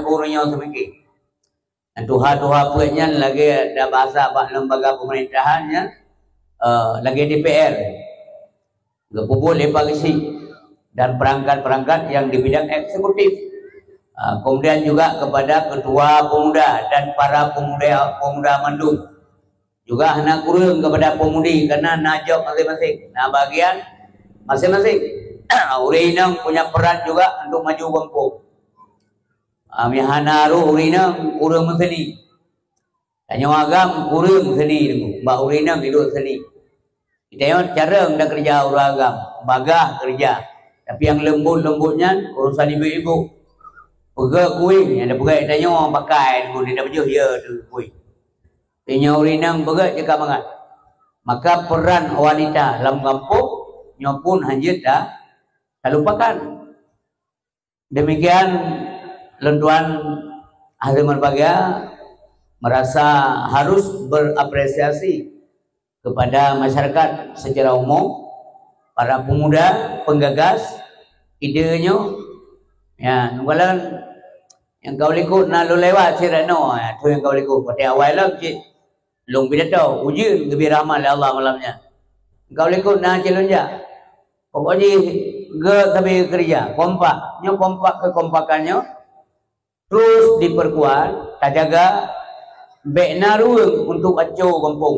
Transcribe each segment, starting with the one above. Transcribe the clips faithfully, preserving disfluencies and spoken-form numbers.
ureuëng nyoe seumike. Dan tuha-tuha peuet nyan lagée da bahasa bak lembaga pemerintahan nyan, eh, lagée D P R. Geupeubuet lé Pak Geuchik dan perangkat-perangkat yang di bidang eksekutif. Ah, kemudian juga kepada ketua pemuda dan para pemuda, pemuda mandum. Juga hana kureueng kepada pemudi, karena na job masing-masing, na bagian masing-masing. Ureuëng inong punya peran juga untuk maju gampông. Ah, meuhana roh ureuëng inong kureueng meuseuni. Tanyoe agam kureueng seuni, bak ureuëng inong hidup seuni. Kita nyoe carông dan kerja ureuëng agam, bagah kerja. Tapi yang lembut-lembut nyan urusan ibu-ibu. Peugah kuih, yang ada peugah tanyoe pakai, dia dah bejeuh ya tu kuih. Tanyoe ureuëng inong peugah cakap mangat. Maka peran wanita lam gampông nyoe pun hanjeuet ta-, talupakan. Demikian lôn tuan hadirin berbahagia merasa harus berapresiasi kepada masyarakat secara umum, para pemuda, penggagas ide nyoe. Ya, nunggalan yang kau likot na lôn lewat sira no, ya, tu yang kau likot. Pada awal lah cik lôn pidato, ujeuen geubri rahmat lé Allah malam nyan. Kau likot na cik lôn jak. Pokok jih geusabe keureuja, kompak. Nyoe kompak, keukompakan nyoe terus diperkuat, tajaga, bék na ruweueng untuk aco gampông.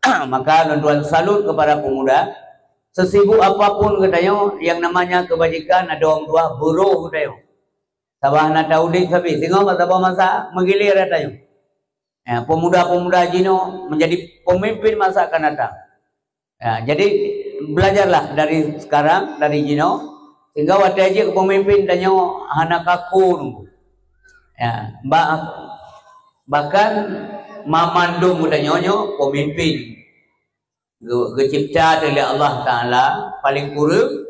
Maka lôn tuan salut kepada pemuda, sesibuk apapun geutanyoe, yang namanya kebajikan na dong tuah buro geutanyoe. Saban na taudép sabe, singoh bak saboh masa meugilir geutanyoe. Ya, pemuda-pemuda jinoe menjadi pemimpin masa akan datang. Ya, jadi belajarlah dari sekarang, dari jinoe, sehingga watée jeuet keu pemimpin tanyoe hana kaku teungku. Ya, ba-, bahkan mamandum geutanyoe nyoe pemimpin geu-, geucipta lé Allah Taala, paling kureueng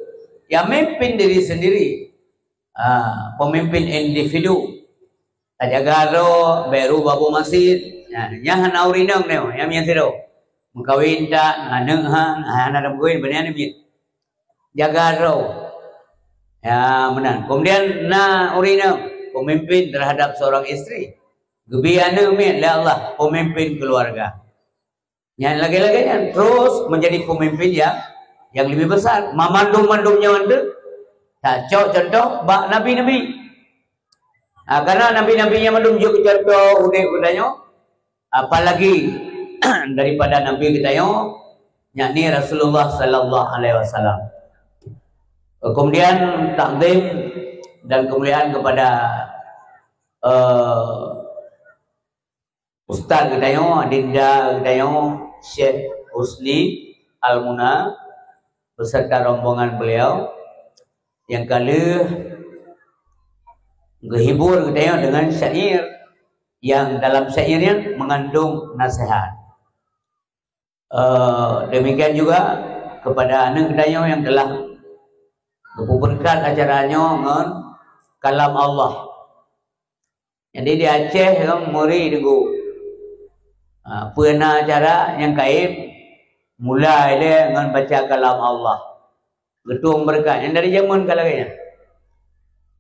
ya memimpin diri sendiri. Ah, pemimpin individu. Tajaga droe, beru babu masjid. Nah, nyan hana ureuëng inong nyoe, nyang miet sidroe. Meukawen tak, aneuk han, hana lam kawin, beuna aneuk miet. Jaga droe. Ya, meunan. Kemudian na ureuëng inong, pemimpin terhadap seorang isteri. Geubri aneuk miet lé Allah, pemimpin keluarga. Nyan lagée-lagée nyan terus menjadi pemimpin yang, yang lebih besar. Mamandum-mandum nyan tu, tak cok contoh bak nabi-nabi. Ha, karena nabi-nabi nyang mandum jeuet contoh udép geutanyoe, apalagi daripada nabi geutanyoe, yakni Rasulullah sallallahu alaihi wasallam. Kemudian takzim dan kemuliaan kepada, eh, Ustaz geutanyoe, Adinda geutanyoe, Syekh Husni Al-Muna beserta rombongan beliau yang ka lheueh geuhibur geutanyoe dengan syair yang dalam syair nyan mengandung nasihat. Eh, demikian juga kepada aneuk geutanyoe yang telah geupeubeureukat acara nyoe ngon kalam Allah. Jadi di Aceh kan meuri teungku. Ha, peue na acara nyang kayém mulai lé ngon baca kalam Allah. Geutueng beureukat nyang dari jameun ka lagée nyan.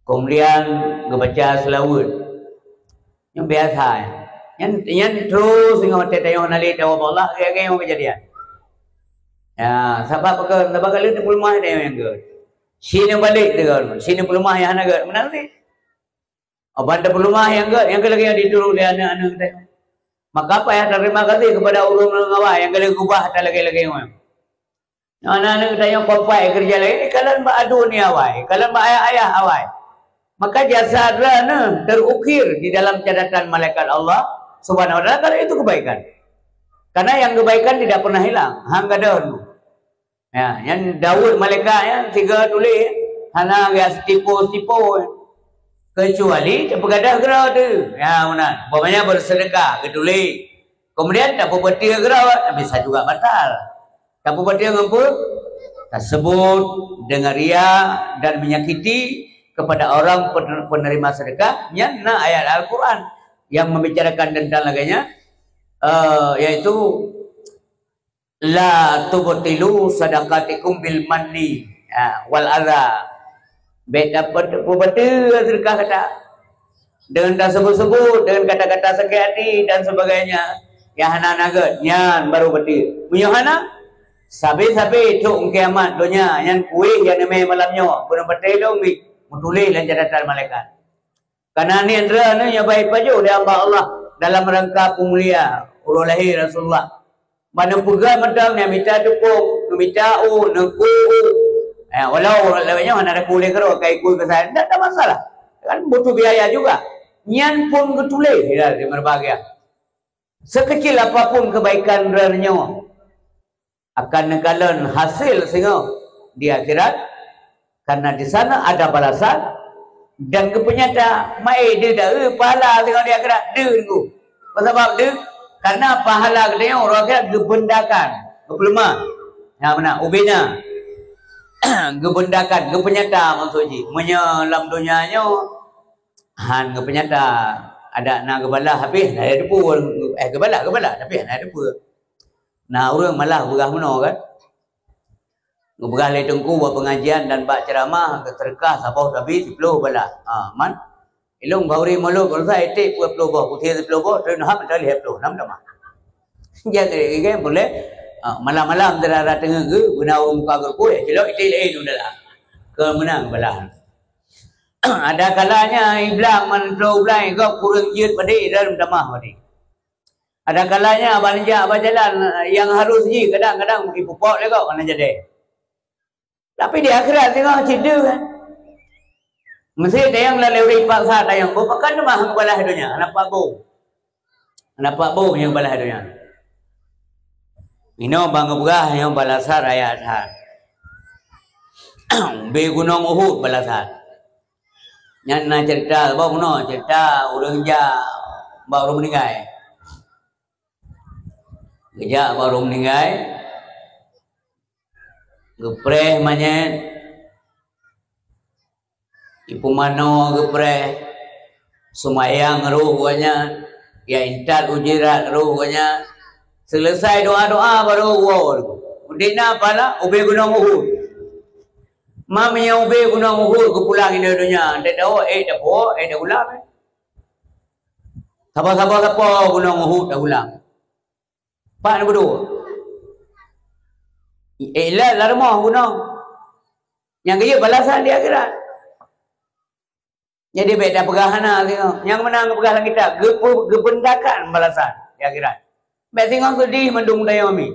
Kemudian geubaca seulaweuet. Nyang biasa nyan. Nyan, nyan terus singoh watée tanyoe hana lé tawab Allah, lagée-lagée nyoe keujadian. Ya, sabab apa? Sabab ka lheueh teupeuleumah tanyoe nyang gét. Sineuk balek teugon, sineuk peuleumah nyang hana gét. Meunan cit. Aban teupeuleumah nyang gét, nyang gét lagée nyan diturot lé aneuk-aneuk geutanyoe. Maka payah tarima gaséh kepada ureuëng-ureuëng awai nyang ka lheueh geubah that lagée-lagée nyoe. Aneuk-aneuk geutanyoe kompak keureuja lagée nyan, kalon bak aduen awai, kalon bak ayah-ayah awai. Maka jasa droeneuh terukir di dalam catatan malaikat Allah Subhanahu wa Taala, karena itu kebaikan. Karena yang kebaikan tidak pernah hilang, han gadôh. Ya, nyan Daud malaikat nyan sigoe tuléh, hana geusitipo-sitipo. Kecuali tapeugadôh keudroe teuh. Ya, meunan. Umpamanya bersedekah, geutuléh. Kemudian tapeubeutôi keudroe, bisa juga batal. Tapeubeutôi ngon peue? Tasebut dengan ria dan menyakiti kepada orang pen-, penerima sedekah, nyan na ayat Al-Quran yang membicarakan tentang lagée nyan, eh, yaitu, "La tubtilu sadaqatikum bil manni, ha, wal adha." Bék tapeubeutôi sedekah gata. Deungon taseubu-seubu, deungon kata-kata sakét hati dan sebagainya, nyang hana na gét, nyan baru beutôi. Meunyoe hana, sabe-sabe trok kiamat donya nyan kueh nyang neumè malam nyoe, beuneupatéh lom jih meutuléh lam catatan malaikat. Karena nyan droeneuh nyang baik pajoh lé Allah, Allah dalam rangka peumulia uroe lahé Rasulullah. Ban neupeugah mantong, neumita teupông, neumita u, neukui u. Eh, walau lawét nyoe hana teupeue lé keudroe, ka ikui keu saya, tidak ada masalah. Kan butuh biaya juga. Nyan pun geutuléh, ya, di berbahagia. Sekecil apapun kebaikan droeneuh nyoe akan neukalon hasil singoh di akhirat, karena di sana ada balasan dan geupeunyata, maé deuh dak, eh, pahala singoh di akhirat deuh nunggu. Apa sabab deuh? Karena pahala geutanyoe uroe akhirat geubeundakan, geupeuleumah. Nyang meunan, ubena. Geubeundakan, geupeunyata maksud jih. Meunyoe lam donya nyoe han geupeunyata, adak na geubalah, habéh na teupeue, eh, geubalah, geubalah, tapi hana teupeue. Na ureuëng malah peugah meunoe kan. Geupeugah lé teungku bak pengajian dan bak ceramah, geuseudeukah saboh tabi siplôh balah. Ha, man. Ilong bak ureuëng mulod, kalau saya iték peuet ploh boh, kuté siplôh boh, terus hab mantong lhèe ploh, nam tamah. Jadi, kan boleh, ha, malam-malam dara teungeut geu, guna ureuëng muka geureupoh, ya, cilok iték laén udah lah. Keu meunang balah. Ada kalanya iblang man trok blang, gob kureueng jeuet padé, dan tamah padé. Ada kalanya bak neujak bak jalan nyang harus jih, kadang-kadang ipupok lé gob kana jadé. Tapi di akhirat singoh cit deuh kan. Meusti tayang lalé ureuëng paksa tayang, beu pakon teuma geubalah donya, hana pat boh. Hana pat boh nyang geubalah donya. Inoe ban geupeugah nyoe balasan raya that. Ubé gunong Uhud balasan. Nyan na cerita, bah bunoe cerita ureuëng jak bak ureuëng meuninggai. Geujak bak ureuëng meuninggai, geupreh manyét, ipeumanoe geupreh, seumayang roh gobnyan, ya intat ujirat roh gobnyan. Seuleusai doa-doa baru woe. Udeb na pahala ubé gunong Uhud. Ma meunyoe ubé gunong Uhud geupulang inoe donya, teudawa ék dapo, ék dagulam. Saboh-saboh sapo gunong Uhud dagulam. Pat neubeudoe. Ék lheueh lam rumoh gunong. Nyang geuyue balasan di akhirat. Jadi bék tapeugah hana singoh. Nyang meunan geupeugah lam kitab, geupeu-, geubeundakan balasan di akhirat. Bék singoh seudeh mandum tanyoe mi.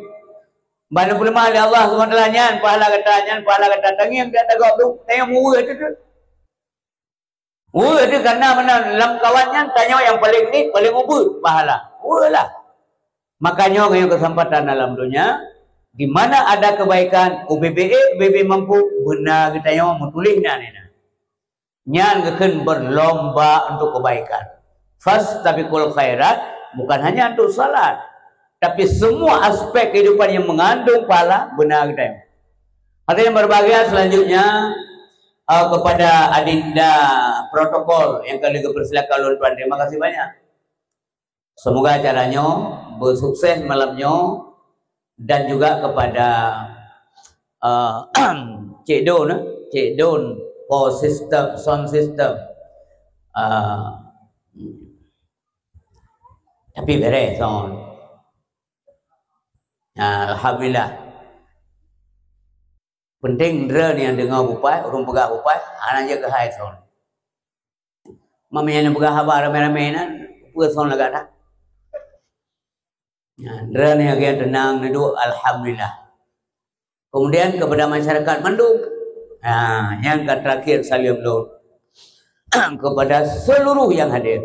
Ban neupeuleumah lé Allah Subhanahu wa Taala nyan, pahala gata nyan, pahala gata tangieng gata gob tu, tanyoe muweuh tu tu. Weueh tu karena meunan lam kawan nyan tanyoe nyang paleng ni, paleng ubeuet pahala. Weueh lah. Makanya ngon kesempatan dalam dunia, di mana ada kebaikan, U B B E, U B B mampu, beuna geutanyoe meutuléh na nena. Nyan geukheun berlomba untuk kebaikan. Fastabiqul khairat, bukan hanya untuk salat, tapi semua aspek kehidupan yang mengandung pahala beuna geutanyoe. Hadirin berbahagia, selanjutnya, eh, kepada adinda protokol yang kami persilakan ulôn tuan. Terima kasih banyak. Semoga acara nyoe bersukses malam nyoe dan juga kepada, eh, Cik Don, eh, Cik Don, power system, sound system. Eh, tapi beres sound. Alhamdulillah. Penting droeneuh nyang deungoe bupai, ureuëng peugah bupai, hana jeuet keuhai sound. Meunyoe neupeugah haba ramé-ramé nyan, peue sound lagak that. Nah, droeneuh nyang tenang neuduek, alhamdulillah. Kemudian kepada masyarakat mandum, nah, nyang ka terakhir saleuem lôn kepada seluruh yang hadir,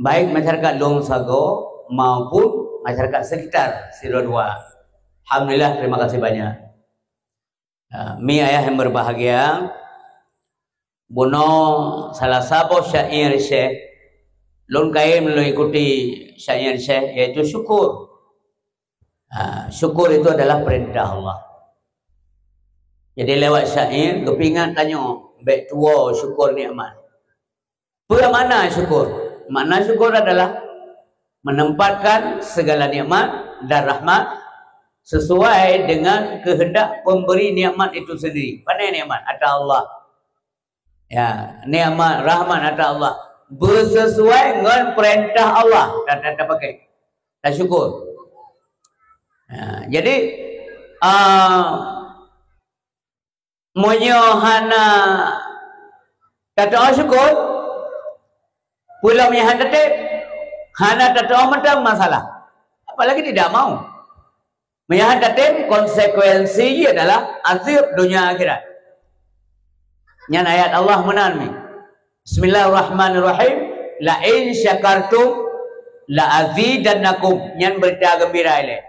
baik masyarakat lôn sagoe maupun masyarakat sekitar sidroe dua. Alhamdulillah, terima kasih banyak. Ah, mi ayah yang berbahagia, bunoe salah saboh syair Syekh, lôn kayém lôn ikuti syair Syekh, yaitu syukur. Ah, syukur itu adalah perintah Allah. Jadi lewat syair, geupeuingat tanyoe, bék tuwoe syukur nikmat. Peue makna syukur? Makna syukur adalah menempatkan segala nikmat dan rahmat sesuai dengan kehendak pemberi nikmat itu sendiri. Pane nikmat? Ata Allah. Ya, nikmat, rahmat ata Allah. beusesuai ngon peurintah Allah, ta-, ta-, tapakai, tasyukur. Ha, jadi, ah, meunyoe hana tateu'oh syukur, peue lom nyang hana tatem, hana tateu'oh mantong masalah. Apalagi tidak mau. Meunyoe hana tatem, konsekuensi jih adalah azab donya akhirat. Nyan ayat Allah meunan mi. Bismillahirrahmanirrahim. "La in syakartum la azidannakum." Nyan beurita geumbira ilée.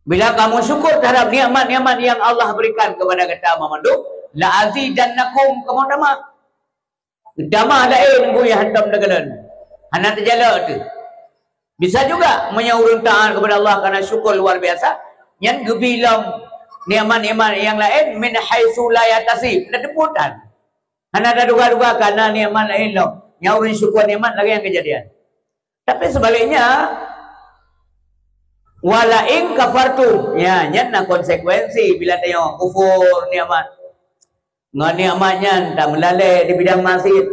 Bila kamu syukur terhadap nikmat-nikmat yang Allah berikan kepada gata mandum, "la azidannakum," kamu tamah. Tamah laén bui hantom teugalon. Hana teujalok tu. Bisa juga meunyoe ureuëng taat kepada Allah karena syukur luar biasa, nyan geubi lom nikmat-nikmat nyang laén min haitsu la yahtasib, hana teupeue tan. Hana taduga-duga kana nikmat laén lom. Nyang ureuëng syukur nikmat lagée nyang keujadian. Tapi sebaliknya, "Wala in kafartum," ya, nyan na konsekuensi bila tanyoe kufur nikmat. Ngon nikmat nyan tameulalée di bidang maksiat.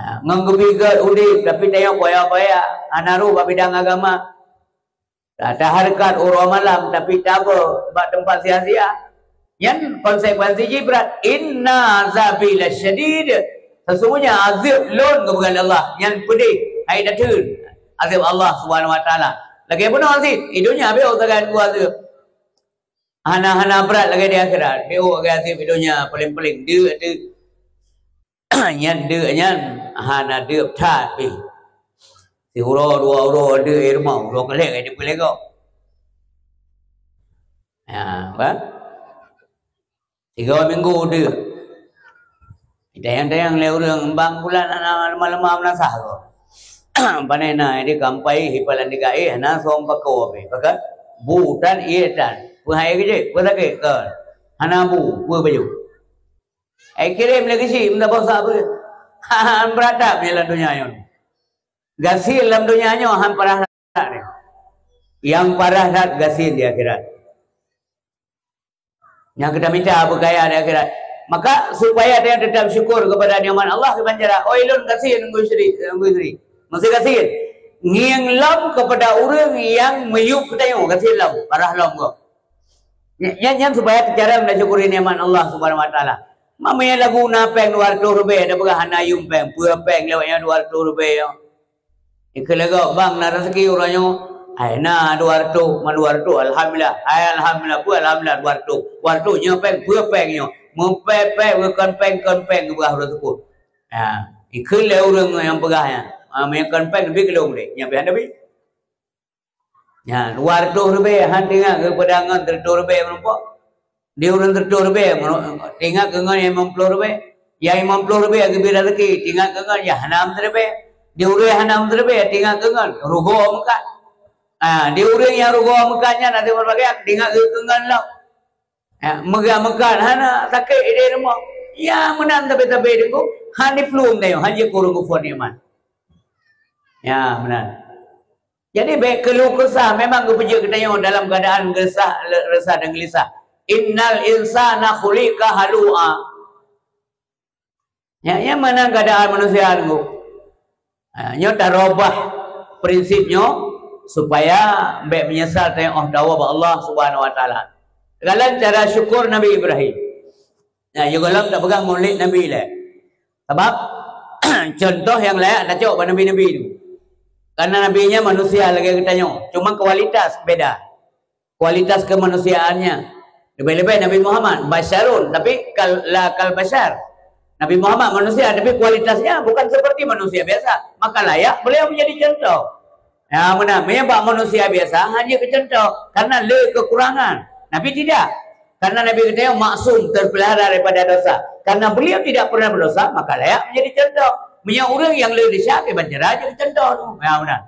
Ha, ngon geubi gét udeb, tapi tanyoe koya-koya, hana rôh bak bidang agama. Ta-, tahareukat uroe malam, tapi taboh bak teumpat sia-sia. Nyan konsekuensi jih brat. "Inna azabi lasyadid." Sesungguhnya azab lôn, geupeugah lé Allah, nyan peudeh, hai dateun. Azab Allah Subhanahu wa Taala. Lagée bunoe azab, di donya beu sagai nunggu azab. Hana-hana brat lagée di akhirat. Beu lagée azab di donya, paléng-paléng deuk tu. Nyan deuk nyan hana deuk that pih. Siuroe dua uroe deuk di rumoh, uroe keu lhée ka jipeulegok. Ya, kan? Tiga minggu deuk. Tayang-tayang lé ureuëng, bang bulan hana lemah-lemah meunasah ko. Pane na di kampai hipalan di gaéh na som pako pih. Pakat bu tan ié tan. Peuhai keu jih, peusakét kon. Hana bu, peue baju. Ai kirém lé geuchik meusaboh sa beuet. Han brat that nyan lam donya nyoe. Gasien lam donya nyoe han parah that nyoe. Nyang parah that gasien di akhirat. Nyang kita mita beukaya di akhirat. Maka supaya dia tetap syukur kepada nikmat Allah, kiban cara, "Oi lôn gasien ngon istri, ngon istri." Maksud gasien, ngieng lom kepada ureuëng nyang meuyueb keu tanyoe, gasien lom, parah lom gob. Nyan, nyan supaya teucarông dan syukuri nikmat Allah Subhanahu wa Taala. Meunyoe lagu na péng dua ratus ribèe, tapeugah hana yuem péng, peue péng lewat nyan dua ratus ribèe nyoe. Ikeu lagak bang na rezeki uroe nyoe, hai na dua ratus, ma dua ratus, alhamdulillah. Hai alhamdulillah, peue alhamdulillah dua ratus. Dua ratus nyoe péng, peue péng nyoe. Meupék-pék, kon péng, kon péng geupeugah uroe teupôt. Ha, ikeu lé ureuëng nyang peugah nyan. Ha, meunyoe kon péng, leubeh keu lôn deh. Nyan pih hana bi. Nyan, dua ratus ribèe, han teuingat keu peue ngon seratus ribèe meurumpok. Di ureuëng seratus ribèe, meurumpok, teuingat keu ngon nyang limong ploh ribèe. Nyang limong ploh ribèe geubri rezeki, teuingat keu ngon nyang hana siribèe. Di ureuëng hana siribèe, teuingat keu ngon rugoe meukat. Ah, di ureuëng nyang rugoe meukat nyan, até berbagai, teuingat keu ngon lom. Ya, meugah meukat hana sakét idéh rumoh. Ya, meunan sabe-sabe deungon, han diplueng dayong, han jikureueng kufur nikmat. Ya, meunan. Jadi, bék keuluh kesah memang geupeujeuet geutanyoe dalam keuadaan geusah, resah dan geulisah. "Innal insana khuliqa halu'a." Nyan, nyan meunan keuadaan manusia nunggu. Ha, nyoe tarobah prinsip nyoe supaya bék meunyeusal tanyoe óh tawoe bak Allah Subhanahu wa Taala. Dalam cara syukur Nabi Ibrahim. Nah, nyoe gohlom tapeugah mulod Nabi lé. Sabab, contoh nyang layak tacok bak nabi-nabi tu. Karena nabi nyan manusia lagée geutanyoe, cuma kualitas beda. Kualitas kemanusiaannya. Leubeh-leubeh Nabi Muhammad, basyarun, tapi kal, la kal basyar. Nabi Muhammad manusia, tapi kualitasnya bukan seperti manusia biasa. Maka layak beliau menjadi contoh. Ya, meunan. Meunyoe bak manusia biasa, hanya keu contoh. Karena le kekurangan. Nabi tidak. Karena Nabi geutanyoe maksum, terpelihara daripada dosa. Karena beliau tidak pernah berdosa, maka layak menjadi contoh. Meunyoe ureuëng nyang le desya, kiban cara jeuet contoh tu. Ya, meunan.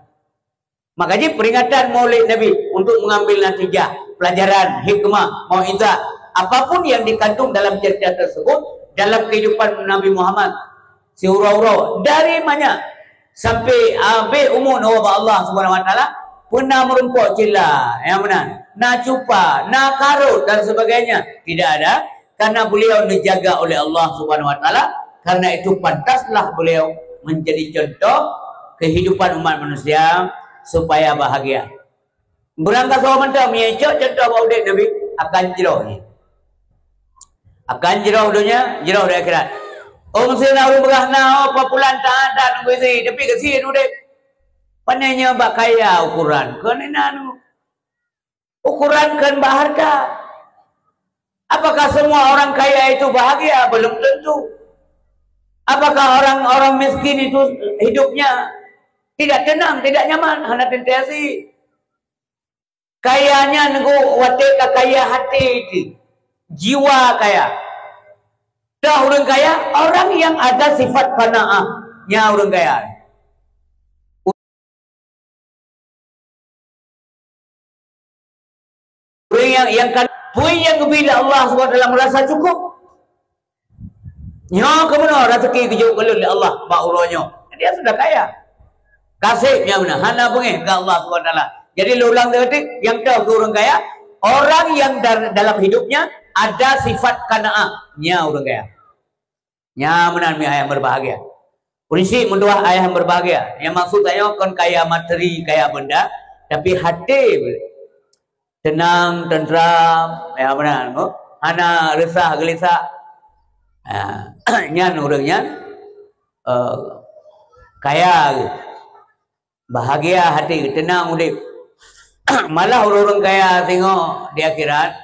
Maka jih peringatan Maulid Nabi untuk mengambil natijah, pelajaran, hikmah, mauizah, apapun yang dikandung dalam cerita tersebut dalam kehidupan Nabi Muhammad siuroe-uroe dari manyak sampai habéh umu neuwoe bak Allah Subhanahu wa Taala, peuna meurumpok cila, nyang meunan, na cupa, na karot dan sebagainya, tidak ada, karena beliau dijaga oleh Allah Subhanahu wa Taala, karena itu pantaslah beliau menjadi contoh kehidupan umat manusia supaya bahagia. Beurangkasoe mantong, meunyoe cok contoh bak udeb Nabi, akan jroh nyan. Akan jroh donya, jroh di akhirat. Oh, meusé na ureuëng peugah na, oh, populan taat, taat nunggu isi, tapi kasihan udeb. Pane nyoe bak kaya ukuran, kon inan. Ukuran kon bak harta. Apakah semua orang kaya itu bahagia? Belum tentu. Apakah orang-orang miskin itu hidupnya tidak tenang, tidak nyaman? Hana teuntèe asie. Kaya nyan nunggu watèe ka kaya hati itu. Jiwa kaya. Dah ureuëng kaya, orang yang ada sifat qanaah, nyan ureuëng kaya. Ureuëng nyang, nyang kan, peue nyang geubri lé Allah Subhanahu Wa Taala merasa cukup. Nyoe keumeunyoe raseuki geujok keu lôn lé Allah bak uroe nyoe. Dia sudah kaya. Kaseb nyang meunan, hana beungéh keu Allah Subhanahu Wa Taala. Jadi lôn ulang teuka, nyang toh keu ureuëng kaya, orang yang dar-, dalam hidupnya ada sifat qanaah, nyan ureuëng kaya. Nyan meunan mi ayah berbahagia. Prinsip meutuah ayah berbahagia. Nyang maksud tanyoe kon kaya materi, kaya benda, tapi hati tenang, tentram, ya meunan ko. Hana resah, gelisah. Ha, nyan ureuëng nyan, eh, kaya. Bahagia hati, tenang udeb. Malah ureuëng-ureuëng kaya singoh di akhirat,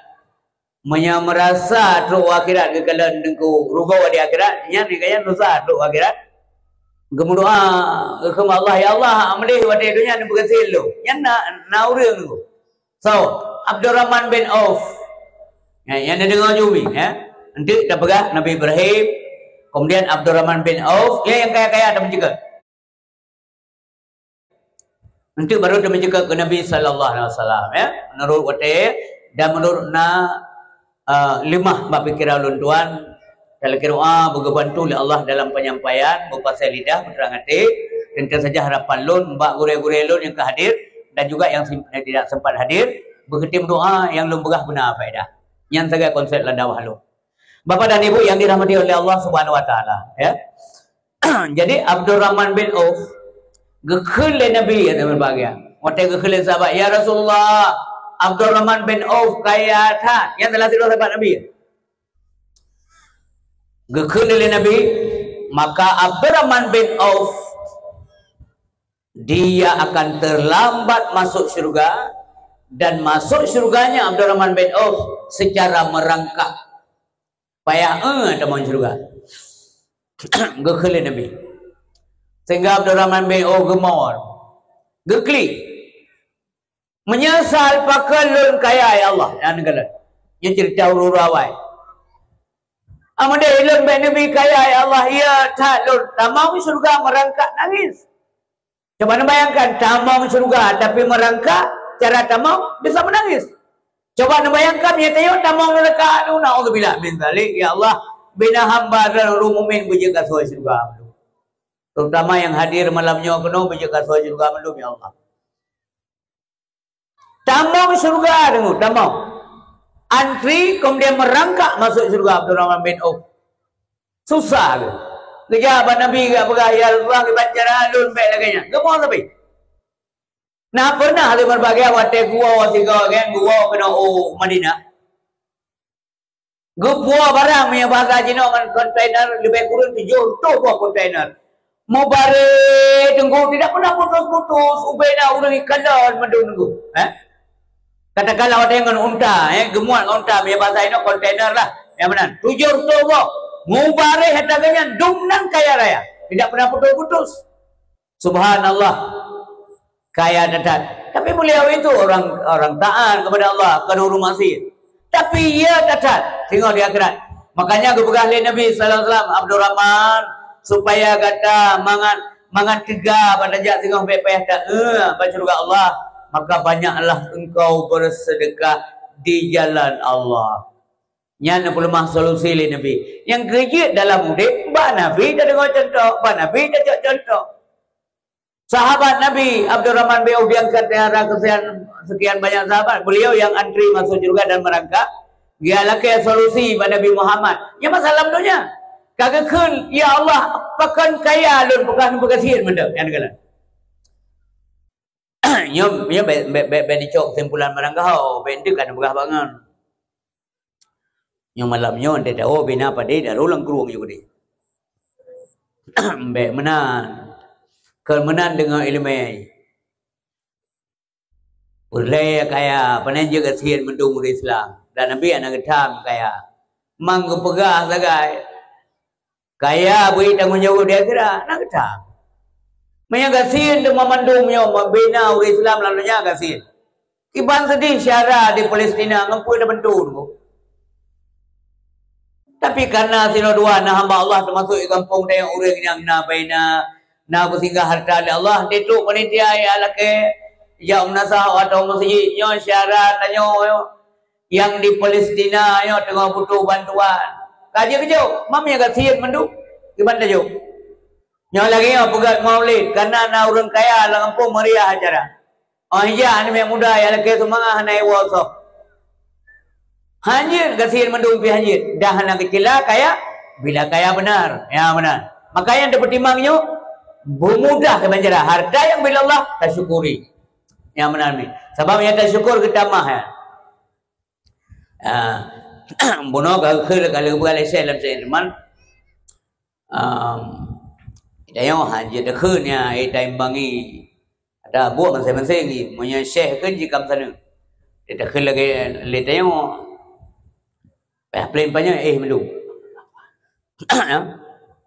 meunyoe meurasa trok u akhirat geukalon teungku rugoe di akhirat, nyan kaya susah trok u akhirat. Geumeudoa, geukheun Allah, "Ya Allah, meudeh watèe donya neupeugasien lôn." Nyan na, na ureuëng tu. So, Abdurrahman bin Auf. Ya, nyang neudeungoe jumi, ya. Eunteuk tapeugah Nabi Ibrahim, kemudian Abdurrahman bin Auf, ya, nyang kaya-kaya tameuceukeut. Eunteuk baru tameuceukeut keu Nabi sallallahu alaihi wasallam, ya. Meunurot watèe dan meunurot na, eh, leumah bak pikeran ulôn tuan, talakèe doa beugeubantu lé Allah dalam penyampaian, beupasai lidah, beuteurang até, teuntèe saja harapan lôn bak gurèe-gurèe lôn nyang ka hadir dan juga nyang sim-, tidak sempat hadir, beugeutém doa nyang lôn peugah beuna faedah. Nyan sagai konsep lam dakwah lôn. Bapak dan Ibu yang dirahmati oleh Allah Subhanahu Wa Taala, ya. Jadi Abdurrahman bin Auf geukheun lé Nabi, ya, teman bahagia. Watèe geukheun lé sahabat, "Ya Rasulullah, Abdurrahman bin Auf kaya that." Nyan salah sidroe sahabat Nabi. Geukheun lé Nabi, maka Abdurrahman bin Auf, dia akan terlambat masuk syurga, dan masuk syurganya Abdurrahman bin Auf secara merangkak. Payah, eh, tamong syurga. Geukheun lé Nabi. Sehingga Abdurrahman bin Auf geumawöt. Geuklik. Meunyeusal pakon lôn kaya, ya Allah. Nyan keunan. Nyan cerita ureuëng-ureuëng awai. Ameudeh lôn bèk neubi kaya, ya Allah. Ya that lôn tamong syurga meurangkak nangis. Coba neubayangkan, tamong syurga tapi meurangkak, cara tamong bisa meunangis. Coba neubayangkan, ya tayok tamong neuraka, naudzubillah min zalik, ya Allah, bina hamba droe ureuëng mukmin beujeuet gasoe syurga. Terutama nyang hadir malam nyoe keunoe beujeuet gasoe syurga mandum, ya Allah. Tamong syurga deungoe, tamong. Antri, kemudian merangkak masuk syurga Abdurrahman bin Auf. Susah tu. Geujak bak Nabi geupeugah, "Ya Rasulullah, kiban cara lôn bèk lagèe nyan." Geumoe sabe. Na pernah lé meubagi watèe geuwoe sigoe gèt geuwoe keunoe u Madinah. Geupuwoe barang meunyoe bahasa jinoe ngon kontainer leubeh kureueng tujoh reutôh boh kontainer. Mubarek teungku tidak pernah putus-putus, ubena ureuëng ikalon mandum teungku. Eh? Katakanlah watèe ngon unta, eh, geumuat ngon unta, meunyoe bahasa inoe kontainer lah. Nyang meunan, tujoh reutôh boh. Mubarek harta geuhnyan, dum nan kaya raya. Tidak pernah putus-putus. Subhanallah. Kaya that-that. Tapi beliau itu orang, orang taat kepada Allah, kon ureuëng maksiat. Tapi ia that-that singoh di akhirat. Makanya geupeugah lé Nabi sallallahu alaihi wasallam, "Abdurrahman, supaya gata mangat, mangat teuga ban tajak singoh bèk payah ta-, eh, ban syeuruga Allah, maka banyaklah engkau bersedekah di jalan Allah." Nyan peuleumah solusi lé Nabi. Nyang keujeuet dalam udép, bak Nabi tadeungoe cuntoh, bak Nabi tacok cuntoh. Sahabat Nabi Abdurrahman bin Auf diangkat darah keusian sekian banyak sahabat, beliau yang antri masuk syurga dan merangkak, geulakèe solusi bak Nabi Muhammad. Nyan masalah donya. Ka geukheun, "Ya Allah, pakon kaya lôn peugah neupeugah gasien mantong." Nyan keunan. Nyoe, nyoe bèk, bèk, bèk, bèk neucok kesimpulan barang gaho, bèk neudeuk ka neupeugah bangai. Nyoe malam nyoe, teuh tahu bina padé daru lam krueng nyoe padé. Bèk meunan. Kon meunan deungon ileumèe. Peureulèe kaya, pane jeuet gasien mandum ureueng Islam. Dan Nabi hana geutham kaya. Mang geupeugah sagai, kaya bri tanggong jaweueb di akhirat, hana geutham. Meunyoe gasien teuma mandum nyoe, bina ureueng Islam lam donya gasien. Kiban seudeh syedara di Palestina, ngon peue tabantu nyoe. Tapi kareuna sidroe dua na hamba Allah teumasuk di gampông tanyoe ureueng nyang na baina, na peusinggah hareuta lé Allah, dituk panitia nyang lakèe jak meunasah atau meuseujid nyoe syedara tanyoe nyang di Palestina nyoe teungoh butuh bantuan. Ka jeuet keujok, mam nyang gasien mandum, kiban tajok. Nyoe lagèe nyoe peugöt maulid, kareuna na ureueng kaya lam gampông meuriah acara. Óh ija aneuk muda nyang lakèe seumangat hana iwoe soh. Hanjeuet gasien mandum pih hanjeuet, dah hana geucila kaya, bila kaya beuna, ya beuna. Maka nyang teupeutimang nyoe, beumudah keu banjara, harta nyang bila Allah, tasyukuri. Ya beuna mi. Sabab nyang tasyukur geutamah ya. Ah, bunoe ka kheun ka lheueh beuralée seh lam seudeuen teuma. Ehm, tanyoe han jeuet takheun nyan, eh, taimbangi. Ada buet maséng-maséng jih. Meunyoe syeh kheun jih ka meusaneuk. Takheun lagèe lé tanyoe. Payah plan panyang, eh, meulom.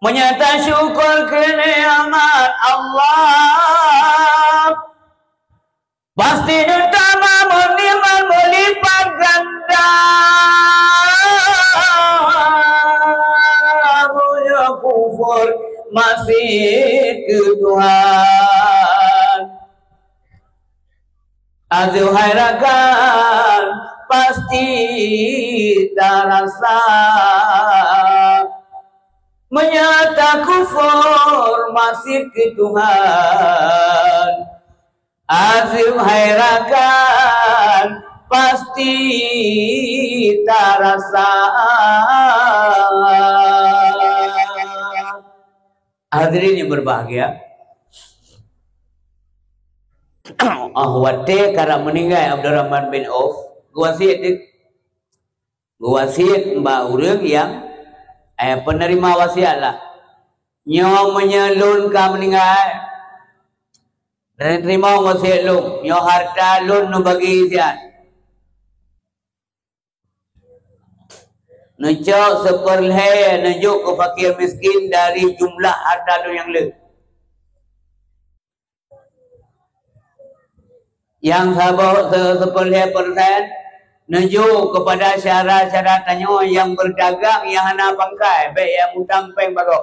Meunyoe tasyukur keu nikmat Allah, pasti neutamah meuninggai meulipat ganda. Meunyoe kufur maksiet keu Tuhan, azuh hai rakan pasti tarasa. Meunyoe takufur maksiet keu Tuhan, azuh hai rakan pasti tarasa. Hadirin yang berbahagia, ah, watèe karab meuninggai Abdurrahman bin Auf, geuwasiet deuh. Geuwasiet bak ureueng nyang, eh, penerima wasiat lah. Nyoe meunyoe lôn ka meuninggai, teurimong wasiet lôn, nyoe harta lôn neubagi siat. Neucok seupeurlhèe neujok keu fakir miskin dari jumlah harta lôn nyang le. Nyang saboh se-, seupeurlhèe persen neujok keupada syedara-syedara tanyoe nyang beudagang nyang hana pangkai, bèk nyang utang péng bagoe.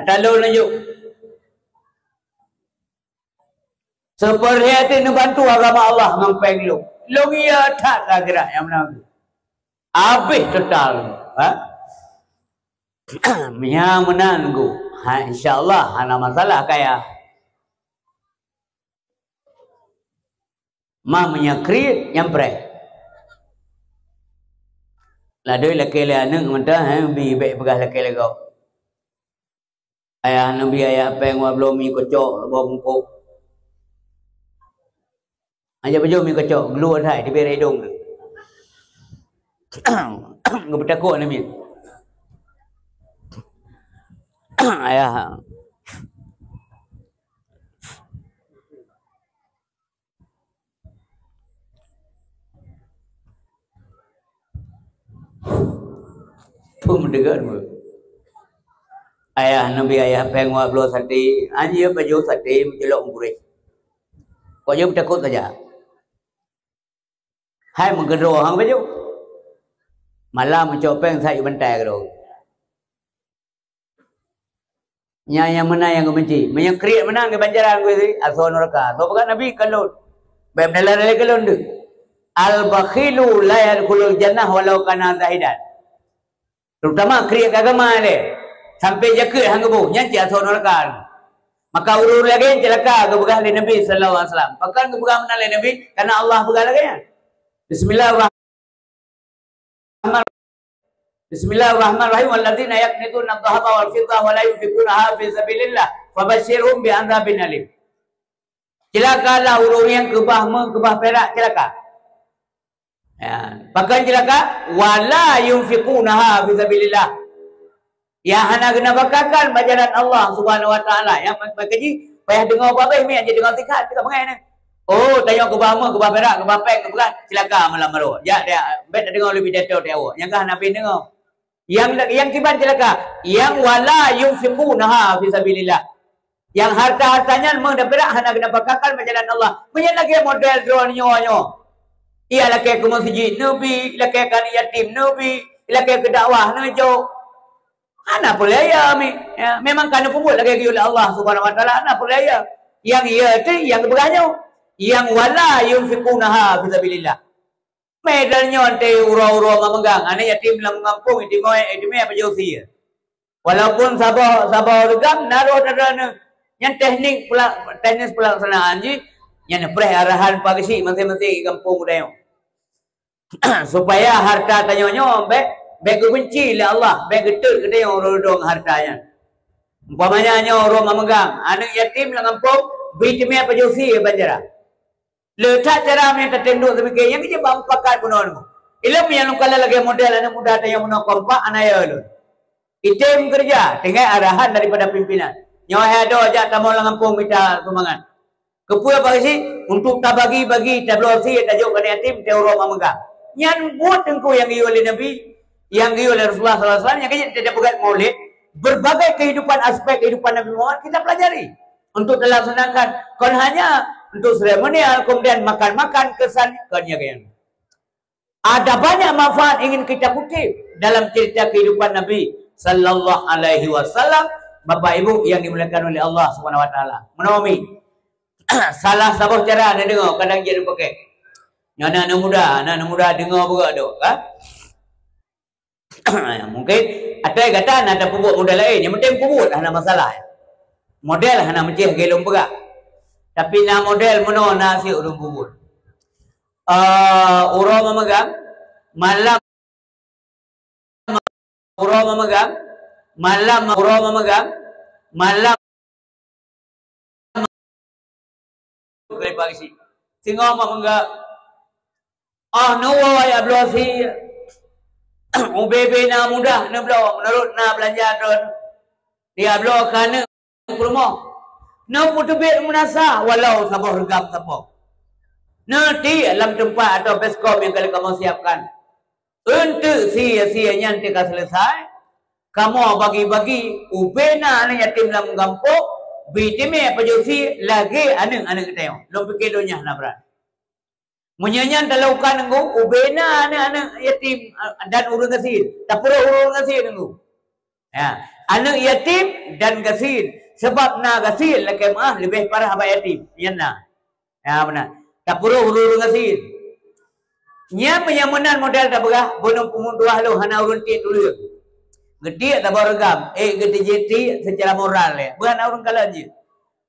Ata lôn neujok. Seupeurlhèe teuh neubantu agama Allah ngon péng lôn. Lôn iya that keu akhirat nyang meunan. Abéh total. Ha? Nyang meunan gu. Ha, insya Allah hana masalah kaya. Ma meunyoe kriet nyang preh. Ladoi lakèe lé aneuk mantong, hai, bi bèk peugah lakèe lé gob. Ayah neubi ayah péng wa bloe mi keucok, boh bungkôh. Aja beujeuet mi keucok, glu asai, teubiet idong tu. Geupeutakot aneuk miet. Ayah. Peue meudeungon meuh? Ayah neubi ayah péng wa bloe sate, anjeue pajoh sate meucilok meuguréh. Kok jeuet takot saja. Hai meugeudroe hang pajoh. Malam meucok péng sa i bantai keudroe. Nyan nyang meunan nyang geubenci. Meunyoe kriet meunan geubanjaran geuh si asoe nuraka. Soe peugah Nabi kalon. Bèk meudalam lé kalon deuh. Al-bakhilu la yadkhulul jannah walau kana zahidan. Terutama kriet keu agama lé. Sampai jakeuet han geuboh, nyan cit asoe nuraka. Maka ureueng lagèe nyan ceulaka geupeugah lé Nabi sallallahu alaihi wasallam. Pakon geupeugah meunan lé Nabi? Karena Allah peugah lagèe nyan. Bismillahirrahmanirrahim. Bismillahirrahmanirrahim. Walladzina yaknizuna adh-dhahaba wal fiddata wa la yunfiqunaha fi sabilillah, fabasyirhum bi'adzabin alim. Cilakalah ureuëng nyang keubah meu, keubah pirak, cilaka. Ya, pakon cilaka? Wa la yunfiqunaha fi sabilillah. Nyang hana geunafkahkan bak jalan Allah Subhanahu wa Taala. Nyang maka jih payah deungoe babeh mi, jih deungoe sikat, kita bangai ni. Oh, tanyoe keubah meu, keubah pirak, keubah péng, keubah cilaka malam baroe. Jak dia, bèk deungoe lé pidato teuh awak. Nyang ka hana pih deungoe. Nyang, nyang kiban cilaka, nyang wa la yunfiqunaha fi sabilillah. Nyang harta-harta nyan meu dan pirak hana geunafkahkan bak jalan Allah. Meunyan lagèe model droeneuh nyoe. Iya lakèe keu meuseujid neubi, lakèe keu aneuk yatim neubi, lakèe keu dakwah neujok. Hana peuraya mi. Ya, memang ka neupeubuet lagèe geuyue lé Allah Subhanahu wa Taala, hana peuraya. Nyang iya teuh nyang geupeugah nyoe. Nyang wa la yunfiqunaha fi sabilillah. Meunan nyoe teuh uroe-uroe mameugang, aneuk yatim lam gampông, itimoi, itimoi pajoh sie. Walaupun saboh, saboh reugam na rôh dada nyan teknik pela-, teknis pelaksanaan jih, nyan preh arahan Pak Geuchik maséng-maséng gampông geutanyoe. Supaya harta tanyoe nyoe bèk, bèk geubenci lé Allah, bèk geutot geutanyoe ureuëng harta nyan. Umpamanya nyoe uroe mameugang, aneuk yatim lam gampông, bri teumé pajoh sie banjara. Le that cara meunan tatém duek teumikir, nyang keuh bak mupakat bunoe nyoe. Ilôn nyang lôn kalon lagèe model aneuk muda tanyoe meunoe kompak, hana yo lôn. Item keureuja, tinggai arahan daripada pimpinan. Nyoe hai adoe jak tamong lam gampông mita sumbangan. Keupeue Pak Geuchik? Untuk tabagi-bagi, tabloe sie, tajok keu aneuk yatim, teuh uroe mameugang. Nyan buet teungku nyang geuyue lé Nabi, nyang geuyue lé Rasulullah sallallahu alaihi wasallam, nyang keuh tapeugah Maulid, berbagai kehidupan, aspek kehidupan Nabi Muhammad kita pelajari. Untuk dilaksanakan, kon hanya untuk seremonial, kemudian makan-makan, kesan, kon nyan. Ada banyak manfaat ingin kita kutip dalam cerita kehidupan Nabi sallallahu alaihi wasallam, Bapak Ibu yang dimuliakan oleh Allah Subhanahu wa Taala. Meunoe mi, salah saboh cara neudeungoe, kadang jeuet neupakai. Nyoe aneuk muda, aneuk muda deungoe beugok tu, kan? Mungkin ateueh gata na tapeubuet model laén, nyang penting peubuet hana masalah. Model hana meucéh lagèe lôn peugah. Tapi na model meunoe na sie ureuëng peubuet. Ah, uroe mameugang, malam uroe mameugang, malam uroe mameugang, malam Singoh mameugang. Oh, neuwoe jak bloe sie. Ubé-bé na mudah neubloe meunurot na beulanja droe. Dijak bloe keu aneuk peurumoh. Neupeuteubiet meunasah walau saboh reugam sapo. Neutiek lam teumpat atau baskom nyang ka lheueh kamoe siapkan. Eunteuk sie-sie nyan teuka seuleusai, kamoe bagi-bagi ubé na aneuk yatim lam gampông, bri teumé pajoh sie lagèe aneuk-aneuk geutanyoe. Lôn pike donya hana brat. Meunyoe nyan talakukan nunggu, ubé na aneuk-aneuk yatim, a, dan ureuëng gasien. Tapeuroh ureuëng gasien nunggu. Ya, aneuk yatim dan gasien. Sebab na gasien lakèe meu'ah leubeh parah bak yatim. Nyan na. Ya, meunan. Tapeuroh ureuëng-ureuëng gasien. Nyan meunyoe meunan model tapeugah, bunoe peumutuah lôn hana ureuëng tiek tuleueng. Geutiek saboh reugam, eh, geutijeuet tiek seucara moral, eh. Beuh hana ureuëng kalon jeuet.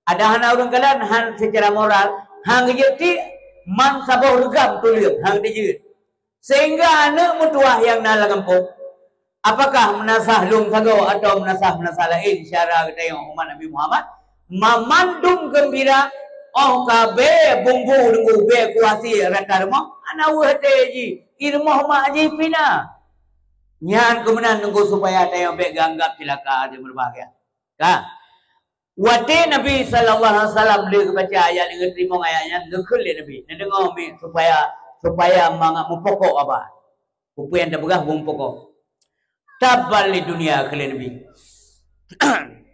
Ada hana ureuëng kalon han seucara moral, han geujeuet tiek man saboh reugam tuleueng, han geutijeuet. Sehingga aneuk meutuah nyang na lam gampông, apakah meunasah lôn sagoe atawa meunasah-meunasah laén syedara geutanyoe umat Nabi Muhammad, mamandum geumbira, óh ka bée bumbu deungon bée kuah sie rata rumoh, hana weueh até jih, i rumoh mak jih pih na. Nyan keuh meunan nunggu supaya tanyoe bék geuanggab cilaka, hadirin berbahagia. Ka. Watée Nabi sallallahu alaihi wasallam lheueh geubaca ayat nyan, geuteurimong ayat nyan, geukheun lé Nabi, "Neudeungoe miet supaya, supaya mangat meupokok haba." Peue nyang tapeugah bumbong pokok. "Tabban lid dunya," kheun lé Nabi.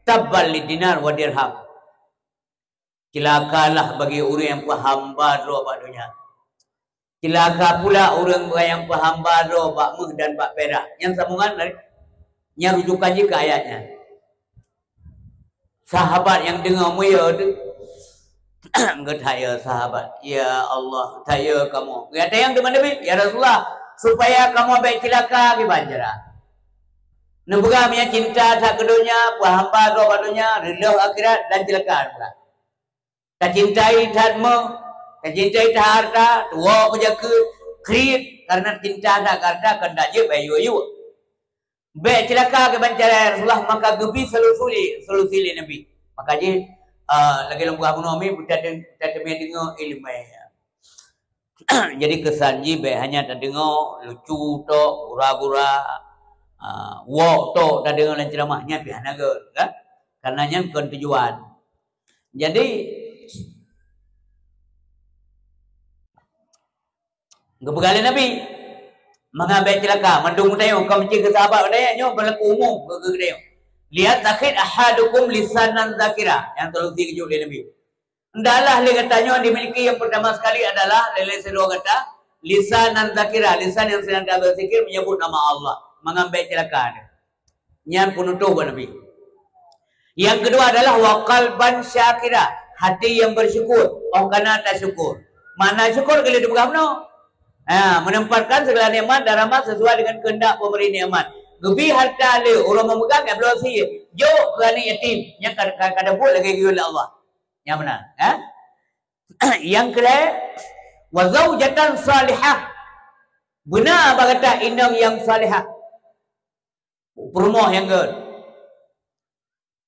"Tabban lid dinar wa dirham." Cilakalah bagi ureuëng nyang peuhamba droe bak donya. Cilaka pula ureuëng nyang peuhamba droe bak méuh dan bak pirak. Nyang sambongan dari, nyang rujukan jih keu ayat nyan. Sahabat nyang deungoe meuyue teuh, geutanyong sahabat, "Ya Allah, tanyong kamoe." Geutanyong teuma Nabi, "Ya Rasulullah, supaya kamoe bék cilaka kiban cara?" Neupeugah, "Meunyoe cinta that keu donya, peuhamba droe bak donya, reuloh akhirat dan cilaka." Tacintai that méuh, tacintai that harta, tuwoe keu jakeuet, kriet, kareuna cinta that keu harta kon tajeuet bak yue-yue. Bèk ceulaka keu banca raya Rasulullah, maka geubi solusi, solusi lé Nabi. Maka jih, ah, lagèe lôn peugah bunoe mi, beutateubiet deungö ileumèe. Jadi keusan jih bèk hanya tadeungö lucu tok, gura-gura, ah, woe tok tadeungö lam ceuramah, nyan pih hana gèt, kan? Karena nyan kon tujuan. Jadi, geupeugah lé Nabi, mangat bèk ceulaka, mandum geutanyoe, kon meucit keu sahabat geutanyoe, nyoe beulaku umum keu geutanyoe. "Liyattakhidh ahadukum lisanan dzakira," nyang solusi geujok lé Nabi. Hendaklah lé geutanyoe dimiliki yang pertama sekali adalah lé, lé sidroe gata, lisanan dzakira, lisan yang senantiasa berzikir menyebut nama Allah, mangat bèk ceulaka. Nyan peunutôh buet Nabi. Yang kedua adalah wa qalban syakira, hati yang bersyukur, oh kana tasyukur. Makna syukur keu lheueh teupeugah bunoe. Ha, menempatkan segala nikmat dan rahmat sesuai dengan kehendak pemberi nikmat. Geubi harta lé ureueng meumeugang, eh, bloe sie, jok keu aneuk yatim, nyan ka, ka, ka dapat lagèe geuyue lé Allah. Nyang meunan, ha? Nyang keulhèe, wa zaujatan salihah. Beuna bak gata inong nyang salihah. Peurumoh nyang gèt.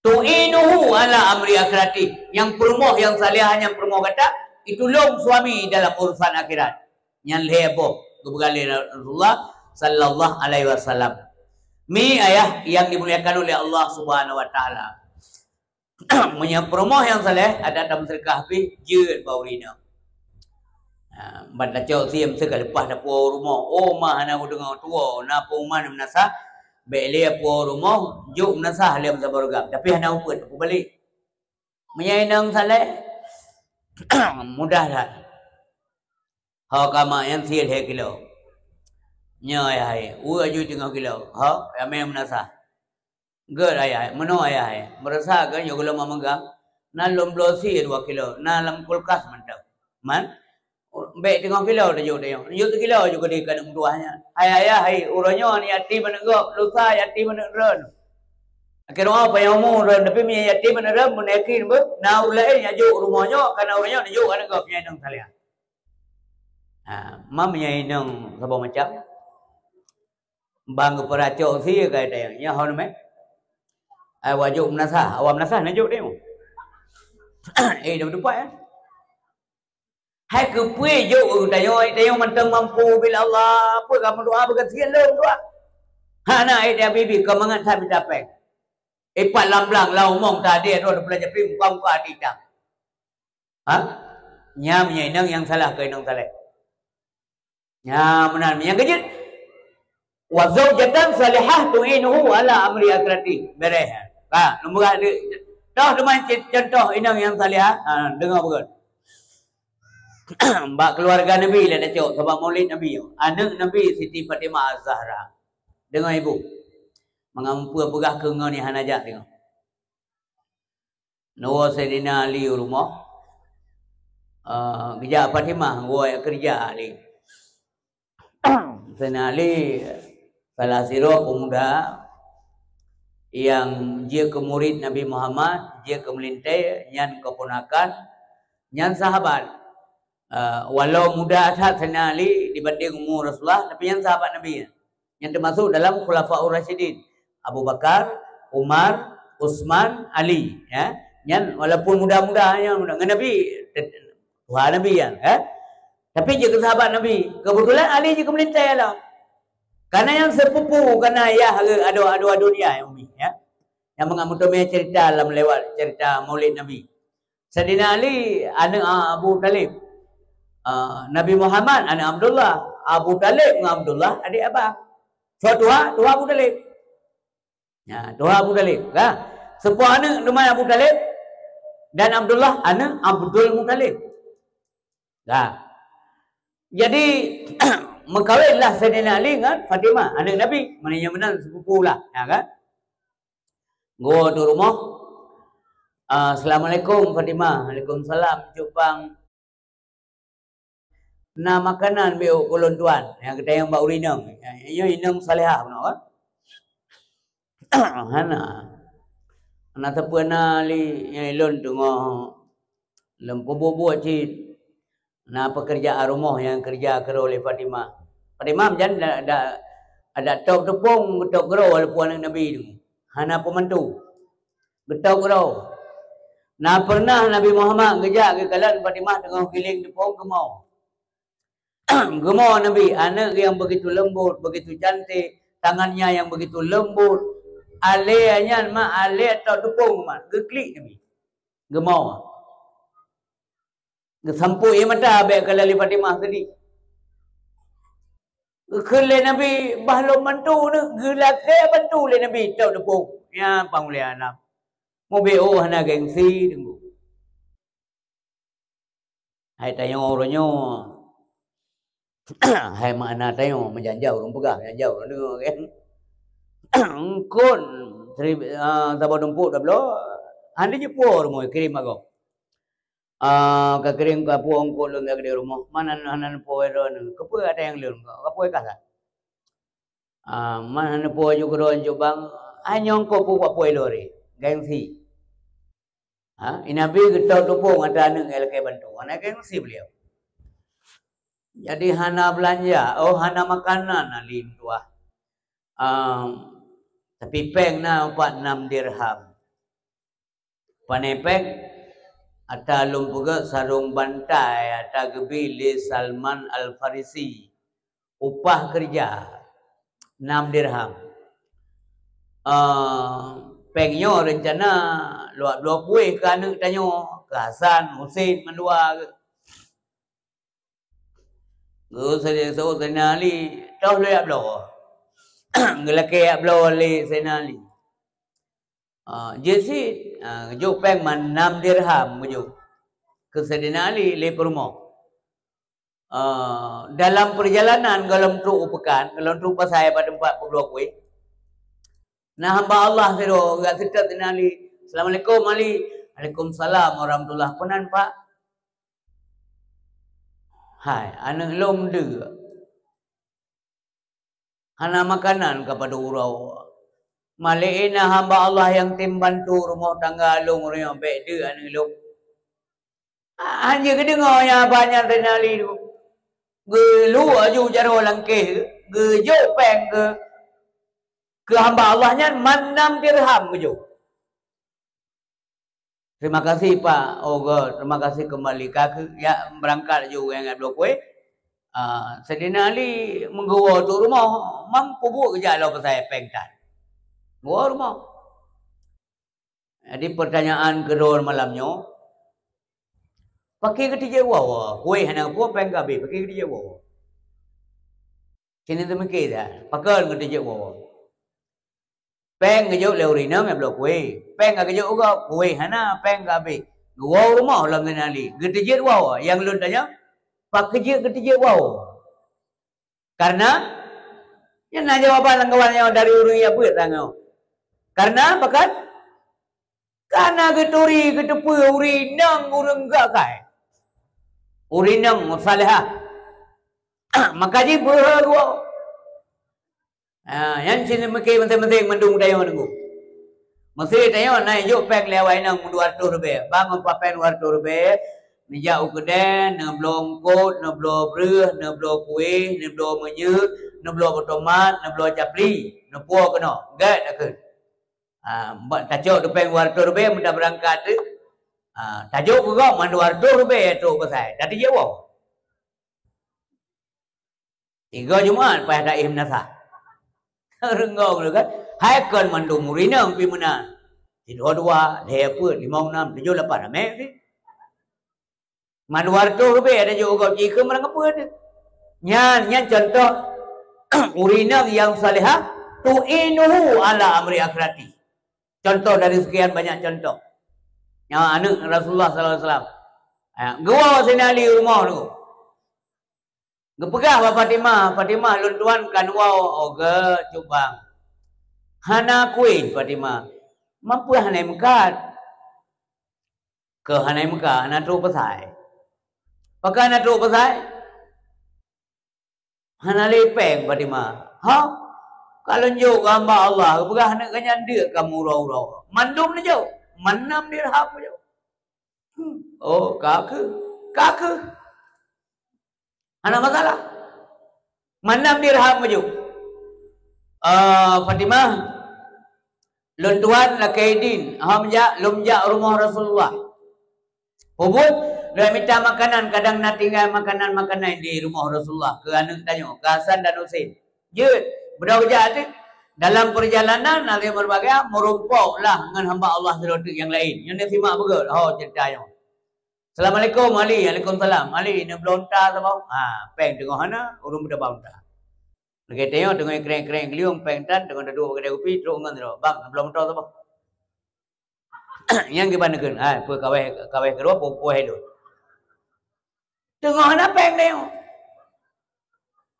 Tu'inuhu ala amri akhirati. Nyang peurumoh nyang salihah, nyang peurumoh gata, itulông suami dalam urusan akhirat. Nyan lhèe boh geupeugah lé Rasulullah sallallahu alaihi wasallam. Mi ayah yang dimuliakan oleh Allah Subhanahu wa Taala. Meunyoe peurumoh nyang saleh, adak tameuseudeukah pih jeuet bak ureueng inong. Ha, ban tacok sie meusti ka leupah tapuwoe rumoh. Oh, ma hana kudeungö tuwoe, na peurumoh na meunasah, bèk lé puwoe rumoh, jok meunasah lé meusaboh rugam. Tapi hana upeuet, tapubalek. Meunyoe inong saleh, mudah that. Ho ka mak nyan sie lhèe kilo. Nyoe ayah hai, ueh aju teungoh kilo. Ho, ramé meunasah. Gèt ayah hai, meunoe ayah hai. Meurasa gèt nyoe gohlom meumeugang. Na lôn bloe sie dua kilo, na lam kulkas mantong. Man, bèk teungoh kilo tajok, tajok. Tajok sikilo aju keudéh keu aneuk meutuwah nyan. Hai ayah hai, uroe nyoe aneuk yatim aneuk gob, lusa yatim aneuk droen. Akhé rumoh panyang umu droen, tapi meunyoe yatim aneuk droen, meunayakin beuh, na ureueng laén nyang jok rumoh nyoe, kana ureueng nyoe neujok aneuk gob nyang inong saleh. Ha, ma meunyoe inong saboh macam. Ban geupeuracok sie ka tayang. Nyan hon meh. Ai wajok meunasah, awak meunasah na jok tayong. Eh, dah berdebat ya. Hai keupeue jok tayong, tayong mantong mampu bila Allah. Apa kamu doa beukan sikit lom doa. Hana ai dia bibi kau mangat sa mita pèng. Ipat lam blang lau mong tadi roh belajar pim muka-muka hati hitam. Ha? Nya meunyoe inong nyang salah keu inong saleh. Nya meunan nyang keujeuet. Wa zaujatan salihah tu'inuhu ala amri akhirati. Beres. Ha, nombor dua. Toh teuma contoh inong nyang salihah. Ha, deungoe beugöt. Bak keluarga Nabi lah tacok, sabab Maulid Nabi. Aneuk Nabi Siti Fatimah Az-Zahra. Deungoe ibu. Mangat mupeue peugah keu ngon nyang hana jak deungoe. Neuwoe Saidina Ali u rumoh, eh, geujak Fatimah woe keureuja Ali. Saidina Ali salah sidroe peumuda nyang jeuet keu murit Nabi Muhammad, jeuet keu meulintèe, nyan keuponakan, nyan sahabat. Eh, walau muda that Saidina Ali dibanding umu Rasulullah, tapi nyan sahabat Nabi. Nyan teumasuk dalam Khulafaur Rasyidin, Abu Bakar, Umar, Utsman, Ali, ya. Nyan walaupun muda-muda nyan muda ngon Nabi, tuha Nabi nyan, ya. Tapi jeuet keu sahabat Nabi. Kebetulan Ali jeuet keu meulintèe lah. Karena nyan sepupu, karena yah ado, ado, ado dia yang umi, ya. Nyang mangat meuteumé cerita lam lewat cerita Maulid Nabi. Saidina Ali aneuk Abu Thalib. Ah, Nabi Muhammad aneuk Abdullah. Abu Thalib ngon Abdullah adik abang. Soe tuha? Tuha Abu Thalib. Ya, tuha Abu Thalib, kan? Sepuh aneuk teuma Abu Thalib dan Abdullah aneuk Abdul Muthalib. Kan? Jadi, meukawenlah Saidina Ali ngon Fatimah, aneuk Nabi. Maknanya meunan sepupu lah, ya kan? Geuwoe u rumoh. Ah, "Assalamualaikum, Fatimah." "Waalaikumsalam, Cut Pang." "Na makanan beu keu lôn tuan." Nyang geutanyong bak ureueng inong. Nyoe inong salehah bunoe kan? "Hana. Na sapeue na lé, nyoe lôn teungoh lôn peubuet-buet cit." Na peukeurjaan rumoh nyang keureuja keudroe lé Fatimah. Fatimah meujan da, da, Adak top teupông, top keudroe walaupun aneuk Nabi tu. Hana peumantu. Geutôb keudroe. Na pernah Nabi Muhammad geujak geukalon Fatimah teungoh giléng teupông geumoe. Geumoe Nabi, aneuk nyang begitu lembut, begitu cantik, tangannya yang begitu lembut. Alé nyan mak alé atau teupông mak, geuklik Nabi. Geumoe. Geusampôk ie mata bék ka lé Fatimah tadi. Geukheun lé Nabi, bah lom mantu neuh, geulakée bantu lé Nabi, top teupông. Nyan pang ulée alam. Mubiôh hana gengsi deungoe. Hai tanyoe uroe nyoe. Hai makna tanyoe, meujanjau ureuëng peugah, meujanjau ureuëng deungoe kan. Eungkôt seri-, ah, saboh dumpuk dua bloe, hana jipuwoe rumoh kirém agoe. Ah, ka kirém ka puwoe eungkôt lôn ka keudéh rumoh. Man hana, hana neupuwoe droeneuh. Keupeue ata nyang lôn? Ka puwoe ka that. Ah, man hana neupuwoe ju keudroe ju bang. Ai nyoe eungkôt peue ka puwoe lôn ré. Gengsi. Ha, i Nabi geutôb teupông ata aneuk nyang lakée bantu. Hana gengsi beliau. Jadi hana beulanja, oh hana makanan alim tuah. Ah, tapi péng na pat nam dirham. Pane péng, ata lôn peugét sarong bantai ata geubi lé Salman Al-Farisi. Upah keureuja nam dirham. Ah, péng nyoe reuncana lôn bloe kueh keu aneuk tanyoe, keu Hasan, Husen, mandua geuh. Geuh Saidina Ali, toh lôn jak bloe. Geulakée jak bloe lé Saidina Ali. Ah, jeuet cit, ah, geujok péng man nam dirham geujok. Keu Saidina Ali lé peurumoh. Ah, dalam peurjalanan gohlom trok u peukan, gohlom trok pasai bak teumpat peubloe kueh. Na hamba Allah sidroe geujak seutôt Saidina Ali. "Assalamualaikum Ali." "Waalaikumsalam warahmatullah." "Peue nan Pak?" "Hai, aneuk lôn deuk. Hana makanan ka padub uroe. Malée na hamba Allah nyang tem bantu rumoh tangga lôn uroe nyoe, bék deuk aneuk lôn." Hana geudeungoe nyang haba nyan Saidina Ali tu. Geuluek laju jaroe lam kéh, geujok péng keu, keu hamba Allah nyan man nam dirham geujok. "Terima kasih, Pak." "Oh, God, terima kasih kembali." Ka keuh, jak beurangkat laju ureuëng nyang bloe kueh. Ah, Saidina Ali meugeuwoe trok rumoh, man peubuet geujak lom pasai péng tan. Geuwoe rumoh. Jadi, pertanyaan keudroe malam nyoe, pakon geuteujeuet woe-woe? Kueh hana geupuwoe, péng ka habéh, pakon geuteujeuet woe-woe? Sini teumike dah, pakon geuteujeuet woe-woe? Péng geujok lé ureuëng inong nyang bloe kueh. Péng ka geujok u gob, kueh hana, péng ka habéh. Geuwoe u rumoh lom Saidina Ali. Geuteujeuet woe-woe? Nyang lôn tanyong, pakon jeuet geuteujeuet woe-woe? Karena, nyan na jawaban lam kawan nyoe dari ureuëng nyang beuet tanyoe. Karena, pakon? Karena geuturi, geuteupeue ureuëng inong ureuëng geukai. Ureuëng inong salehah. Maka jih beuhe geuwoe. Ha, nyan cit meuke maséng-maséng mandum tanyoe deungoe. Meusé tanyoe na jok péng lé awak inong dua ratus ribèe. Bang, upah péng dua ratus ribèe, neujak u keudè, neubloe eungkôt, neubloe breueh, neubloe kueh, neubloe minyeuk, neubloe beutomat, neubloe capli, neupuwoe keunoe. Gèt takheun. Ha, bak tacok teuh péng dua ratus ribèe, meuda beurangkat teuh. Ha, tajok keu gob man dua ratus ribèe trok pasai. Tateujeuet woe. Tiga Jumat payah taéh meunasah. Reunggong lé kan. Hai kon mandum ureuëng inong pih meunan. Sidroe dua, lhèe peuet, limong nam, tujoh lapan, ramé sih. Man dua ratus ribèe tajuk u gob jih keu meurang peue teuh. Nyan, nyan contoh ureuëng inong nyang salehah, tu'inuhu ala amri akhirati. Contoh dari sekian banyak contoh. Nyan aneuk Rasulullah sallallahu alaihi wasallam. Ha, geuwoe Saidina Ali u rumoh tu. Geupeugah bak Fatimah, "Fatimah, lôn tuan kan woe." "Oh, gèt, cut bang." "Hana kueh, Fatimah." "Man peue hana meukat?" "Keu hana meukat, hana trok pasai." "Pakon hana trok pasai?" "Hana lé péng, Fatimah." "Hah? Ka lôn jok keu hamba Allah, geupeugah aneuk geuh nyan deuk kamoe uroe-uroe." Mandum neujok, man nam dirham neujok. Hmm. "Oh, ka keuh, ka keuh. Hana masalah." Man nam dirham geujok. "Eh, Fatimah, lôn tuan lakée idin, hom jak, lôn jak rumoh Rasulullah." Peubuet, lôn mita makanan, kadang na tinggai makanan-makanan di rumoh Rasulullah keu aneuk tanyoe, keu Hasan dan Husein. Jeuet, beudôh jak teuk. Dalam peurjalanan, na lheueh meurumpok lah ngon hamba Allah sidroe teuk nyang laén. Nyoe neusimak beugöt, ho, ceurita nyoe. "Assalamualaikum, Ali." "Waalaikumsalam." "Ali, neubloe unta saboh?" Ha, péng teungoh hana, ureueng beudaba unta. Lagée tanyoe teungoh kreng-kreng geuliong, péng tan, teungoh taduek bak keudè kupi, trok ngon sidroe, "Bang, neubloe moto saboh." Nyang kiban neukheun, "Hai, peue kaweh, kaweh keudua, peue, peue hai lôn?" Teungoh hana péng tanyoe.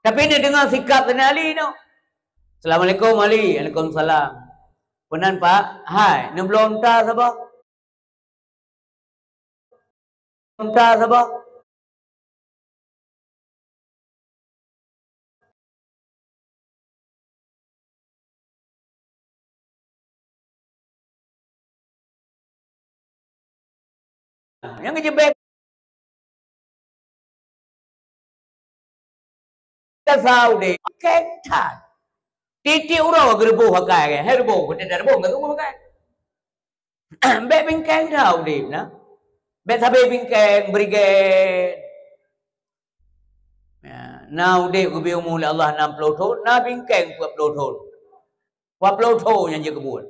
Tapi neudeungoe sikap Saidina Ali nyoe. "Assalamualaikum, Ali." "Waalaikumsalam." "Peunan, Pak?" "Hai, neubloe unta saboh?" Unta saboh. Nyang geujeuet bèk Saudi, keng that. Tiep-tiep uroe geureuboh pakai, hai reuboh, keu teuda reuboh, enggak reuboh pakai. Bèk bingkeng that udép na. Bèk sabe bingkeng, brigade. Ya, na udép geubri umu lé Allah nam ploh thon, na bingkeng peuet ploh thon. Peuet ploh thon nyang jeuet keu buet.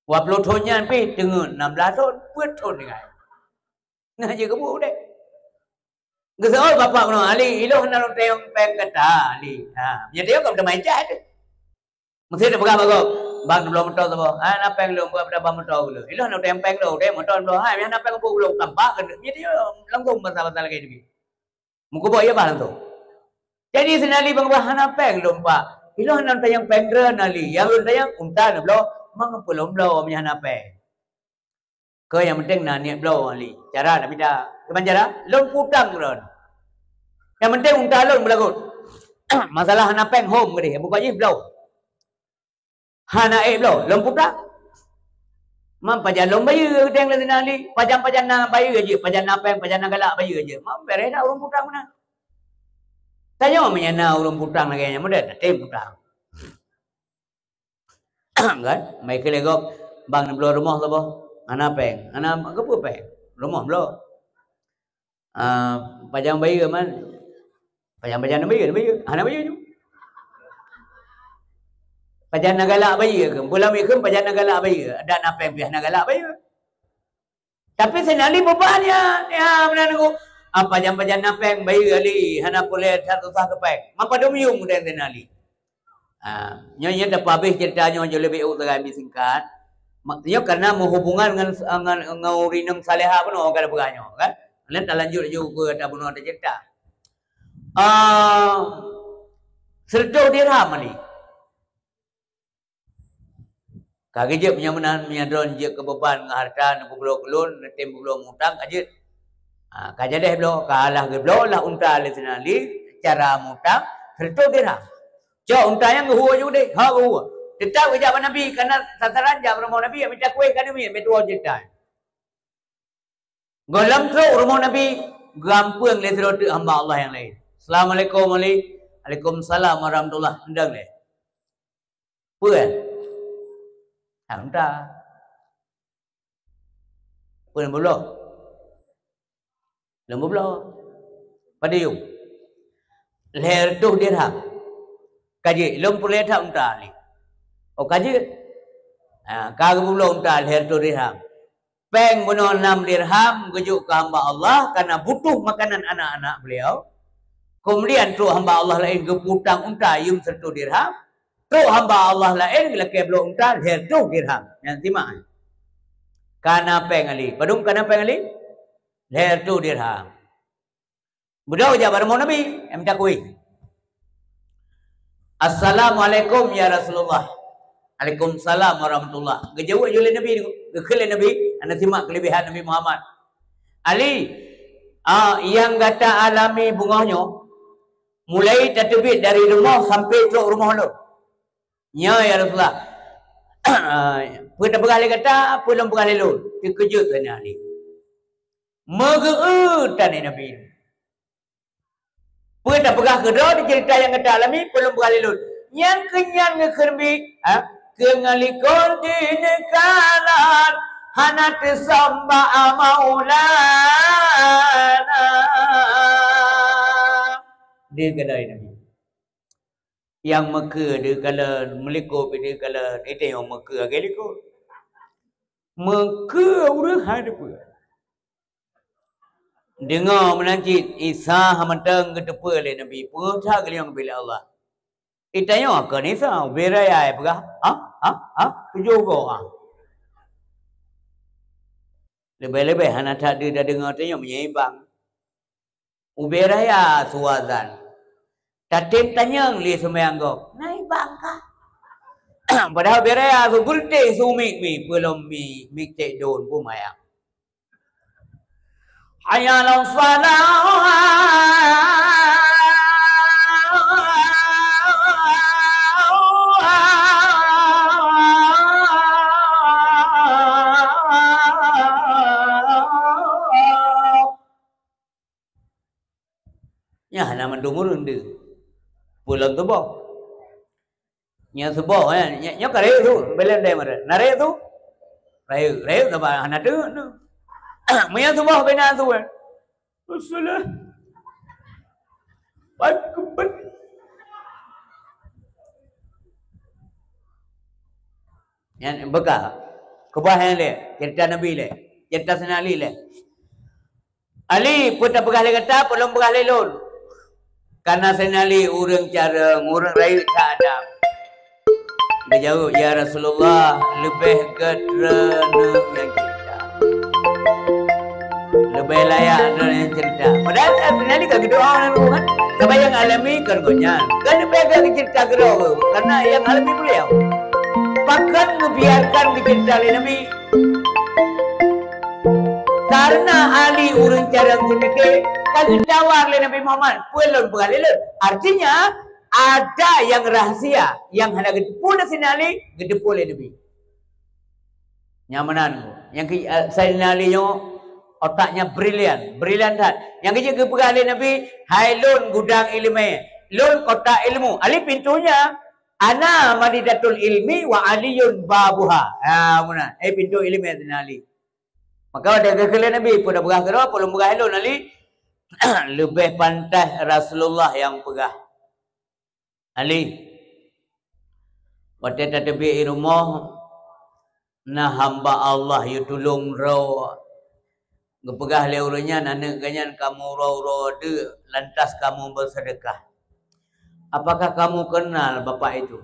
Peuet ploh thon nyan pih teungeut nam blah thon, peuet thon tinggai. Na jeuet keu buet udép. Geuseuôt bapak keunoe, "Ali, ilôn hana lôn tayong péng gata, Ali." Ha, meunyoe tayong ka meuteumé ijak teuh. Meusé teupeugah bak gob, "Bang, neubloe moto saboh." "Hana péng lôn, buat peue bang moto ulôn." "Ilôn hana lôn tayong péng lôn, tayong moto lôn bloe." "Hai, meunyoe hana péng, peue ulôn tampak keuneuk." Meunyoe tayong langsông basa-basa lagèe nyan. Meukeubah ia bah langsông. Jadi Saidina Ali bang bah, "Hana péng lôn, Pak." "Ilôn hana lôn tayong péng droen, Ali. Nyang lôn tayong unta neubloe, mangat peue lôn bloe meunyoe hana péng." Keu nyang penting na niet bloe, Ali. Cara na beda. Kiban cara? Lôn peutang droen. Nyang penting unta lôn beulagot. Masalah hana péng hom keudeh, buka jih bloe. Hana ék bloe, lôn peutang. Man pajan lôn bayeue, geudeng lé Saidina Ali. Pajan-pajan na bayeue jeuet, pajan na péng, pajan na galak bayeue jeuet. Man beureh dak ureueng peutang meunan. Tanyoe meunyoe na ureueng peutang lagèe nyan, model na tem peutang. Kan? Mai keu lé gob, "Bang, neubloe rumoh saboh." "Hana péng." "Hana keupeue péng?" "Rumoh bloe." "Ah, pajan bayeue man?" "Pajan-pajan na bayeue, na bayeue." "Hana bayeue nyoe." "Pajan na galak bayeue keu?" "Bulan meukeum pajan na galak bayeue." "Dak na péng pih hana galak bayeue." Tapi Saidina Ali beuban nyan, ya, meunan nunggu. "Ah, pajan-pajan na péng bayeue, Ali, hana peureulèe that susah keu péng." Man padum yuem udeb Saidina Ali. Ah, nyoe, nyoe tapeuhabéh ceurita nyoe jeuet leubeh ôt sagai, mi singkat. Mak, nyoe karena meuhubungan ngon, ngon, ngon ureueng inong salehah bunoe ka tapeugah nyoe, kan? Nyan talanjut laju keu tabunoe taceurita. Ah, seratus dirham, Ali. Ka geujeuet meunyoe meunan, meunyoe droen jeuet keu beuban ngon hareuta, neupeubloe keu lôn, neutem peubloe mutang, ka jeuet. Ha, ka jadeh bloe, ka lah geubloe lah unta lé Saidina Ali, cara mutang, seratus dirham. Cok unta nyan geuhue ju deh, ha geuhue. Teutap geujak bak Nabi, karena sasaran jak rumoh Nabi, mita kueh ka neumiet, meutuwoe ceurita. Gohlom trok rumoh Nabi, geuampeuen lé sidroe teuk hamba Allah nyang laén. "Assalamualaikum, Ali." "Waalaikumsalam warahmatullah." Endang lé. Peue? Hana unta. Peue lôn peubloe? Lôn peubloe. Padum? Lhèe reutôh dirham. Ka jeuet, lôn peureulèe that unta lé. Oh, ka jeuet. Ha, ka geupeubloe unta lhèe reutôh dirham. Péng bunoe nam dirham geujok keu hamba Allah, karena butuh makanan anak-anak beliau. Kemudian trok hamba Allah laén geuputang unta yuem seratus dirham. Trok hamba Allah laén geulakèe bloe unta lhèe reutôh dirham. Nyan simak. Ka na péng Ali. Padum ka na péng Ali? Lhèe reutôh dirham. Beudôh jak bak rumoh Nabi, mita kueh. "Assalamualaikum ya Rasulullah." "Waalaikumsalam warahmatullah." Geujaweueb ju lé Nabi, geukheun lé Nabi, hana simak keulebihan Nabi Muhammad. "Ali, ah, nyang gata alami beungoh nyoe, mulai tateubiet dari rumoh sampai trok rumoh lôn." "Nyo, ya Rasulullah." "Peue tapeugah lé gata, peue lôn peugah lé lôn?" Teukeujot Saidina Ali. Meugeu-eu tan lé Nabi. "Peue tapeugah keudroe di ceurita nyang gata alami, peue lôn peugah lé lôn?" Nyang keu nyan geukheun bi, ha? Keu ngalikot di neukalon, hana teusamba Maulana. Di keudai Nabi. Nyang meukeue di kalon, meulikot di kalon, itu nyang meukeue lagèe likot. Meukeue ureueng hai teupeue. Deungoe meunan cit, Isa mantong geuteupeue lé Nabi, peue that geulong bak Allah. Itanyoe kon Isa, ubé raya peugah, "Ha? Ha? Ha?" Tujoh goe, ha. Leubeh-leubeh hana that deuh tadeungoe tanyoe meunyoe ibang. Ubé raya su azan. Tatem tanyong lé seumayang gob. Na ibang kah? Padahai ubé raya su gulteh su miek mi, peue lom mi, miek cék dôn peue mayang. Hayya 'alas shalah. Nyan hana mandum ureueng deuh. Peue lom tuboh. Nyan suboh, eh. Nyan, nyan ka rayeuk su, belom dai mara. Na rayeuk su? Rayeuk, rayeuk sabab hana deuk tu. Meunyan suboh bina su, eh. Assalah. Pat keubet. Nyan beukah. Keubah nyan lé, cerita Nabi lé, cerita Saidina Ali lé. Ali, peue tapeugah lé gata, peue lôn peugah lé lôn? Kareuna Saidina Ali ureueng carông, ureueng rayeuk that adab. Geujaweueb, "Ya Rasulullah, leubeh gét droeneuh nyang cerita. Leubeh layak droeneuh nyang cerita." Padahai Saidina Ali ka geudoa ngon guru kan? Sabab nyang alami kon gobnyan. Kan leubeh gét geucerita keudroe, kareuna nyang alami beliau. Pakon geubiarkan geucerita lé Nabi? Kareuna Ali ureueng carông seumiké, ka geutawar lé Nabi Muhammad, peue lôn peugah lé lôn. Artinya, ada nyang rahsia, nyang hana geuteupeue lé Saidina Ali, geuteupeue lé Nabi. Nyan meunan. Nyang keu, eh, Saidina Ali nyoe otaknya brilian, brilian that. Nyang keu jeuet geupeugah lé Nabi, "Hai lôn gudang ileumèe, lôn kotak ilmu." Ali pintonya, "Ana madidatul ilmi wa Aliyun babuha." Ha, meunan. Eh, pintoe ileumèe Saidina Ali. Maka watèe geukheun lé Nabi, "Peue tapeugah keudroe, peue lôn peugah lôn, Ali?" Leubeh pantas Rasulullah nyang peugah. Ali, watèe tateubiet i rumoh, na hamba Allah yue tulông droe. Geupeugah lé ureueng nyan, "Aneuk geuh nyan kamoe uroe-uroe deuk, lantas kamoe beuseudeukah. Apakah kamoe keunal bapak itu?"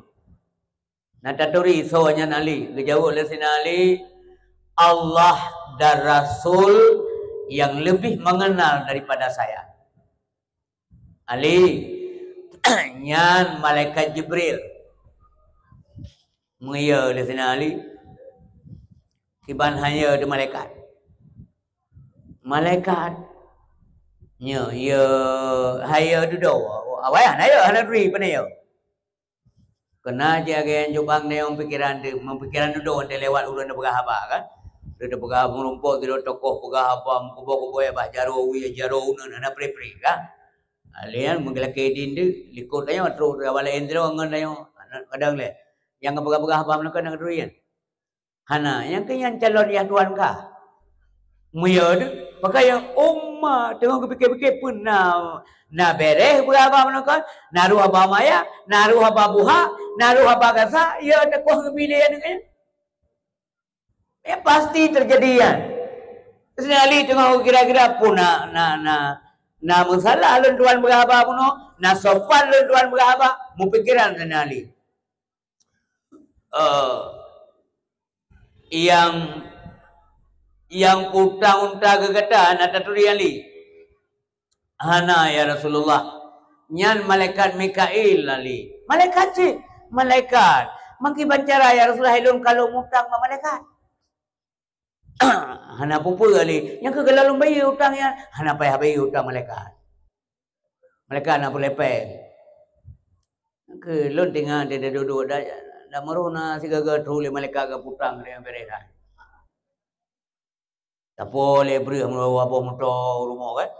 Na taturi soe nyan Ali. Geujaweueb lé Saidina Ali, "Allah dan Rasul yang lebih mengenal daripada saya." Ali, nyan malaikat Jibril. Meuyue lé Saidina Ali. Kiban han yue di malaikat. Malaikat. Nyoe, yue, han yue dudoe. Awai hana yue, hana turi pane yue. Keunan cit lagèe nyan cubang nyoe pikeran teuh, meupikiran dudoe teuh lewat ulôn neupeugah haba kan. Lôn neupeugah meurumpok sidroe tokoh peugah haba meukuboh-kuboh bak jaroe wie, jaroe uneuen hana preh-preh kan. Lé nyan meugeulakèe idin teuh, likot tanyoe trok saban laén sidroe ngon tanyoe. Kadang lé nyang geupeugah-peugah haba meunyoe kan na keuturi nyan. Hana, nyang keu nyan calon nyang tuan kah. Meuyue teuh, pakon nyang uma teungoh geupike-pike peue na, na bereh beuhaba meunoe kon, na rôh haba maya, na rôh haba buha, na rôh haba gasa, ya teukoh geubi lé nyan. Ya pasti teujadi nyan. Saidina Ali teungoh kira-kira peue na, na, na, na meusalah lôn tuan beuhaba meunoe, na sopan lôn tuan beuhaba, meupikiran Saidina Ali. Eh, nyang, nyang utang unta keu gata na taturi Ali? Hana, ya Rasulullah. Nyan malaikat Mikail Ali. Malaikat cit, malaikat. Mangki bancara, ya Rasulullah, lôn ka lôn mutang bak malaikat. Hana peue-peue Ali. Nyang keu geulalu bayeue utang nyan, hana payah bayeue utang malaikat. Malaikat na peuleupeh. Keu lôn tinggai di dudoe, dak, dak meurôh na sigaga trok lé malaikat geuputang lé nyang bereh that. Tapo lé breuh meurôh waboh moto rumoh kan.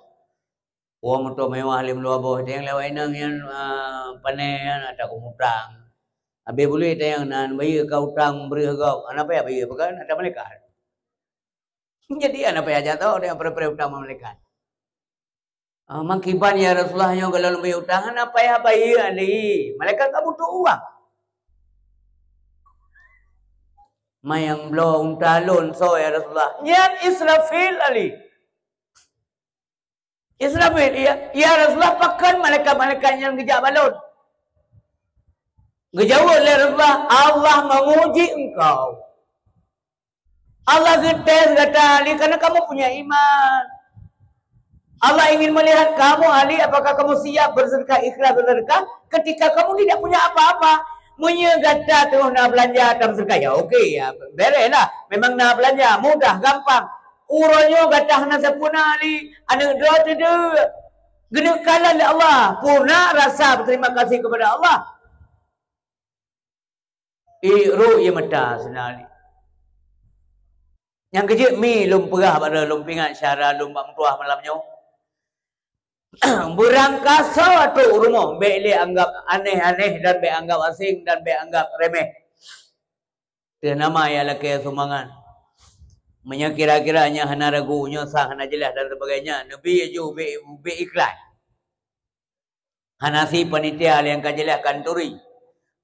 Woe moto mewah lhèe dua boh, teuh nyang lewat inong nyan, ah, pané nyan ata kumutang. Habéh buleuen teuh nyang nan bayeue ka utang breuh gob. Hana payah bayeue, pakon ata malaikat. Jadi hana payah jatoh, teuh nyang preh-preh utang bak malaikat. Ah, mangkiban ya Rasulullah nyoe gohlom bayeue utang, hana payah bayeue Ali. Malaikat ka butuh uang. Manyang bloe unta lôn soe ya Rasulullah? Nyan Israfil Ali. Israfil, ya, ya Rasulullah, pakon malaikat-malaikat nyan geujak bak lôn? Geujaweueb lé Rasulullah, "Allah menguji engkau." Allah geutes gata Ali karena kamu punya iman. Allah ingin melihat kamu Ali, apakah kamu siap bersedekah, ikhlas bersedekah ketika kamu tidak punya apa-apa. Meunyoe gata teuh na beulanja dan sedekah, ya oke, ya bereh lah. Memang na beulanja, mudah, gampang. Uroe nyoe gata hana sapeue na Ali, aneuk droe teudeuk. Geuneuk kalon lé Allah, puna rasa berterima kasih kepada Allah. Ié rô ié mata seunali. Nyang keujeuet mi lôn peugah bak droe, lôn peuingat syedara lôn bak meutuah malam nyoe. Beurangkasoe trok u rumoh, bèk lé anggap aneh-aneh dan bèk anggap asing dan bèk anggap remeh. Teuh nama ya lakèe sumbangan. Meunyoe kira-kira nyan hana ragu, nyoe sah hana jeulaih dan sebagainya, neubi aju bèk, bèk ikhlas. Hana si panitia nyang ka jeulaih ka neuturi.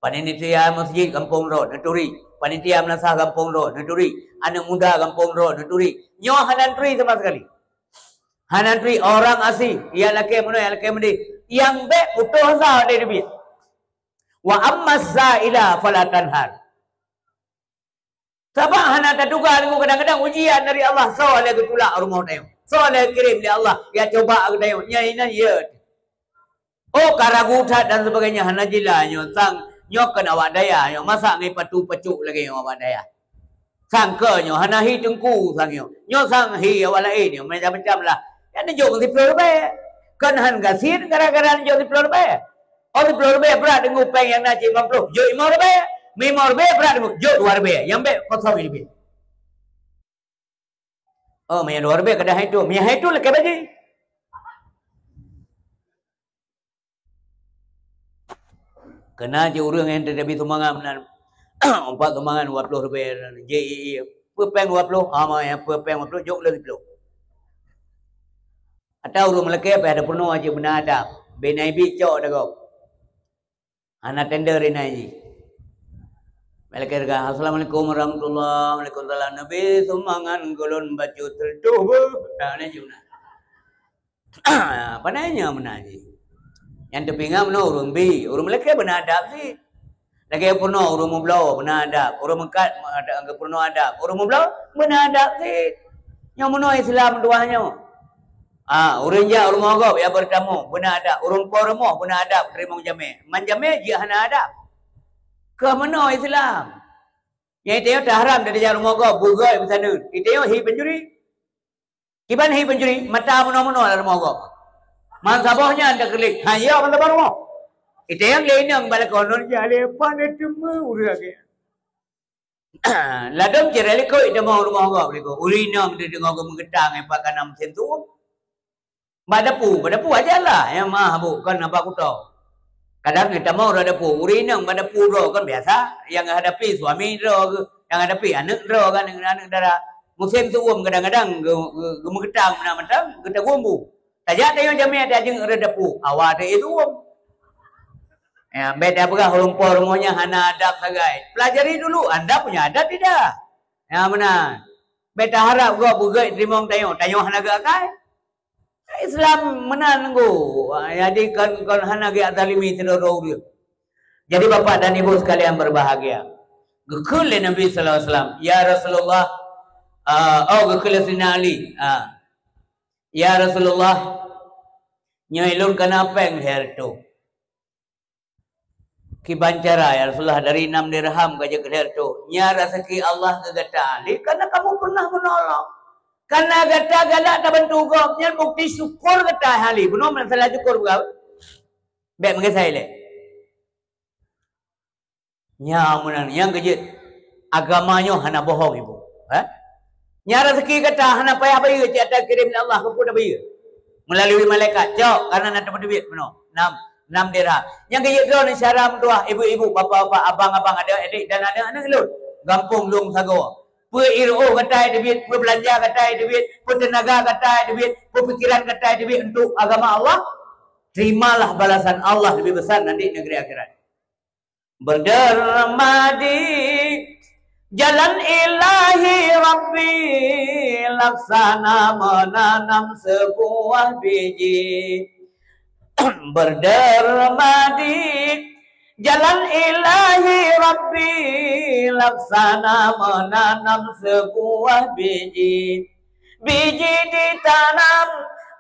Panitia masjid gampông droe neuturi. Panitia meunasah gampông droe neuturi. Aneuk muda gampông droe neuturi. Nyoe hana neuturi sama sekali. Hana neuturi orang asing. Nyang lakèe meunoe, nyang lakèe meudéh. Nyang bèk putôh asa lé neubi. Wa ammas sa'ila fala tanhar. Sabab hana tatuga deungon kadang-kadang ujian dari Allah, soe lé geutulak rumoh tanyoe. Soe lé kirém lé Allah, ya coba geutanyoe. Nyan inan ya. Oh, ka ragu that dan sebagainya, hana jila nyoe sang nyoe kon awak dayah nyoe, masa ngai patu pacok lagèe nyoe awak dayah. Sang keu nyoe hana hi teungku sang nyoe. Nyoe sang hi awak laén nyoe, macam-macam lah. Nyan neujok siplôh ribèe. Kon han gasien gara-gara neujok siplôh ribèe. Oh, siplôh ribèe brat deungon péng nyang na cit limong ploh, jok limong ribèe. Limong ribèe brat deungon, jok dua ribèe. Nyang bèk kosong ribèe. Oh, meunyo dua ribèe kadang hai tu. Meunyo hai tu lakèe bajèe. Keu na cit ureueng nyang teutabri sumbangan meunan. Umpat sumbangan dua ploh ribèe. Jok ié, ié. Peue péng dua ploh? Ah, ma, nyang peue péng dua ploh, jok lé siplôh. Atawa ureueng meulakèe payah tapeurunoe cit beuna adab. Bèk na ibi cok ata gob. Hana tender inan jih. Meulakèe teuka, "Assalamualaikum warahmatullah." "Waalaikumsalam." "Neubi sumbangan keu lôn bacut reutôh beuh." Nah, nyan jih beuna. Pane nyan meunan jih. Nyang teupinga meunoe ureueng bi, ureueng meulakèe beuna adab cit. Lagèe peurunoe ureueng meubloe beuna adab, ureueng meukat ada geupeurunoe adab, ureueng meubloe beuna adab cit. Nyoe meunoe Islam tuha nyoe. Ah, ureueng jak rumoh gob ya beutamu beuna adab, ureueng po rumoh beuna adab teurimong jamèe. Man jamèe jih hana adab. Keu meunoe Islam. Nyang itanyoe teuharam dari jak rumoh gob, beugöt beusaneut. Itanyoe hi pencuri. Kiban hi pencuri, mata meunoe-meunoe lam rumoh gob. Man saboh nyan takeulik, han yo ban saboh rumoh. Itanyoe lé inong bak lakoe, ngon jak lé pan teuma ureueng lagèe. Ladôm cirée likot itamong rumoh gob likot. Ureueng inong teudeungoe geumeugeutang, eh, pat kana meusén tueng. Bak dapu, bak dapu aja lah, nyang meuah bu, kon bak kuto. Kadang itamong rot dapu, ureueng inong bak dapu droe kon biasa, nyang hadapi suami droe, nyang hadapi aneuk droe kan, aneuk dara. Meusén tueng kadang-kadang geu-, geu-, geumeugeutang meunan mantong, geutaguen bu. Tajak tanyoe jamèe tajeuet rot dapu, awai teuh tueng. Ya, bèk tapeugah ureueng po rumoh nyan hana adab sagai. Pelajari dulu, anda punya adab tidak? Ya, meunan. Bèk taharap gob beugöt teurimong tanyoe, tanyoe hana geuakai. Islam meunan nunggu. Jadi kon, kon hana geuzalimi sidroe-droe ureueng. Jadi Bapak dan Ibu sekalian berbahagia. Geukheun lé Nabi sallallahu alaihi wasallam, "Ya Rasulullah," ah, oh, geukheun lé Saidina Ali, ah, "Ya Rasulullah, nyoe lôn kana péng lhèe reutôh." "Kiban cara, ya Rasulullah, dari enam dirham ka jeuet keu lhèe reutôh?" "Nyan raseuki Allah keu gata, lé kana kamoe pernah meunolong. Kana gata galak tabantu gob, nyan bukti syukur gata, hai Ali." Bunoe masalah syukur beugawée. Bèk meugasai lé. Nyan meunan, nyang keujeuet. Agama nyoe hana bohong, Ibu. Ha? Nyan raseuki gata hana payah bayeue, cit ata kirém lé Allah, keupeue tabayeue? Melalui malaikat, cok, karena na teupeuduek bunoe. Nam, nam dirham. Nyang keu jeuet droeneuh syedara meutuwah, ibu-ibu, bapak-bapak, abang-abang, adik-adik dan aneuk-aneuk lôn. Gampông lôn sagoe. Peue iroh gata teubiet, peue beulanja gata teubiet, peue teunaga gata teubiet, peue pikiran gata teubiet untuk agama Allah. Terimalah balasan Allah lebih besar nanti negeri akhirat. Berderma di jalan Ilahi Rabbi, laksana menanam sebuah biji. Berderma di jalan Ilahi Rabbi, laksana menanam sebuah biji. Biji ditanam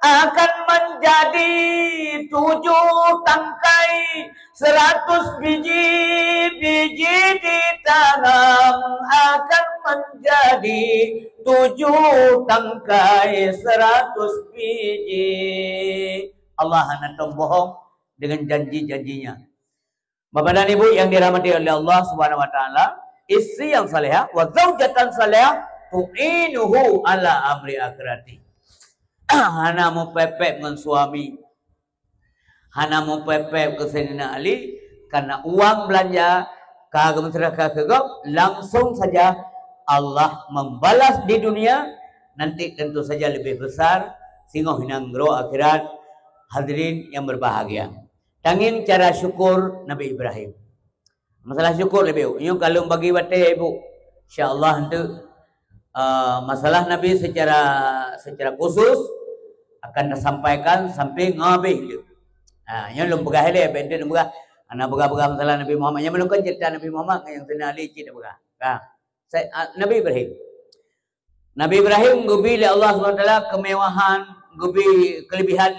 akan menjadi tujuh tangkai, seratus biji. Biji ditanam akan menjadi tujuh tangkai, seratus biji. Allah hana tom bohong dengan janji-janjinya. Bapak dan Ibu yang dirahmati oleh Allah Subhanahu wa Taala, istri yang salehah, wa zaujatan salehah, tu'inuhu ala amri akhirati. Hana meupepet ngon suami, hana meupepet keu Saidina Ali, karena uang belanja ka geumeuseudah keu gob, langsung saja Allah membalas di dunia, nanti tentu saja lebih besar, singoh hinan ngon akhirat. Hadirin yang berbahagia. Tangieng cara syukur Nabi Ibrahim. Masalah syukur leubeh, nyoe ka lôn bagi watée, Ibu. Insya Allah untuk, eh, masalah Nabi secara, secara khusus akan disampaikan sampai ngabéh. Ha, nyoe lôn peugah ilée, bèk lôn peugah. Hana peugah-peugah masalah Nabi Muhammad. Nyang meulôn kan cerita Nabi Muhammad ngon nyang Saidina Ali cit peugah. Ha. Sa-, ah, Nabi Ibrahim. Nabi Ibrahim geubi lé Allah Subhanahu wa Taala kemewahan, geubi kelebihan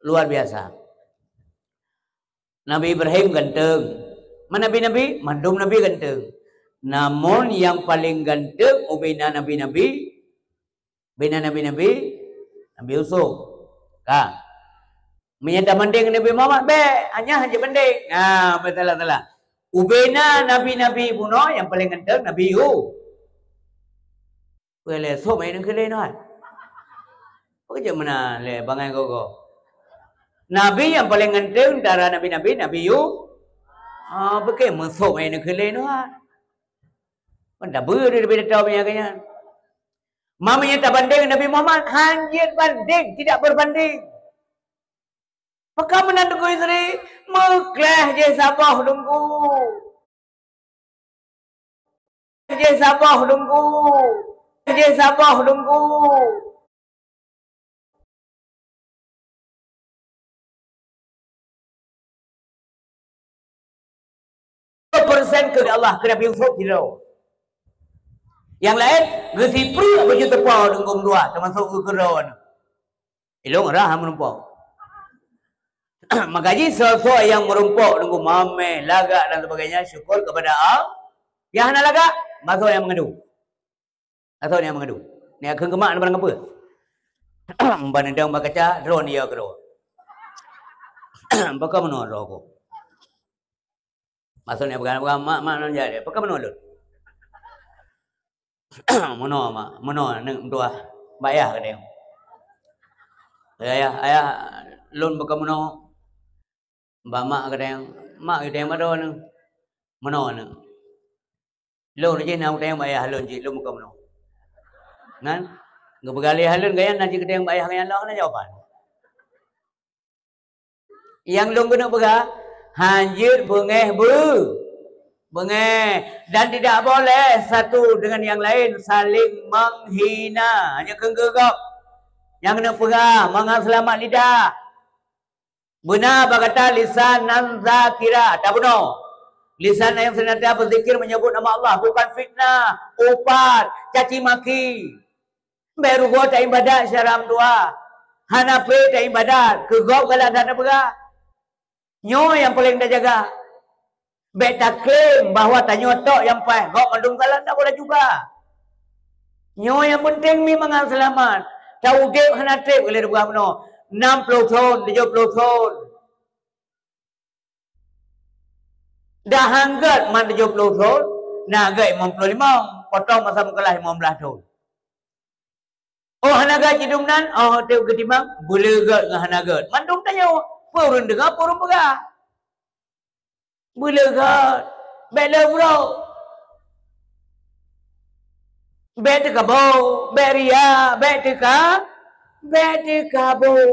luar biasa. Nabi Ibrahim ganteng. Ma nabi-nabi? Mandum nabi ganteng. Namun nyang paleng ganteng ubena nabi-nabi, ubena nabi-nabi, Nabi Yusuf. Ka. Meunyoe tabandeng Nabi Muhammad, bèk, hana hana bandeng. Ha, beutala-tala. Ubena nabi-nabi bunoe nyang paleng ganteng Nabi Yu-, Peue lé sôk meunan keu lé nyoe? Peue jeuet meunan lé bangai gogo? Nabi nyang paleng ganteng antara nabi-nabi, Nabi Yu-, ah, peue keu meusôk meunan keu lé nyoe? Ban tabeue daripada tahu banyak nyan. Ma meunyoe tabandeng Nabi Muhammad, hanjeuet bandeng, tidak berbanding. Pakon meunan Teungku Yusri? Meukleh jih saboh Teungku. Jih saboh Teungku. Jih saboh Teungku. Persen keu Allah, keu Nabi Yusuf sidroe. Nyang laén geusipreuk baju teupeu Teungku meudua, teumasok geukeudroe. Ilôn rhah meureumpok. Maka jih soe-soe nyang meureumpok Teungku mamèh, lagak dan sebagainya, syukur kepada Allah. Nyang hana lagak, masoe nyang mengadu. Atau nyang mengadu. Ni akan gemak na barang apa? Ban endang bak kaca, drone ya keudroe. Baka meunoe droe ku. Maksud ni bukan, bukan mak, mak nan jadi. Baka meunoe lôn. Meunoe mak, meunoe aneuk meutuah. Bak yah kadang. Ayah, ayah, lôn baka meunoe. Bak mak kadang, mak kadang meunoe. Meunoe aneuk. Lôn jih na utang bak ayah lôn cit, lôn buka meunoe. Kan? Geupeugah lé ayah lôn, gaya na cit utang bak ayah nyan, lôn hana jawaban. Nyang lôn keuneuk peugah, hanjeuet beungéh beu-, beungéh. Dan tidak boleh satu dengan yang lain saling menghina. Hanya keu gob. Nyang keuneuk peugah, mangat seulamat lidah. Beuna bak gata lisan nan zakira, tabunoe. Lisan nyang seunantiasa beuzikir menyebut nama Allah, bukan fitnah, upat, caci maki. Bèk rugoe taibadat syedara meutuah. Hana pé taibadat, keu gob galak that tapeugah. Nyoe nyang paleng tajaga. Bèk taklaim bahwa tanyoe tok nyang paih, gob mandum salah, tak boleh juga. Nyoe nyang penting mi mangat seulamat. Taudép hana trép lé buah meunoe. Enam puluh thon, tujoh puluh thon. Dah han gèt man tujoh puluh thon, na gèt limong puluh limong, potong masa meukeulaih limong blaih thon. Oh, hana gét idum nan, oh, teuh geutimang, beuleugot ngon hana gét. Mandum tanyoe, peue ureuëng deungoe, peue ureuëng peugah. Beuleugot, bék le brok. Bék teukaboe, bék riya, bék teuka, bék teukaboe.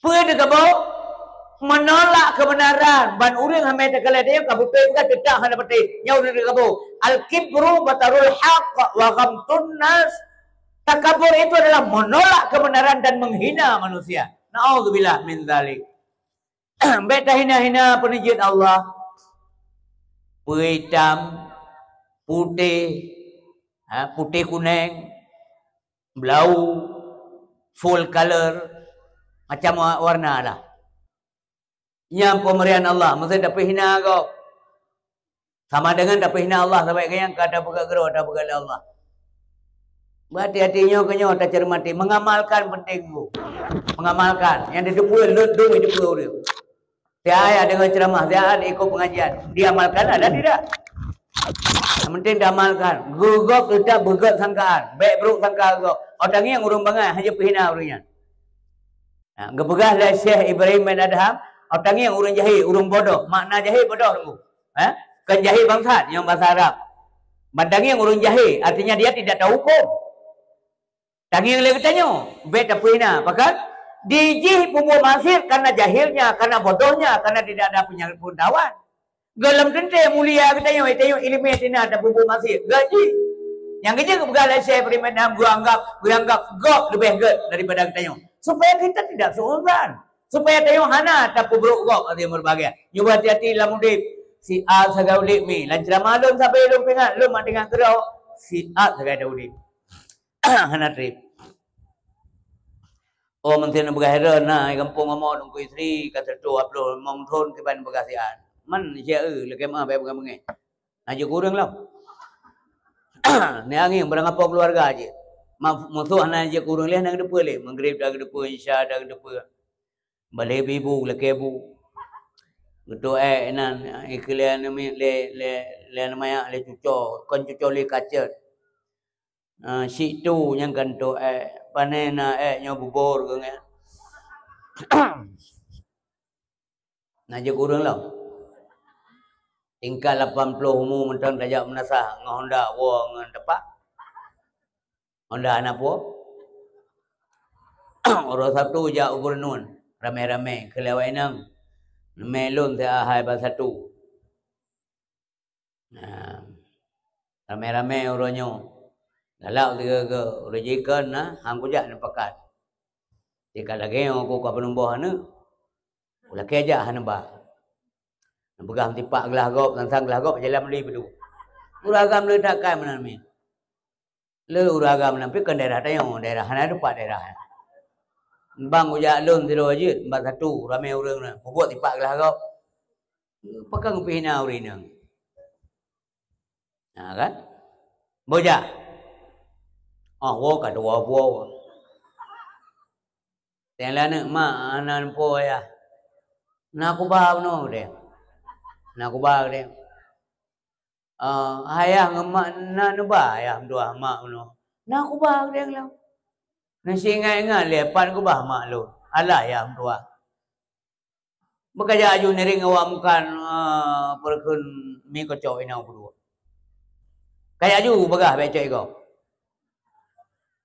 Peue teukaboe? Menolak kebenaran. Ban ureuëng hana takalon, dia ka beutôi bukan, teutap hana beutôi. Nyan ureuëng teukaboe. Al-kibru batarul haq wa ghamtun nas. Takabur itu adalah menolak kebenaran dan menghina manusia. Naudzubillah min dzalik. Bék tahina-hina peuneujeuet Allah. Peue itam, putéh, ha, putéh kuneng, blau, full color, macam wa-, warna lah. Nyan peumerian Allah, meusti tapeuhina gob. Sama dengan tapeuhina Allah, sabab nyang ka tapeugah keudroe, tapeugah lé Allah. Berarti hati nyoe keu nyoe tacermati, mengamalkan penting bu. Mengamalkan, nyang diteupeu lôn dum diteupeu ureuëng. Tiap ayat deungoe ceramah, tiap ayat ikut pengajian, diamalkan ada tidak? Yang penting diamalkan. Geugob tetap beugét sangkaan, bék brok sangka geugob. Oh tangieng ureuëng bangai, hana peuhina ureuëng nyan. Ha, geupeugah lé Syekh Ibrahim bin Adham, oh tangieng ureuëng jahé, ureuëng bodoh. Makna jahé bodoh tu. Ha? Kon jahé bangsat, nyang bahasa Arab. Ban tangieng ureuëng jahé, artinya dia tidak tahu hukum. Tangieng lé geutanyoe, bék tapeuhina. Pakon? Dijih peubuet maksiat karena jahilnya, karena bodohnya, karena tidak ada pengetahuan. Gohlom teuntée mulia geutanyoe, geutanyoe iéleumé tina tapeubuet maksiat. Gét jih. Nyang geujeuet geupeugah lé Syekh Ibrahim bin Adham, geuanggap, geuanggap gob leubeh gét daripada geutanyoe. Supaya kita tidak suuzan. Supaya tanyoe hana tapeubrok gob ateueh meubahagia. Nyoe hati-hati lam udeb. Siat sagai udeb mi. Lam ceramah lôn sabe lôn peuingat, lôn mak teuingat keudroe. Siat sagai udeb. Hana treb. Oh, meunteun neupeugah heran na, di gampông kamoe Teungku Yusri ka sireutoh dua ploh limong thon kiban peugah siat. Man siat eu, lakée meu'ah bék peugah beungéh. Na jeuet keu ureuëng lom. Ni angin barang apo keuluwarga jih. Ma-, musoh hana jeuet keu ureuëng lé, hana geuteupeue lé. Maghrib dah geuteupeue, Isya dah geuteupeue. Balhé bibu, lakée bu. Geutoh ék inan, ikeu lé aneuk mi-, lé, lé, lé aneuk manyak, lé cuco, kon cuco lé kacet. Ah, situ nyang kan toh ék, pané na ék nyoe bubur keu nyan. Na jeuet keu ureuëng lom. Tingkat lapan ploh umu mantong tajak meunasah ngon honda woe ngon tepak. Honda hana puwoe. Uroe Sabtu jak u Beureunon, ramé-ramé keu lewat inong. Neumé lôn siat hai bak satu. Nah, ramé-ramé uroe nyoe. Galak sigoe-goe, uroe jih kon na, han kujak neupakat. Tingkat lagée nyoe ku ka peunumboh aneuk. Ulakée jak hana ba. Neupeugah meusipak glah gob, sang-sang glah gob, jalan meuli beudôh. Ureuëng agam le that kai meunan mi. Le ureuëng agam nan pih kon daerah tanyoe, daerah hana teumpat daerah. Bang ujak lôn sidroe jeuet, bak satu, ramé ureuëng na, peubuet sipak glah gob. Pakon pih na ureuëng inong. Ha kan? Bujak. Oh, woe ka dua buah. Teng laneuk mak hana po ayah. Na kuba bunoe deh. Na kuba deh. Ah, ayah ngon mak na neuba ayah meutuah mak bunoe. Na kuba deh lom. Neusi ingat-ingat lé pat kuba mak lôn. Alah ayah meutuah. Beukajak aju ngiring awak mukan, ah, peureukeun mi keucok inong peuduek. Kajak aju bagah bék cok igoe.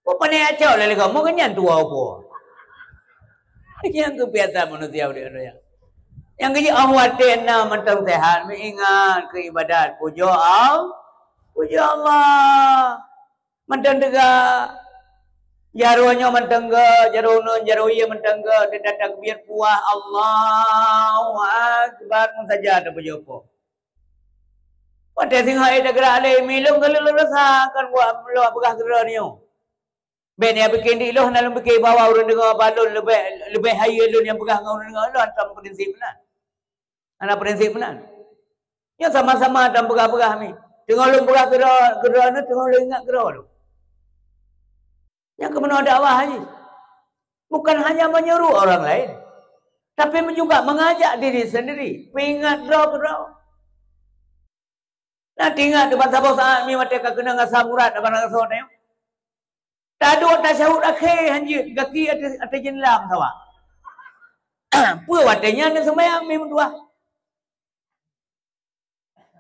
Peue pané acok lé leuga, meukeunyan tuwoe-tuwoe. Nyang keubiasaan manusia udeb donya. Nyang keujeuet oh watée na mantong sehat, meuingat keu ibadat, pujoe Al-, pujoe Allah. Mantong teuga, jaroe nyoe mantong ga, jaroe uneun, jaroe ie mantong ga, teuga takbir puah, Allahu Akbar, saja tapujoe Po. Watée singoh ék teugerak lé, mi lôn ka lôn rasa kan buat lôn peugah keudroe nyoe. Bék ni pike di lôn, na lôn pike bahwa ureuëng deungoe bak lôn leubeh, leubeh hayeue lôn nyang peugah ngon ureuëng deungoe lôn, hana prinsip meunan. Hana prinsip meunan. Nyoe sama-sama dan peugah-peugah mi. Teungoh lôn peugah keudroe, keudroe nyoe teungoh lôn ingat keudroe lôn. Nyang keumeunyoe dakwah jih. Bukan hanya menyuruh orang lain, tapi juga mengajak diri sendiri. Peuingat droe keudroe. Na teuingat teuh ban saboh saát mi watée ka keunong asam urat na barang asoe nyoe. Taduek tasyahud akhé hanjeuet, gaki ateueh, ateueh jeunlam sawa. Peue watée nyan neuseumayang mi meutuah.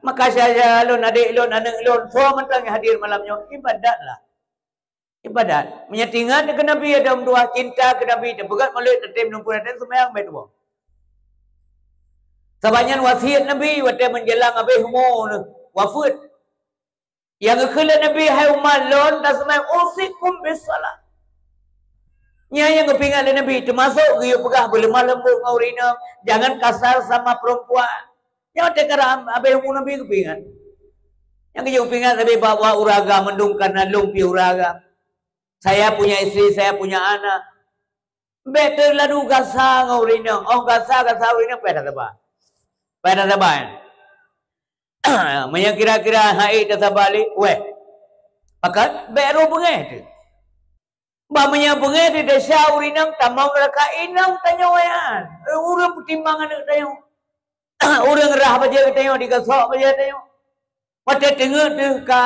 Maka syedara lôn, adék lôn, aneuëk lôn, soe mantong nyang hadir malam nyoe, ibadatlah. Ibadat. Meunyoe teuingat keu Nabi, adak meutuah, cinta keu Nabi, teupeugét mulod, tatem lumpur, tatem seumayang bak tuboh. Sabab nyan wasiet Nabi watée meujalan habéh umu neuh, wafeuet. Nyang geukheun lé Nabi, "Hai umat lôn, taseumayang, usikum bis shalah." Nyan nyang geupeuingat lé Nabi, teumasok geuyue peugah beuleumah leumbot ngon ureuëng inong, jangan kasar sama perempuan. Nyoe teuka habéh umu Nabi geupeuingat. Nyang geuyue peuingat Nabi bahwa ureuëng agam mandum karena lôn pih ureuëng agam. Saya punya istri, saya punya anak. Bék teuladu gasa ngon ureuëng inong. Oh gasa, gasa ureuëng inong, payah tasaba. Payah tasaba, ya. Meunyoe kira-kira hai tasaba lé, wéh. Pakat, bék roh beungéh teuh. Bah meunyoe beungéh teuh desya ureuëng inong, tamong raka inong tanyoe nyan. Eh, ureuëng peutimang aneuëk tanyoe. Ureuëng rah bajée tanyoe, digasok bajée tanyoe. Watée teungeut teuh ka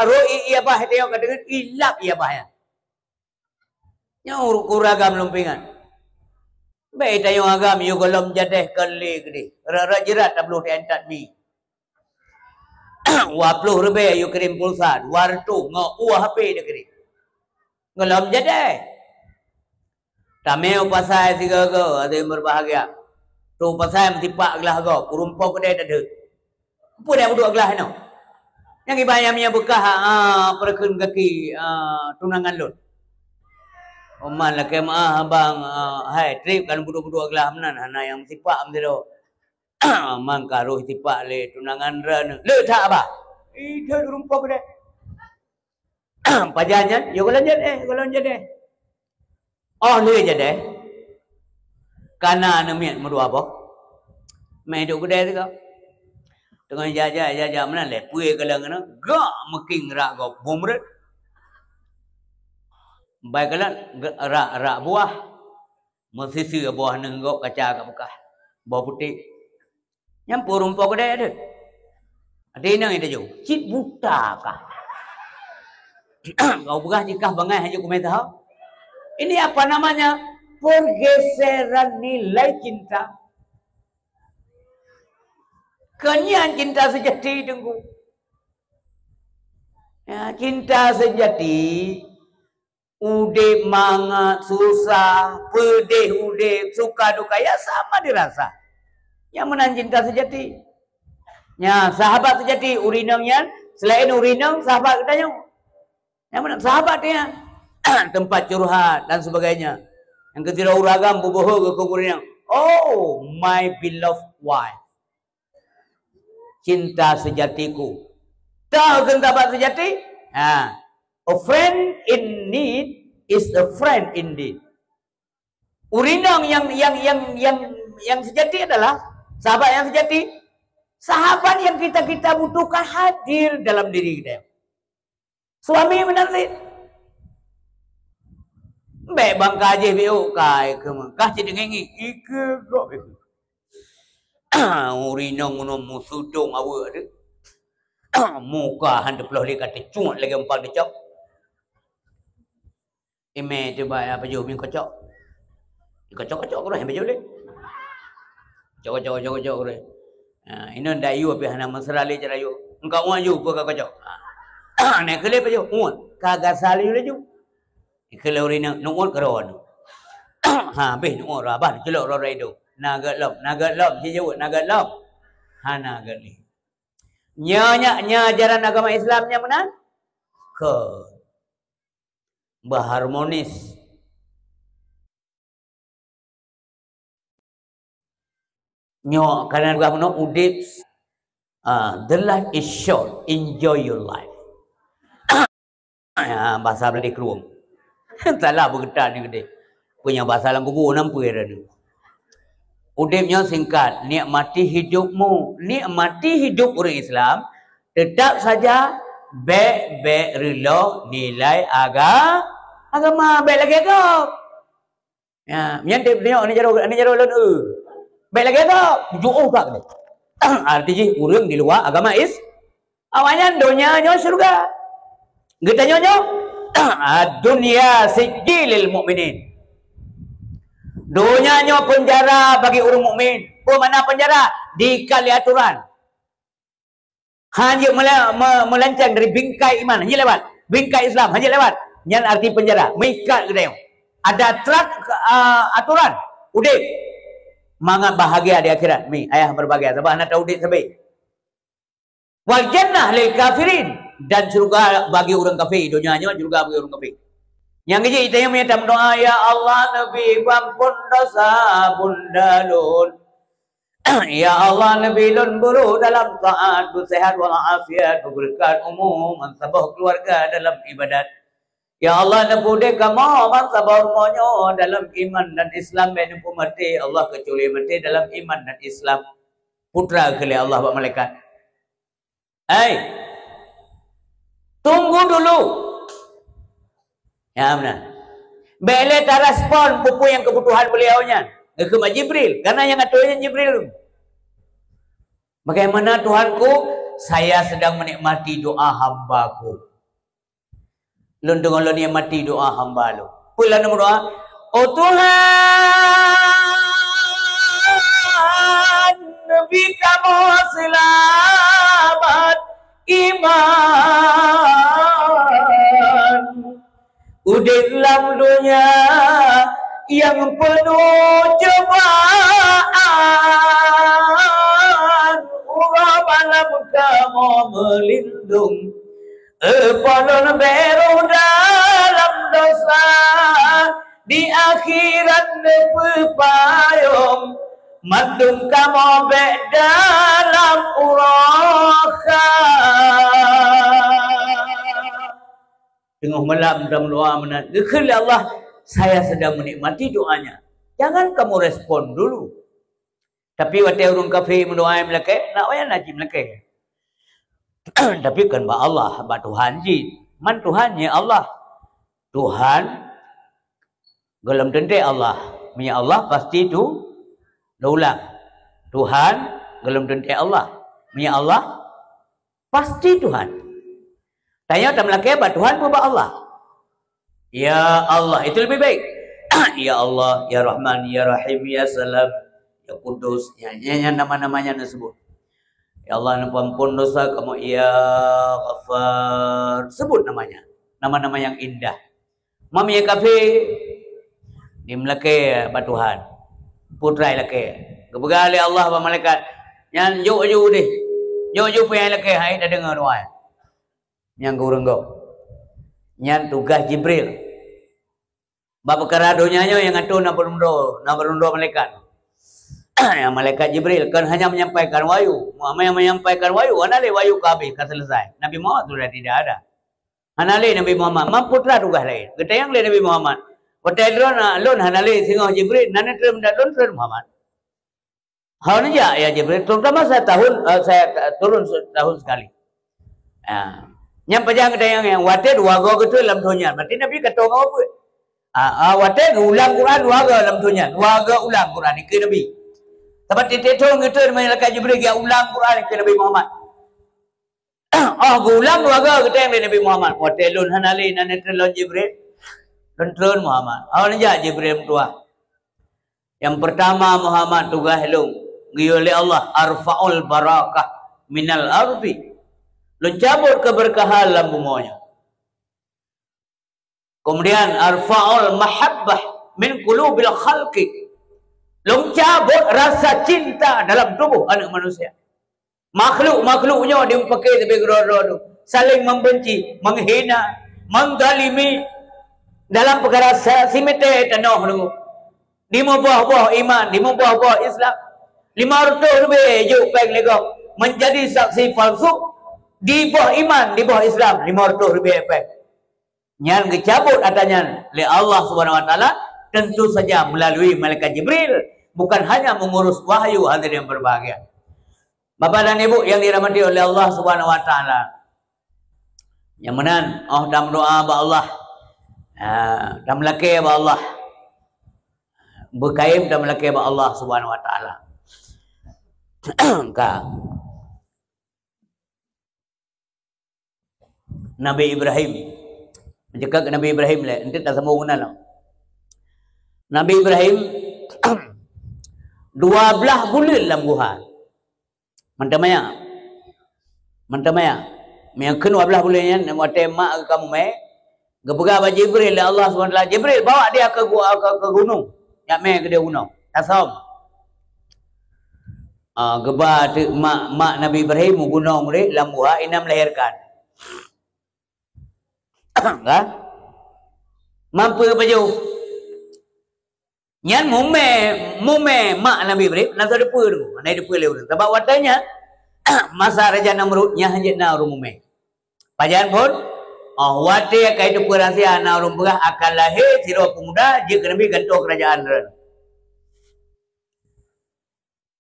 rhot ié babah tanyoe, ka teungeut ilab ié babah nyan. Nyoe ur-, ureuëng agam lôn peuingat. Bék tanyoe agam yue gohlom jadéh kon lé keudeh. Rot-rot jeurat tabloh di intat mi. Dua ploh ribée yue kirém pulsa, dua reutôh ngon ueh H P dikirém. Gohlom jadéh. Tamé u pasai sigoe-goe, hadirin berbahagia. Trok u pasai meusipak glah gob, peurumpok keudeh tadeuek. Peue nyang peuduek glah inoe? Nyang iba nyang meunyoe beukah, ah, peureukeuen gaki, ah, tunangan lôn. Oman lakée meuáh abang, ah, hai, trép kan peuduek-peuduek glah meunan, hana nyang meusipak meusidroe. Oman ka roh sipak lé tunangan droeneuh. Le that, bah. Ih, that rumpok deh. Pajan nyan, yo gohlom jadéh, gohlom jadéh. Oh lheueh jadéh, kana neumiet meudua boh, mé duek keudè sigoe. Teungoh jijak-jak meunan lé, peue kalon keunoe, gak meukieng rak gob bom rot. Bai kalon, rak, rak buah, meusisi boh neuh gob kaca ka beukah, boh putéh. Nyan peurumpok keudè deuh. Até inong itu ju, cit buta kah. Kau peugah jih kah bangai hana kumé tahu. Ini apa namanya? Pergeseran nilai cinta. Keunyan cinta sejati, Teungku. Ya, cinta sejati. Udép mangat, susah, peudeh udép, suka duka, ya sama dirasa. Nyang meunan cinta sejati. Nya, sahabat sejati, ureueng inong nyan, selain ureueng inong, sahabat geutanyoe. Nyang meunan sahabat nyan. Tempat curhat dan sebagainya. Nyang keusidroe ureueng agam buboho geuh keu ureueng inong. Oh, my beloved wife. Cinta sejatiku. Tahu kan sahabat sejati? Ha. A friend in need is a friend indeed. Ureueng inong yang, yang, yang, yang, yang sejati adalah sahabat yang sejati. Sahabat yang kita, kita butuhkan hadir dalam diri kita. Suami meunan cit. Bèk bang ka jih biôk kai keu meuh. Kah cit deungon ngieng, ikeue gob. Ureueng inong ngon musu dong aweuek tu. Muka han teuploh lé ka teucuek lagèe umpang teucok. Imè tu bak ya pajoh mie kocok. Kocok-kocok kurang pajoh lé. Kocok-kocok, kocok-kocok kurang. Ha, inong dak yue pih hana mesra lé cara yue. Engkau wan ju ka kocok. Ha. Nak keu lé pajoh, wan. Ka gasa laju-laju. Keu lé ureueng inong, nu'uet keudroe. Ha, habéh nu'uet, bah, celok roh-roh idong. Na gèt lom, na gèt lom, jijaweueb, na gèt lom. Hana gèt lé. Nyoe, nyoe, nyoe ajaran agama Islam nyoe meunan? Kon. Beuharmonis. Nyoe kana peugah meunoe udép, ah, the life is short, enjoy your life. Ya, bahasa Belanda kerueng. Salah beugeutan ni geude. Punya bahasa lam kubu nam pui dah ni. Udép nyoe singkat, nikmati hidupmu, nikmati hidup ureueng Islam, tetap saja bèk, bèk reuloh nilai aga-, agama, bèk lagèe gob. Ya, nyan teunyok ni jaroe, ni jaroe lôn, eh. Bèk lagèe gob, tujoh oh ka keunoe. Arti jih ureueng di luwa agama Is-, awaknyan donya nyoe syeuruga. Geutanyoe nyoe, Ad-dunya sijjin lil mu'minin. Donya nyoe peunjara bagi ureuëng mukmin. Peue makna peunjara? Diikat lé aturan. Hana jeuet meula-, me-, meulancang dari bingkai iman, hana jeuet lewat. Bingkai Islam, hana jeuet lewat. Nyan arti peunjara, meuikat geutanyoe. Ada trak, ah, aturan. Udeb. Mangat bahagia di akhirat. Mi, ayah berbahagia. Sabab hana taudeb sabe. Wal jannah lil kafirin. Dan syurga bagi ureuëng kafé. Donya nyoe syurga bagi ureuëng kafé. Nyang keujeuet, tanyoe meunyoe tameudoá, "Ya Allah, neubi beuampôn dosa bunda lôn." "Ya Allah, neubi lôn brôk dalam taát, beuseuhat walafiat, beubeureukat umu, bansaboh keuluwarga dalam ibadat. Ya Allah, neupeudeh kamoe bansaboh rumoh nyoe dalam iman dan Islam, bék neupeumaté, Allah, keucuali maté dalam iman dan Islam." Peue teuma geukheun lé Allah bak malaikat. Hai, tunggu dulu. Ya, benar. Bék lé tarespon peue-peue nyang keubutuhan beliau nyan. Geukheun bak Jibril, karena nyang atur nyan Jibril. "Bagaimana Tuhanku?" "Saya sedang menikmati doa hambaku." Lôn deungoe lôn nikmati doa hamba lôn. Peue lôn meudoa? "Oh Tuhan, bri kamoe seulamat iman. Udeb lam donya nyang peunoh cobaan, uroe malam kamoe meulindong. Eupalon bék rôh dalam dosa, di akhirat neupeupayong, mandum kamoe bék dalam uroe kha." Teungoh malam tameudoá meunan, geukheun lé Allah, "Saya sedang menikmati doanya. Jangan kamu respon dulu." Tapi watée ureuëng kafé meudoá meulakée, nak wayah na cit meulakée. Tapi kon bak Allah, bak Tuhan cit. Man Tuhan nyan Allah. Tuhan gohlom teuntée Allah. Meunyo Allah pasti tu, lôn ulang. Tuhan gohlom teuntée Allah. Meunyo Allah pasti Tuhan. Tanyoe tameulakée bak Tuhan peue bak Allah. Ya Allah, itu lebih baik. Ya Allah, ya Rahman, ya Rahim, ya Salam, ya Kudus, ya, ya, ya nama-namanya disebut. Ya Allah, neupeuampôn dosa kamoe, ya Ghaffar. Sebut namanya. Nama-nama yang indah. Meunyo kafé, dimeulakée bak Tuhan. Peue teuma lakée. Geupeugah lé Allah bak malaikat, "Nyan jok ju deh. Jok ju peue nyang lakée, hai, tadeungoe doa." Nyang keu ureuëng gob. Nyan tugaih Jibril. Bak peukara donya nyoe nyang atur na barundroe, na barundroe malaikat. Nyang malaikat Jibril kon hanya menyampaikan wahyu. Meunyo menyampaikan wahyu, hana lé wahyu ka habéh, ka selesai. Nabi Muhammad sudah tidak ada. Hana lé Nabi Muhammad, man peue teuma tugaih laén. Geutanyong lé Nabi Muhammad, "Watée droe na lôn hana lé singoh Jibril, na neutreun, na lôn treun Muhammad." "Hana jak, ya Jibril, terutama saya tahun, eh, saya ta-, turun setahun sekali." Ah. Nyang pajan geutanyong, nyang watée dua goe geutreun lam thôn nyan, berarti Nabi ka tueng ngon peue? Ah, ah, watée geuulang Quran dua goe lam thôn nyan, dua goe ulang Quran dikeue Nabi. Sabab tieb-tieb thôn geutreun malaikat Jibril geuulang Quran dikeue Nabi Muhammad. Oh, geuulang dua goe geutanyong lé Nabi Muhammad. Watée lôn hana lé, na neutreun lôn Jibril, lôn treun Muhammad. Oh, neujak Jibril meutuah. Nyang pertama Muhammad tugaih lôn, geuyue lé Allah, "Arfa'ul barakah minal ardi." Lôn cabot keberkahan lam bumoe nyoe. Kemudian, "Arfa'ul mahabbah min qulubil khalqi." Lôn cabot rasa cinta dalam tuboh aneuëk manusia. Makhluk-makhluk nyoe dimupaké sabe keudroe-droe tu, saling membenci, menghina, menzalimi dalam peukara sa-, simeutée tanoh tu. Dimuboh-boh iman, dimuboh-boh Islam. Lima reutôh leubeh jok péng lé gob, menjadi saksi palsu, diboh iman, diboh Islam, lima reutôh leubeh péng. Nyan geucabot atra nyan lé Allah Subhanahu wa Taala, tentu saja melalui malaikat Jibril, bukan hanya mengurus wahyu, hadirin yang berbahagia. Bapak dan Ibu yang dirahmati oleh Allah Subhanahu wa Taala. Nyang meunan, oh tameudoá bak Allah. Ha, tameulakée bak Allah. Beukayém tameulakée bak Allah Subhanahu wa Taala. Ka. Nabi Ibrahim. Meunyoe ka keu Nabi Ibrahim lé, eunteuk tasambong keunan lom. Nabi Ibrahim dua blaih buleuen lam guha. Mantong maya. Mantong maya. Meunyoe kheun dua blaih buleuen nyan, watée mak ka mumé, geupeugah bak Jibril lé Allah Subhanahu Wa Taala, "Jibril, bawa dia ke gua, ke, ke gunong. Nyak mé keu dia gunong. Tasöm." Ah, geuba teuk mak, mak Nabi Ibrahim meugunong rot lam guha, inan melahirkan. Kan? Mampu pajoh. Nyan mumé, mumé mak Nabi Ibrahim, na soe teupeue tu? Na teupeue lé ureuëng. Sabab watée nyan, masa Raja Namrud, nyan hanjeuet na ureuëng mumé. Pajan phon, oh, watée ka teupeue rahsia na ureuëng peugah akan lahé sidroe peumuda, jeuet keu Nabi gantoe keurajeuen droe.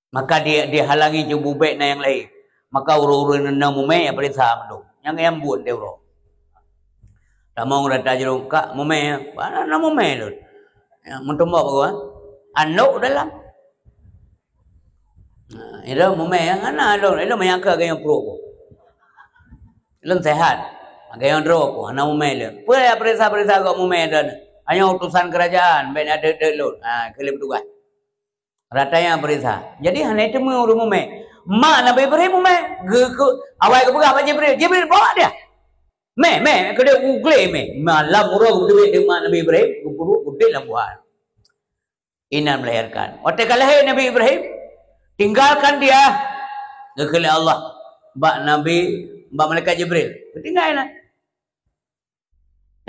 Maka di, dihalangi cubu bék na nyang laén. Maka ureuëng-ureuëng nyang na mumé ya peuriksa mandum. Nyang nyang buet deh uroe. Tamong rata jerong kak mumé, bana na mumé lôn. Ya, meutumbok bagoe, ha? Anok dalam. Nah, itu mumé yang ana lôn, itu menyangka gaya pro ko. Lôn sehat. Gaya dro ko, ana mumé lôn. Peue ya peuriksa-peuriksa kok mumé dan hanya utusan kerajaan, bék na dek-dek lôn. Ha, keu lé petugas. Rata nyang peuriksa. Jadi, hana teumé ureuëng mumé. Mak Nabi Ibrahim mumé. Ge-, ge-, awai geupeugah bak Jibril, "Jibril, bawa dia. Mé, mé, keudeh u glé mé." Malam uroe geuteubiet deungon mak Nabi Ibrahim, geupeuduek udeb lam guha. Inan melahirkan. Watée ka lahé Nabi Ibrahim, "Tinggalkan dia," geukheun lé Allah bak Nabi, bak malaikat Jibril. Geutinggai na.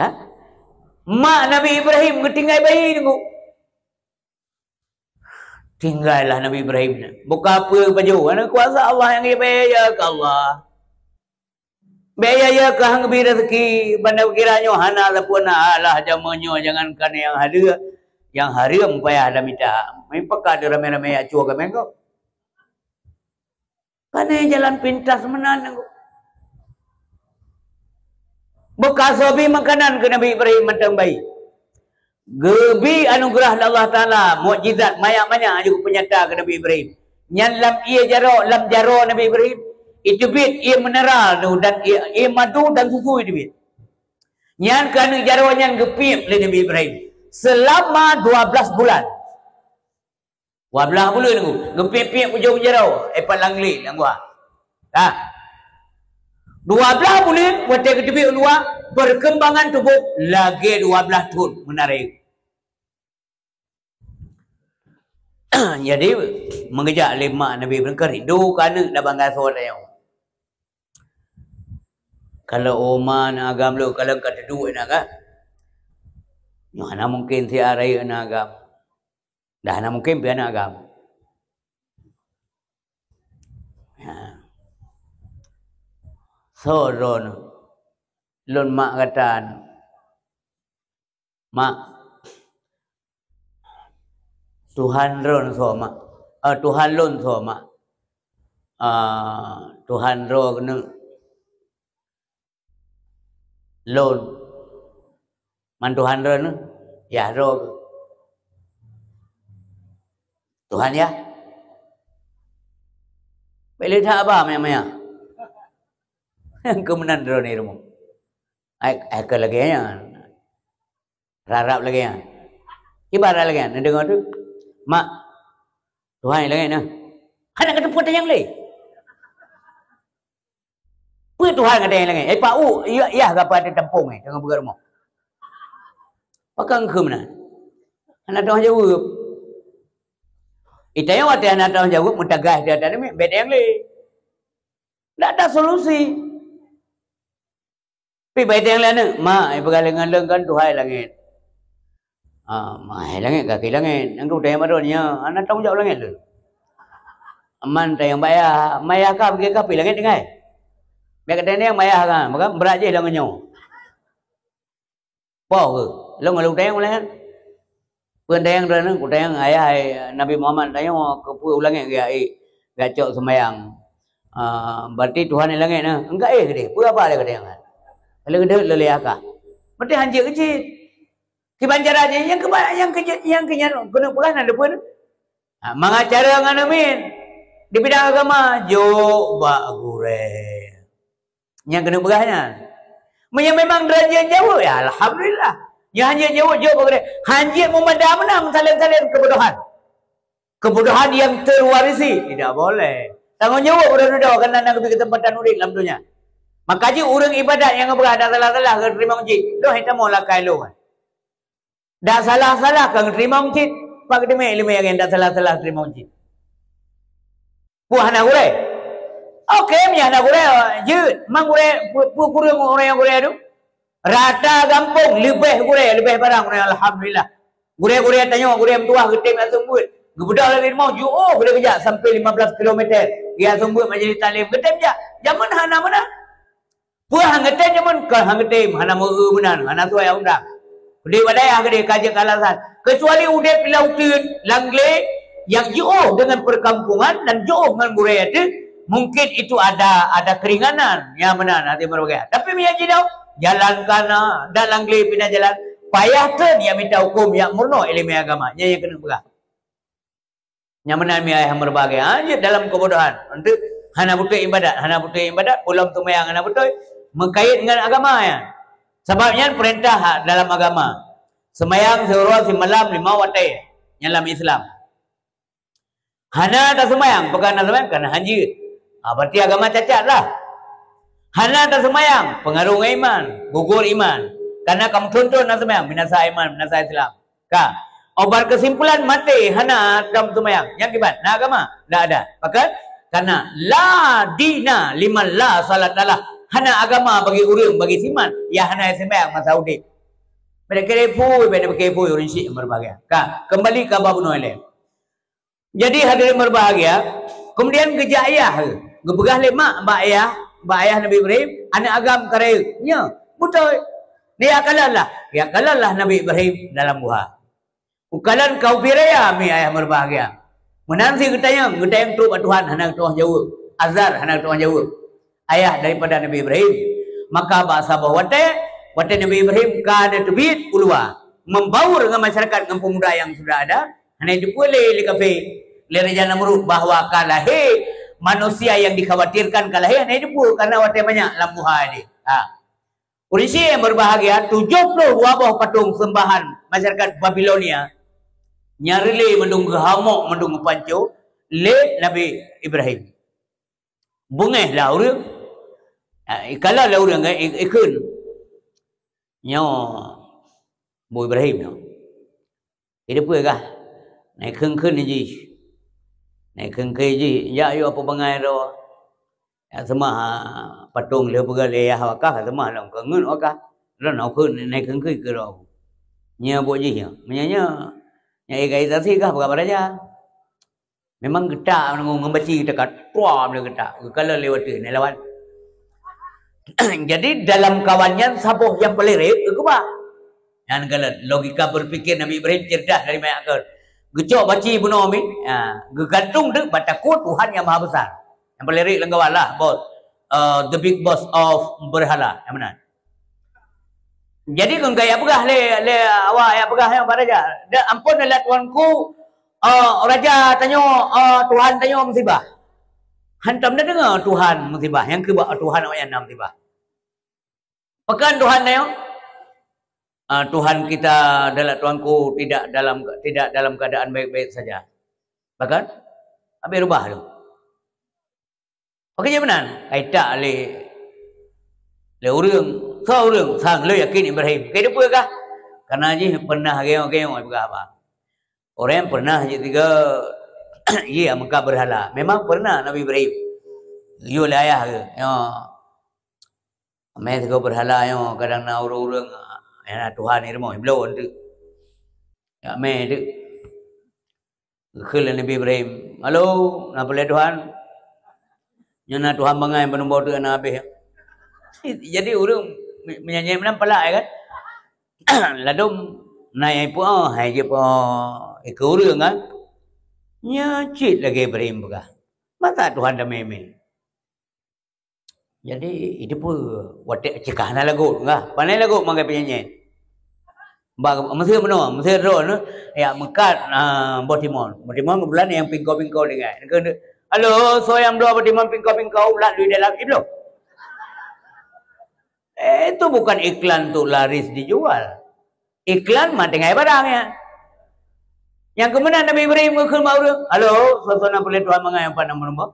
Ha? Mak Nabi Ibrahim geutinggai bayi teungku. Tinggailah Nabi Ibrahim nyan. Buka peue pajoh, ana kuasa Allah nyang geubri ya keu Allah. Bék ya, ya keu hang geubri rezeki, banda kira nyoe hana sapeue na, alah jameun nyoe jangankan nyang haleue, nyang hareuem payah dah mita. Meupeugah ramé-ramé ya cue ka mengko. Pane jalan pintas meunan nangku. Beukasoe bi makanan keu Nabi Ibrahim mantong bayi. Geubi anugeurah lé Allah Taala, mukjizat manyak-manyak laju geupeunyata keu Nabi Ibrahim. Nyan lam ié jaroe, lam jaroe Nabi Ibrahim, iteubiet ié mineral tu dan ié, ié madu dan susu iteubiet. Nyan keuneuk jaroe nyan geupiep lé Nabi Ibrahim seulama dua blaih bulan. Dua blaih buleuen nangku, geupiep-piep ujong jaroe, eh, pat langli nangku. Dah. Dua blaih buleuen, watée geuteubiet u luwa, perkembangan tuboh lagée dua blaih thon meunarek. Jadi, meugeujak lé mak Nabi Ibrahim keu rindu keu aneuk dan bangga soe tayong. Kalau oma na agam lôn, kalau ka teuduek na kan? Nyoe hana mungken si rayeuk na agam. Dah hana mungken pih aneuk agam. Ha. Soe droeneuh? Lôn mak gata nyoe. Mak. Tuhan droeneuh soe mak? Eh, Tuhan lôn soe mak? Ah, Tuhan droeneuh. Lôn. Man Tuhan droeneuh, yah droe. Tuhan yah. Bék lé that haba manyang-manyang. Keu meunan droeneuh rumoh. Ai, ai keu lagée nyan. Rab-rab lagée nyan. Kiban rab lagée nyan, neudeungoe teuk. Mak, Tuhan nyang langét na. Hana kateupeue tanyong lé. Peue Tuhan gata nyang langét? Eh, Pak U, yah, yah gapa teuh tampông, eh, deungon peugah rumoh. Pakon kheun meunan? Hana teuh jaweueb. Itanyong watée hana teuh jaweueb, meutagaih di ateueh namiet, bék tanyong lé. Dak ada solusi. Pi bai teng lé aneuk, "Ma, ipeugah lé ngon lôn kan Tuhan langét." "Ah, ma, hai langét, kaki langét. Nyang kutanyong baroe nyoe, hana tanggung jaweueb langét lôn. Aman tanyong bak yah, ma yah ka pike ka pi langét tinggai. Biar katanyong bak yah kan, maka brat jih lom nyoe." Po keuh, lôn ngon lôn tanyong langét. Peue tanyong droeneuh, kutanyong ayah, eh, Nabi Muhammad tanyong keupeue u langét geujak, eh, geujak cok seumayang. Ah, berarti Tuhan di langét na. Engka eh keudeh, peue haba lé katanyong nyan? Lé keudeh lé yah ka. Berarti hanjeuet keuh cit. Kiban cara jih, nyang keuba-, nyang keu-, nyang keu nyan keuneuk peugah na depan. Ha, mangat cara ngon amin. Di bidang agama, jok bak gurée. Nyang keuneuk peugah nyan. Meunyoe memang derajat jaweueb, ya alhamdulillah. Nyan hana jaweueb, jaweueb bak gurée. Hana meumada meunan salén-salén kebodohan. Kebodohan yang terwarisi tidak boleh. Tanggong jaweueb uroe dudoe, karena na geubri keuseumpatan udeb lam donya. Maka jih ureuëng ibadat nyang geupeugah dak salah-salah geuteurimong cit. Doh itamoe lakée lôn. Dak salah-salah ka geuteurimong cit. Pak geuteumé ileumé nyang dak salah-salah teurimong cit. Peue hana gurée? Oke, meunyo hana gurée, jeuet. Mang gurée, peue, peue kureueng ureuëng nyang gurée tu? Rata gampông leubeh gurée, leubeh barang gurée, alhamdulillah. Gurée-gurée tanyoe, gurée meutuwah geutem lam seumeubeuet. Geubeudôh lagée limong, jiôh gurée geujak sampai lima belas kilometer. Geujak seumeubeuet majelis taklim, geutem jak. Jameun hana meunan. Peue han geutem jameun? Kon han geutem, hana meu-eu meunan, hana tuai undang. Di bak dayah geude ka jeuet alasan. Kecuali udeb lam uteuen, lam glé, yang jiôh dengan perkampungan dan jiôh ngon gurée teuh, mungkin itu ada, ada keringanan. Nyang meunan hati meureubagai. Tapi meunyo jinoe, jalan ka na, dan lam glé pih na jalan, payah treun nyang mita huköm nyang meurunoe ileumé agama. Nyan nyang keuneuk peugah. Nyang meunan mi ayah meureubagai, ha, jeuet dalam keubodohan. Untuk hana beutôi ibadat, hana beutôi ibadat, ulôn seumayang hana beutôi, meukait ngon agama nyan. Sabab nyan peurintah dalam agama. Seumayang siuroe simalam lima watée, nyan lam Islam. Hana taseumayang, pakon hana seumayang? Karena han jeuet. Ha, berarti agama cacat lah. Hana taseumayang, pengaruh ngon iman, gugur iman. Karena kamu tuntut hana seumayang, binasa iman, binasa Islam. Ka. Obat kesimpulan maté hana tom seumayang. Nyang kiban, na agama? Ndak ada. Pakon? Karena la dina liman la salata lah. Hana agama bagi ureuëng, bagi siman, nyang hana seumayang masa udeb. Beda kira pui, beda pakai pui, ureuëng syik yang berbahagia. Ka, kembali ke bab bunoe ilée. Jadi hadirin berbahagia, kemudian geujak ayah, geupeugah lé mak bak ayah, bak ayah Nabi Ibrahim, aneuk agam ka rayeuk. Nya, beutôi. Dia kalon lah, dia kalon lah Nabi Ibrahim dalam guha. Ukalon kau piraya mi ayah berbahagia. Meunan si geutanyong, geutanyong trok bak Tuhan hana geutu'oh jaweueb. Azar hana geutu'oh jaweueb. Ayah daripada Nabi Ibrahim. Maka bak saboh watée, watée Nabi Ibrahim ka neuteubiet u luwa, membaur ngon masyarakat ngon pemuda yang sudah ada, hana jiteupeue lé, lé kafé, lé Raja Namrud bahwa ka lahé manusia yang dikhawatirkan ka lahé, hana jiteupeue karena watée banyak lam guha jih. Ha. Ureuëng syik yang berbahagia, tujuh puluh dua boh patong seumbahan masyarakat Babilonia nyang reulée mandum geuhamok, mandum geupanco lé Nabi Ibrahim. Beungéh lah ureuëng. Ha, ikalon lah ureuëng, i-, ikheun. Nyoe, Bu Ibrahim nyoe. Jiteupeue kah? Nai kheun-kheun jih. Nai kheun-kheun jih, jak yue apa bangai droe. Jak seumah, ha, patong lheueh peugah lé yah wakah, seumah lom keu ngeut wakah. Lom na kheun, nai kheun-kheun keu droe. Nyoe buet jih nyoe. Meunyoe nyoe, nyoe gai saksi kah peugah bak raja. Memang geutak ngon baci teuka tua meuleuh geutak. Geukalon lewat tu, nai lawan. Jadi dalam kawan nyan saboh nyang paling rayeuk geukeubah. Nyan kalon logika berpikir Nabi Ibrahim cerdas dari banyak akal. Geucok baci bunoe mi, ha, geugantung deuk bak takue Tuhan yang Maha Besar. Yang paling rayeuk lam kawan lah, boss. Uh, the big boss of berhala. Yang meunan. Jadi kon ka jak peugah lé, lé awak jak peugah nyoe bak raja. Dak ampôn lah tuanku, eh, raja tanyoe, eh, tuhan tanyoe musibah. Hantom na deungoe tuhan musibah, nyang keu bak tuhan awak nyan na musibah. Pakon tuhan tanyoe? Ah, tuhan kita adalah tuanku tidak dalam, tidak dalam keadaan baik-baik saja. Pakon? Habis rubah tu. Pakon jih meunan, kaitak lé, lé ureuëng, soe ureuëng, sang lé yakin Ibrahim. Keu teupeue kah? Karena jih pernah gayong-gayong peugah haba. Orang pernah jih tiga, iya meukat berhala. Memang pernah Nabi Ibrahim. Yue lé ayah ke? Ya. Amai tiga berhala nyoe kadang na ureuëng-ureuëng, ya, na Tuhan ni rumoh, belum tu. Ya, amai tu. Geukheun lé Nabi Ibrahim, "Halo, na peuleueh Tuhan?" "Nyoe na Tuhan bangai, peunumbok teuk na habéh." Jadi ureuëng me-, meunyanyi meunan palak, ya kan? Ladôm na nyang ipeue, oh, hai jeuet, oh, ikeu ureuëng kan? Nyan cit lagée Ibrahim peugah, "Masa Tuhan damé-mé?" Jadi, itu pun watée cekah na lagu, ngah. Pandai lagu makai penyanyi. Ba, mesti meunoe, mesti droe, ya, meukat, ah, boh timon. Boh timon kebetulan yang pingko-pingko dengan. Halo, soe nyang bloe boh timon pingko-pingko, ulat lui dalam ibloh. Eh, itu bukan iklan untuk laris dijual. Iklan mah tinggai barang ya. Nyang keumeunang Nabi Ibrahim geukheun bak ureueng, "Halo, soe-soe na peureulèe Tuhan mangat nyang pat na meurumpok?"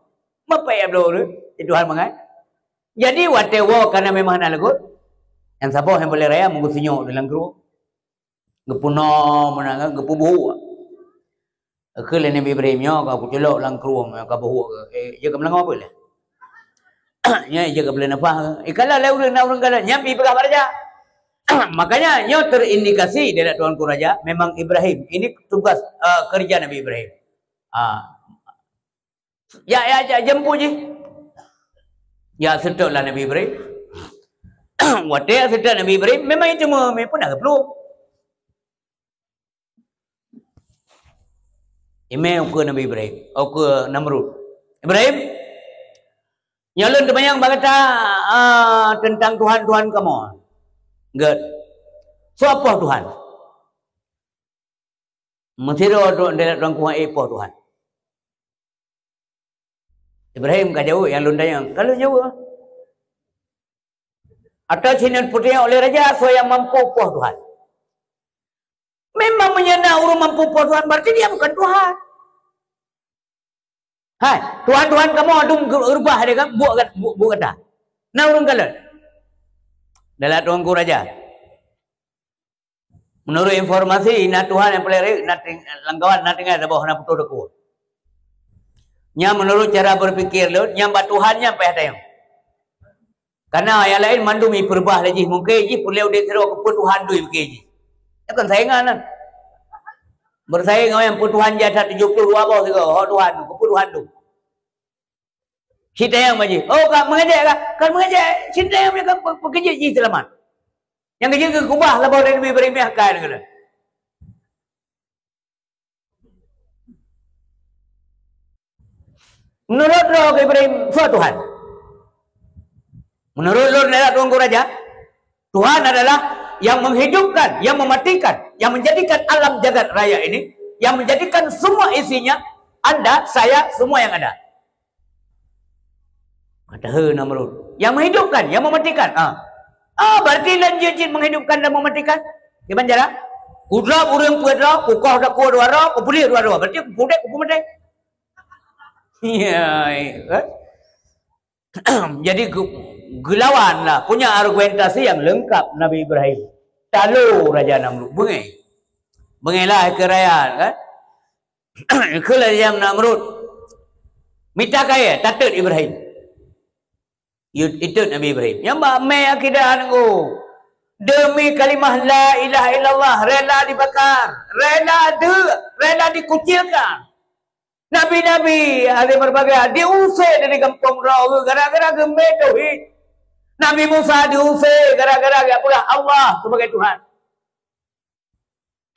Meupat ya bloe ureueng, di Tuhan mangat. Jadi watèe woe kana memang hana leugot. Nyang saboh nyang peureulèe raya meugeusinyok di lam krueng. Geupunoe meunan, geupeubuhuk. Kheun lé Nabi Ibrahim, "Nyoe ka kuculok lam krueng, nyoe ka buhuk." Eh, jeuet keu meulangau apa lé? Nyoe jeuet keu peuleueh nafah. Ikalon lé ureueng, na ureueng kalon, nyan pih peugah bak raja. Makanya nyoe terindikasi dari Tuanku Raja, memang Ibrahim. Ini tugas, eh, kerja Nabi Ibrahim. Ah. Ya, ya, ya, jemput jih. Ya, seutôt lah Nabi Ibrahim. Watèe seutôt Nabi Ibrahim, memang itu me-, me pun dah geuplueng. Imé ukeue Nabi Ibrahim, ukeue Namrud. "Ibrahim, nyoe lôn teumanyong bak gata, ah, teuntang tuhan-tuhan kamoe." Gét. "Soe poh Tuhan?" Meusidroe tu, ndelat Tuanku, "Eh, poh Tuhan." Ibrahim ka jaweueb nyang lôn tanyong, ka lôn jaweueb. Atau sinan peuteumé lé raja, soe nyang mampu poh Tuhan. Memang meunyoe na ureueng mampu poh Tuhan, berarti dia bukan Tuhan. Hai, tuhan-tuhan kamoe dum geu-, reubah dia kan, buet gat-, buet, buet gata. Na ureueng kalon? Dalam Tuanku Raja. Menurut informasi, na tuhan nyang peureulèe, na ting-, lam kawan na tinggai saboh na putôh teukue. Nyan menurut cara berpikir lôn, nyan bak Tuhan nyan payah tanyong. Karena nyang laén mandum ipeureubah lé jih, mungken jih peureulèe udép sidroe keupeue Tuhan dui pike jih. Nyan kon saingan nyan. Bersaing ngon nyang peue Tuhan jih that tujoh ploh dua boh sigoe, ho Tuhan, keupeue Tuhan dum. Sitanyong bak jih, "Oh, ka meungejek kah?" "Kon meungejek, sitanyong meunyoe ka pe-, peukeujeuet jih seulamat." Nyang keujeuet keu keubah saboh dari Nabi Ibrahim nyan kai deungon lôn. Menurut droe Ibrahim, soe Tuhan? Menurut lôn, nyan Tuanku Raja, Tuhan adalah yang menghidupkan, yang mematikan, yang menjadikan alam jagat raya ini, yang menjadikan semua isinya, anda, saya, semua yang ada. Kata he Namrud, "Yang menghidupkan, yang mematikan." Ah. Ah, berarti lôn jeuet cit menghidupkan dan mematikan. Kiban cara? Kudrob ureueng peuet droe, kukoh takue dua droe, kupuléh dua droe. Berarti kupeudép, kupeumaté. Ya, eh. Jadi ge-, geulawan lah, punya argumentasi yang lengkap Nabi Ibrahim. Talo Raja Namrud, beungéh. Beungéh lah keu rakyat kan. Keu lagèe Namrud. Mita kayèe, tateut Ibrahim. Yue-, itot Nabi Ibrahim. Nyang bak mé akidah nunggu. Demi kalimah la ilaha illallah, rela dibakar, rela de-, rela dikucilkan. Nabi-nabi, ada berbagai, diusir dari gampông droe gara-gara geumé tauhid. Nabi Musa diusir gara-gara geupeugah Allah sebagai Tuhan.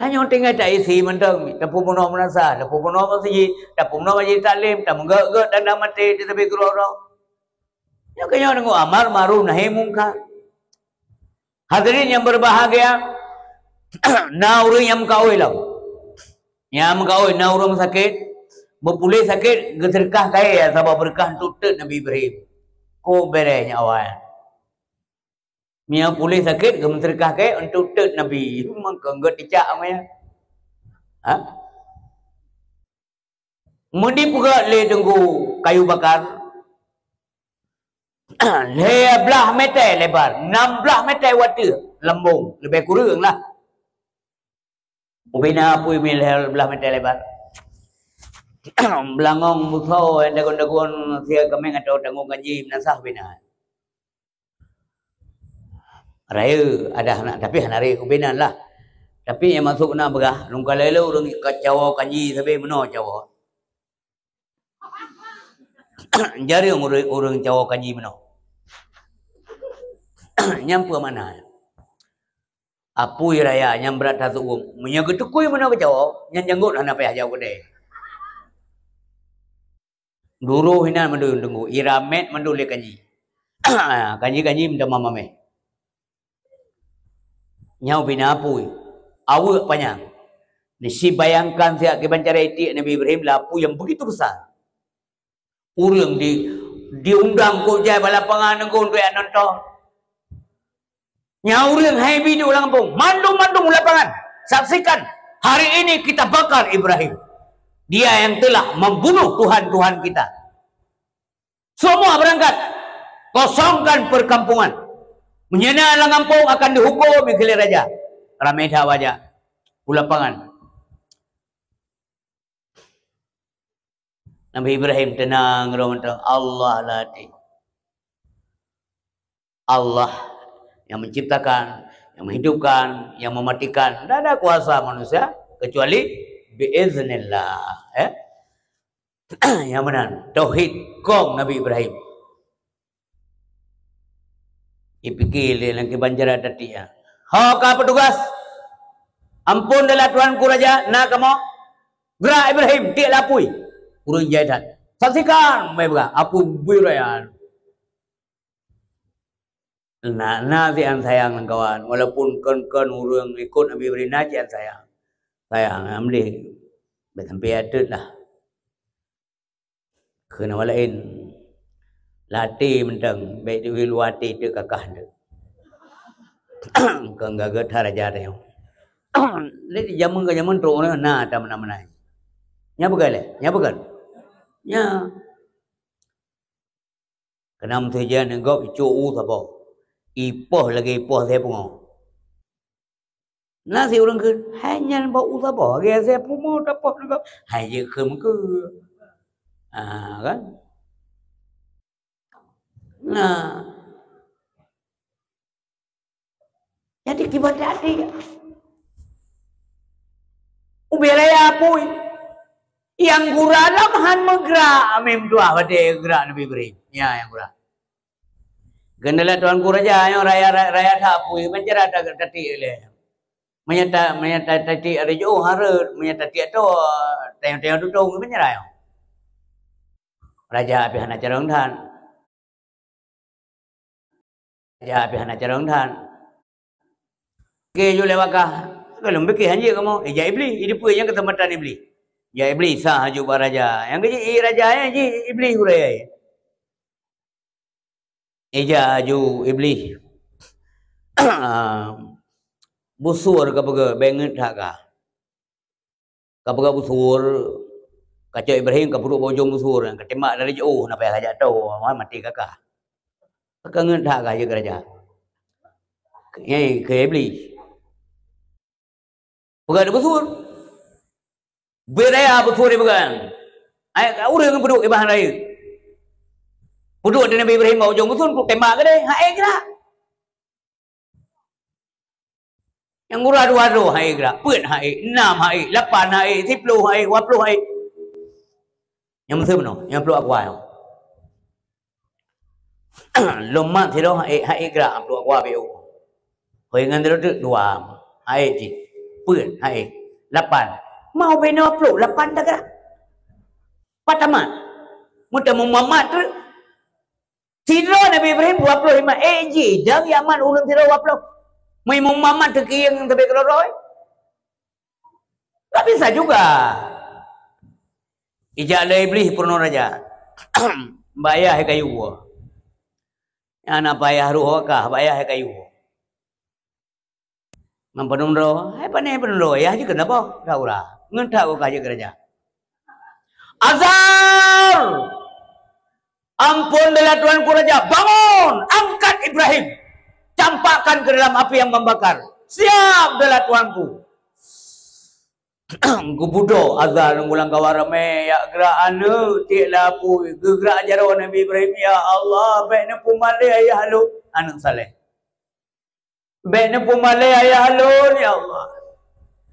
Tanyoe tinggai taisi mantong, tapeubunoe meunasah, tapeubunoe meuseujid, tapeubunoe majelis taklim, tameugét-gét dan maté di tepi keudroe-droe. Nyoe keuh nyoe deungoe amar ma'ruf nahi mungkar. Hadirin yang berbahagia, na ureueng nyang meukaôi lom. Nyang meukaôi na ureueng sakét, beupuléh sakét, geuseudeukah kayèe saboh beureukah untuk teut Nabi Ibrahim. Ko bèrèh nyawa. Meunyoe puléh sakét, geumeuseudeukah kayèe untuk teut Nabi. Meukeunggét ticak meuya. Ha? Meudi peugét lé teungku kayu bakar, lhèe blaih mètè lebar, nam blaih mètè watèe lambông, leubèh kureueng lah. Ubena apui mi lhèe blaih mètè lebar. Beulangong beusoe dagon-dagon sie kaméng atau tanggong ganji meunasah ubena. Rayeuk adak na, tapi hana rayeuk ubena lah. Tapi nyang maksud na beurah, lôn kalon lé ureueng ka cawoe kanji sabe meunoe cawoe. Jareueng ureueng, ureueng cawoe kanji meunoe. Nyan peue makna? Apui raya nyang brat that seuuem, meunyoe geutukui meunoe geucawoe, nyan janggot hana payah jawoe keudè. Duroh inan mandum teungku, iramét mandum lé kanji. Kanji-kanji meutamah mamèh. Nyoe ubena apui, aweuek panyang. Neusibayangkan siat kiban cara itiek Nabi Ibrahim lam apui nyang begitu besar. Ureueng di, diundang keu jai bak lapangan ngon duek nonton. Nyang ureuëng hai bi di ulang kampung, mandum-mandum u lapangan. Saksikan, hari ini kita bakar Ibrahim. Dia yang telah membunuh Tuhan-Tuhan kita. Semua berangkat. Kosongkan perkampungan. Meunyoe na lam kampung akan dihukum ikheun lé raja. Ramé that wajak u lapangan. Nabi Ibrahim tenang, roh mantong, Allah latih. Allah yang menciptakan, yang menghidupkan, yang mematikan. Tidak ada kuasa manusia kecuali biiznillah. Eh? Yang benar, tauhid kong Nabi Ibrahim. Ipike lé lam kiban jara tatiek. Ho ka petugas, ampôn dahlah tuanku raja, na kamoe. Gerak Ibrahim, tiek lapui. Ureuëng jai that. Saksikan, mai beurah, apui bui raya. Na, na sian sayang lam kawan, walaupun kon-kon ureuëng ikot Nabi Ibrahim na sian sayang. Sayang, alhamdulillah. Bèk sampai atet lah. Kheun awak laén, latih mantong, bèk di luwa até teuk kakah teuk. Kon gagah that raja tanyoe. Lé di jameun ka jameun trok na, na ta meunan-meunan. Nya peugah lé, nya peugah. Nya. Keunan meusijan gob icok u saboh. Ipoh lagèe ipoh asèe pungo. Na si ureuëng kheun, hai nyan bak u saboh, lagèe asèe pungo tapoh lagèe, hai jeuet kheun meukeue. Ah, kan? Nah. Jadi kiban até. Ubé raya apui. Nyang gura lom han meugrak, mim tuah watèe gerak Nabi Ibrahim. Nya nyang gura. Kheun lé tuanku raja, nyoe raya, raya, raya that apui, meunyoe raya that tatiek lé. Meunyoe ta-, meunyoe ta-, tatiek ari jiôh hareuet, meunyoe tatiek atoe, tayong-tayong tutong, meunyoe raya. Raja pih hana carông that. Raja pih hana carông that. Oke, ju lewat kah. Kalau pikir hanjeuet kamoe, eh, jak Iblis. Jadi peue nyang keuseumpatan Iblis? Jak Iblis, sah aju bak raja. Nyang keuji, eh, raja, eh, ji Iblis gurèe. Ija aju Iblis. Busur ka peugah, bèk ngeut that kah. Ka peugah busur, kacok Ibrahim ka peuduek bak ujong busur, ka tembak dari jiôh, na payah lajak toe, maté kakah. Ka ngeut that kah jeuet keu raja. Nyan keu Iblis. Peugah di busur. Beu raya busur ipeugah. Ayat ka ureuëng peuduek ibahan rayeuk. Peuduek di Nabi Ibrahim bak ujong busur, tembak keudeh, hai gerak. Nyang gura dua droe hai gerak, peuet hai, nam hai, lapan hai, siploh hai, dua ploh hai. Nyang meuseu bunoe, nyang pluek akua nyoe. Lom mat sidroe hai, hai gerak pluek akua beu. Hôi ngon sidroe teuk dua. Hai jih. Peuet hai. Lapan. Mau beu dua ploh, lapan dah gerak. Pat tamat. Meuteumé mamat teuk. Sidroe Nabi Ibrahim dua ploh lima, eh, ji, dang yaman ureuëng sidroe dua ploh. Meunyoe mamat teukieng sabe keudroe-droe. Tak bisa juga. Ijak lé Iblis peurunoe raja. Bak yah kayu woe. Nyang na payah roh kah, bak yah kayu woe. Ngon peunundroe, hai pané peunundroe, yah jih keuneuk boh, dah ura. Ngon that geuh ka jeuet keu raja. Azar! Ampôn dahlah tuanku raja, bangun! Angkat Ibrahim! Campakkan ke dalam api yang membakar. Siap dahlah tuanku! Geubudo Azar ngon lam kawan ramé, jak gerak aneuëk tiek lapui, geugrak jaroe Nabi Ibrahim, "Ya Allah, bèk neupeumalèe ayah lôn." Aneuëk saleh. Bèk neupeumalèe ayah lôn, ya Allah.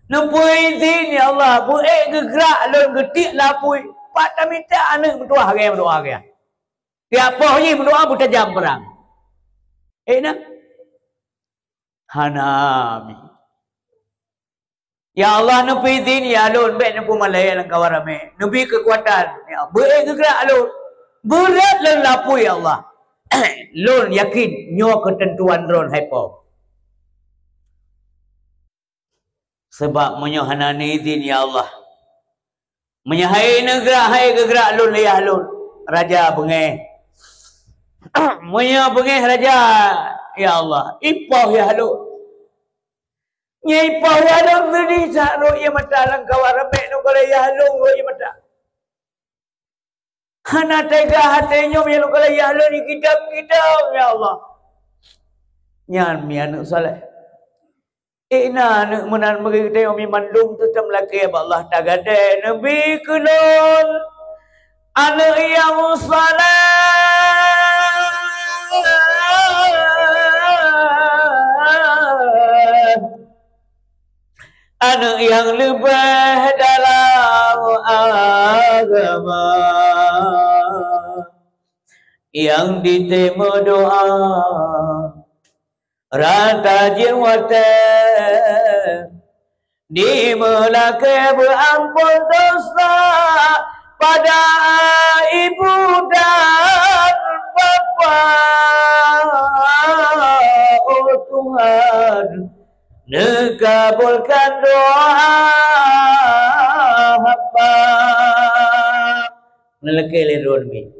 Neupeuizin, ya Allah, beuék geugrak lôn geutiek lapui. Pat tamita aneuëk meutuah lagèe meudoa lagèe. Tiap poh jih meudoa beutajam peurang. Eh, na? Hana mi. Ya Allah, neupeuizin, ya lôn, bèk neupeumalèe lam kawan ramé. Neubi keukuatan, ya, beuék geugrak lôn. Beureuet lôn lapui, ya Allah. Lôn yakin nyoe keuteuntuan droen hai po. Sabab meunyoe hana neuizin, ya Allah, meunyoe hai neugrak, hai geugrak lôn, ayah lôn, raja beungéh. Meunyoe beungéh raja, Ya Allah, ipoh yah lôn. Nyan ipoh yah lôn seudeh that rhot ie mata lam kawan ramé ngon gohlom yah lôn rhot ie mata. Hana teuga até nyoe meunyoe lôn kalon yah lôn jigidam-gidam, ya Allah. Nyan mi aneuëk saleh. Ék na aneuëk meunan bagi geutanyoe mi mandum teutab lakée bak Allah tagadée neubi keu lôn aneuëk nyang saleh. Aneuëk nyang leubeh dalam agama, nyang ditée meudoá rata jeuet watée, dimeulakée beuamphon desya pada ibu dan bapa. Oh Tuhan, neukabulkan doa hamba. Neulakée lé droeneuh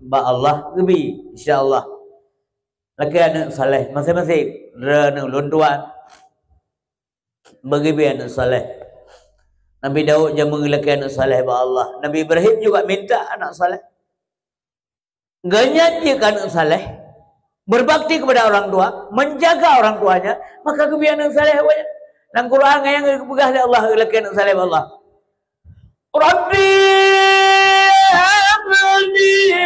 bak Allah geubi, insya Allah. Lakée aneuëk saleh maséng-maséng, droeneuh lôn tuan. Bagi bi aneuëk saleh. Nabi Daud jameun geulakée aneuëk saleh bak Allah. Nabi Ibrahim juga minta anak saleh. Geuhnyan jeuet keu aneuëk saleh, berbakti kepada orang tua, menjaga orang tuanya, maka geubi aneuëk saleh awaknyan. Lam Quran nyang geupeugah lé Allah, geulakée aneuëk saleh bak Allah. Rabbi habli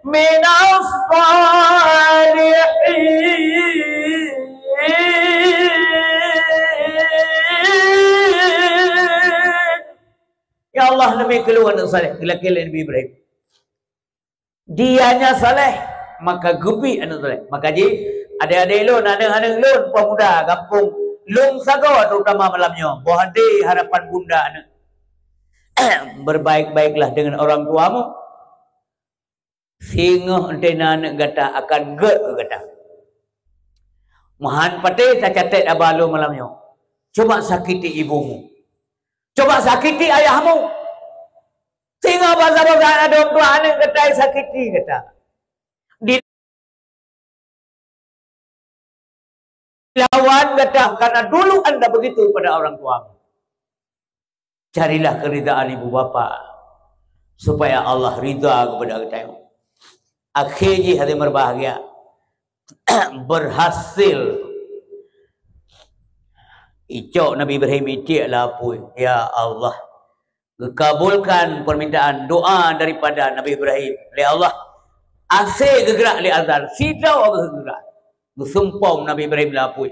minas salihin. Ya Allah, neubi keu lôn aneuëk saleh, geulakée lé Nabi Ibrahim. Dianya saleh, maka geubi aneuëk saleh. Maka jih, adék-adék lôn, aneuëk-aneuëk lôn, pemuda gampông lôn sagoe, terutama malam nyoe, boh até harapan bunda aneuëk. Berbaik-baiklah dengan orang tuamu. Singoh enteuna aneuëk gata akan gét keu gata. Meuhan patéh tacatet haba lôn malam nyoe. Coba sakiti ibumu. Coba sakiti ayahmu. Singoh basa-basa na dua aneuëk gata sakiti gata. Dilawan gata karena dulu anda begitu pada orang tua. Carilah keridaan ibu bapa supaya Allah ridha kepada gata. Akhé jih hati berbahagia. Berhasil icok Nabi Ibrahim itiek lam apui. Ya Allah, geukabulkan permintaan doa daripada Nabi Ibrahim lé Allah. Asé geugrak lé azan, sidroe geugrak. Geusumpom Nabi Ibrahim lam apui.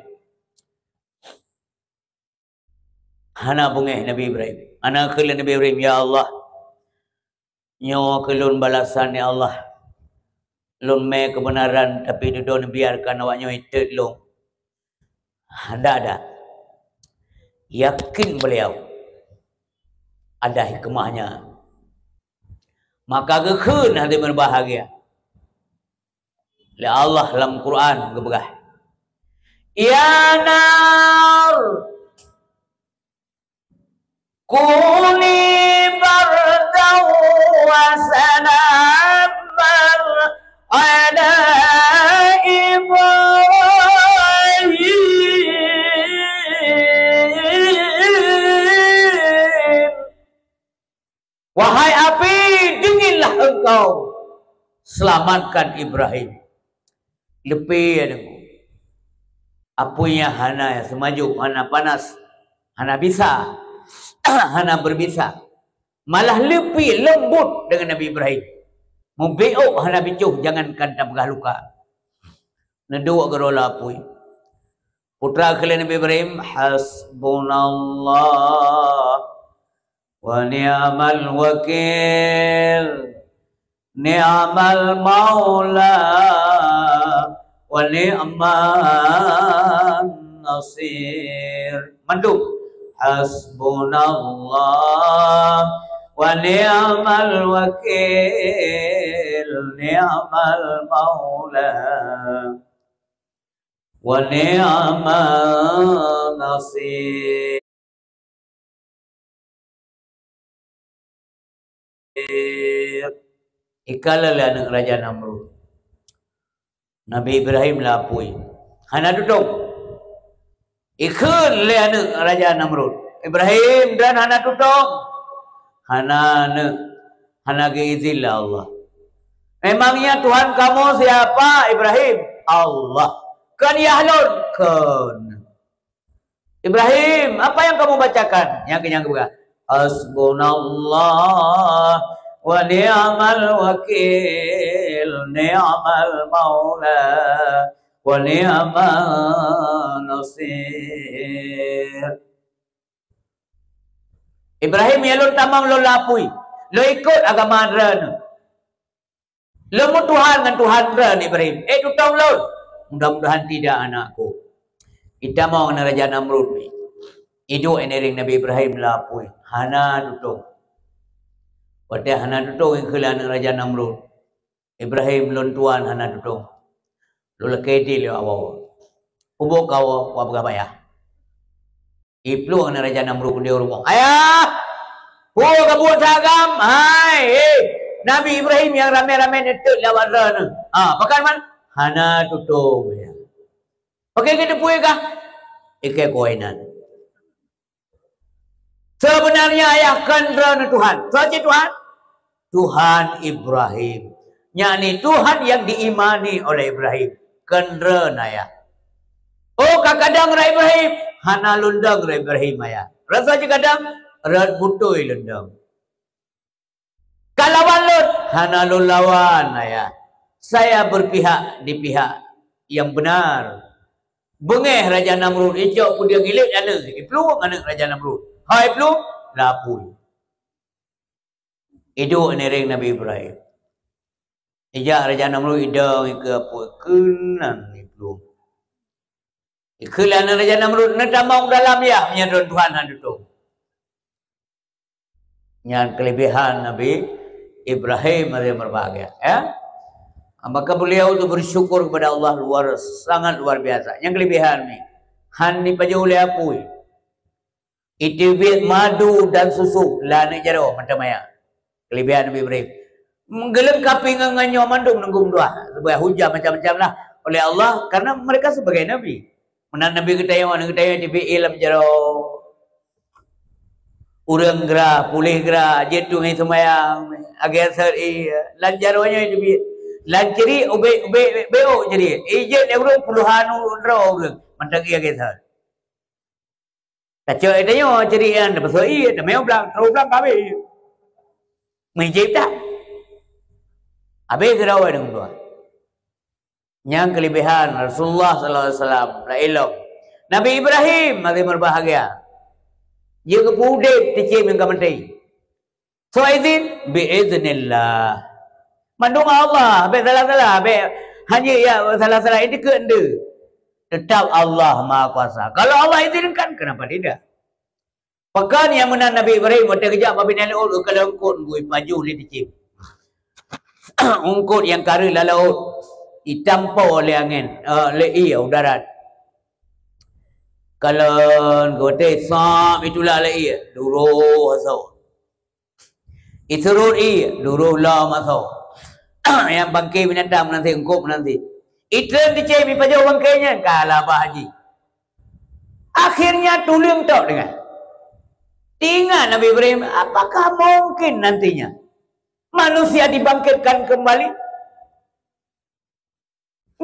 Hana beungéh Nabi Ibrahim. Hana kheun lé Nabi Ibrahim, "Ya Allah, nyoe keu lôn balasan, ya Allah. Lôn mé keubeunaran, tapi dudoe neubiarkan awak nyoe itot lôn." Ndak, ndak. Yakin beliau ada hikmahnya. Maka geukheun hati berbahagia. Lé Allah lam Quran geupeugah, "Ya nar, kuni bardan wa salaman ala Ibrahim." Wahai api, dinginlah engkau, selamatkan Ibrahim. Leupie ya deungoe. Apui nyan hana seumaju, hana panas, hana bisa, hana berbisa. Malah leupie lembut dengan Nabi Ibrahim. Mubiôk hana picoh, jangankan tapeugah luka. Neuduek keudroe lam apui. Peue kheun lé Nabi Ibrahim, "Hasbunallah wa ni'mal wakil, ni'mal maula wa ni'man nasir." Mandum, "Hasbunallah wa ni'mal wakil, ni'mal maula wa ni'man nasir." Ikalon lé aneuëk Raja Namrud. Nabi Ibrahim lapui. Hana tutong. Ikheun lé aneuëk Raja Namrud, "Ibrahim, droen hana tutong." "Hana, aneuëk. Hana geuizin lé Allah." "Memangnya Tuhan kamu siapa, Ibrahim?" "Allah." "Kon yah lôn?" "Kon." "Ibrahim, apa yang kamu bacakan?" Nyang keunyan geupeugah, "Hasbunallah wa ni'mal wakil, ni'mal maula wa ni'mal nasir." "Ibrahim, ya lôn tamong lôn lapui, lôn ikot agama droeneuh. Lôn meutuhan ngon Tuhan droen Ibrahim. Eh, tutong lôn." "Mudah-mudahan tidak, anakku." Itamong ngon Raja Namrud ni. Iduek ngieng Nabi Ibrahim lapui. Hana tutong. Watée hana tutong, ikheun lé aneuëk Raja Namrud, "Ibrahim, lôn tuan hana tutong. Lôn lakée idin lé awak." "Peue buet kawoe?" "Wak peugah bak ayah." Iplueng aneuëk Raja Namrud keudéh u rumoh. "Ayah! Peue kabuet that agam?" "Hai, eh, Nabi Ibrahim nyang ramé-ramé neuteuek lé awak droeneuh." "Ah, pakon man?" "Hana tutong, ya." "Pakon keuneuk teupeue kah?" "Ikei keu inan." "Sebenarnya ayah kon droeneuh Tuhan." "Soe cit Tuhan?" "Tuhan Ibrahim, yakni Tuhan yang diimani oleh Ibrahim, kon droen ayah." "Oh, ka kadang rot Ibrahim?" "Hana lôn dong rot Ibrahim, ayah. Rot soe cit kadang?" "Rot beutôi lôn dong." "Ka lawan lôn?" "Hana lôn lawan, ayah. Saya berpihak di pihak yang benar." Beungéh Raja Namrud, icok peudeueng ilét aneuëk, iplueng aneuëk Raja Namrud. Hai plueng, lapui. Iduek ngieng Nabi Ibrahim. Ijak Raja Namrud idong ikeu apui keunan iplueng. Ikheun lé aneuëk Raja Namrud, "Neutamong dalam yah, meunyoe droen Tuhan hana tutong." Nyan kelebihan Nabi Ibrahim alaihi berbahagia, ya. Maka beliau itu bersyukur kepada Allah luar, sangat luar biasa. Nyang kelebihan ni, han ipajoh lé apui. Iteubiet madu dan susu, lé aneuëk jaroe mata maya. Kelebihan Nabi Ibrahim. Geulengkapi ngon, ngon nyoe mandum nunggu meudoa. Sebagai hujah macam-macam lah oleh Allah, karena mereka sebagai nabi. Meunan Nabi geutanyoe, aneuk geutanyoe teubiet ié lam jaroe. Ureuëng gra, puléh gra, jeuet tu ngon seumayang, agée sot ié. Lam jaroe nyoe teubiet. Lam ceurik ubé, ubé, béok ceurik. Ié jeuet lé ureuëng puluhan droe ureuëng mantong ié agée sot. Tacok ié tanyoe ceurik nyan, tapeusoe ié, tamé u blang, troh u blang ka habéh. Meujép that. Habéh keudroe deungon dua. Nyang keuleubèhan Rasulullah sallallahu alaihi wasallam, laén lom Nabi Ibrahim, hati meubahgia. Jeuet geupeu udép teucém nyang ka maté. Soe izin? Bi iznillah. Mandum Allah, bèk salah-salah, bèk hana ya salah-salah, itu keu ende. Tetap Allah Maha Kuasa. Kalau Allah izinkan, kenapa tidak? Pakon nyang meunan Nabi Ibrahim watèe geujak bak binéh laôt, ka lheueh eungkôt gui pajoh lé teucém. Eungkôt nyang ka rheueh lam laôt, itampo lé angén, eh, lé ié u darat. Kalon geuh watèe sab itulak lé ié, duroh asoe. Iseurôt ié, duroh lom asoe. Nyang bangké binatang meunan sit, eungkôt meunan sit. Itreun teucém ipajoh bangké nyan, ka labah jih. Akhirnya tuleueng tok deungon. Teuingat Nabi Ibrahim, apakah mungkin nantinya manusia dibangkitkan kembali?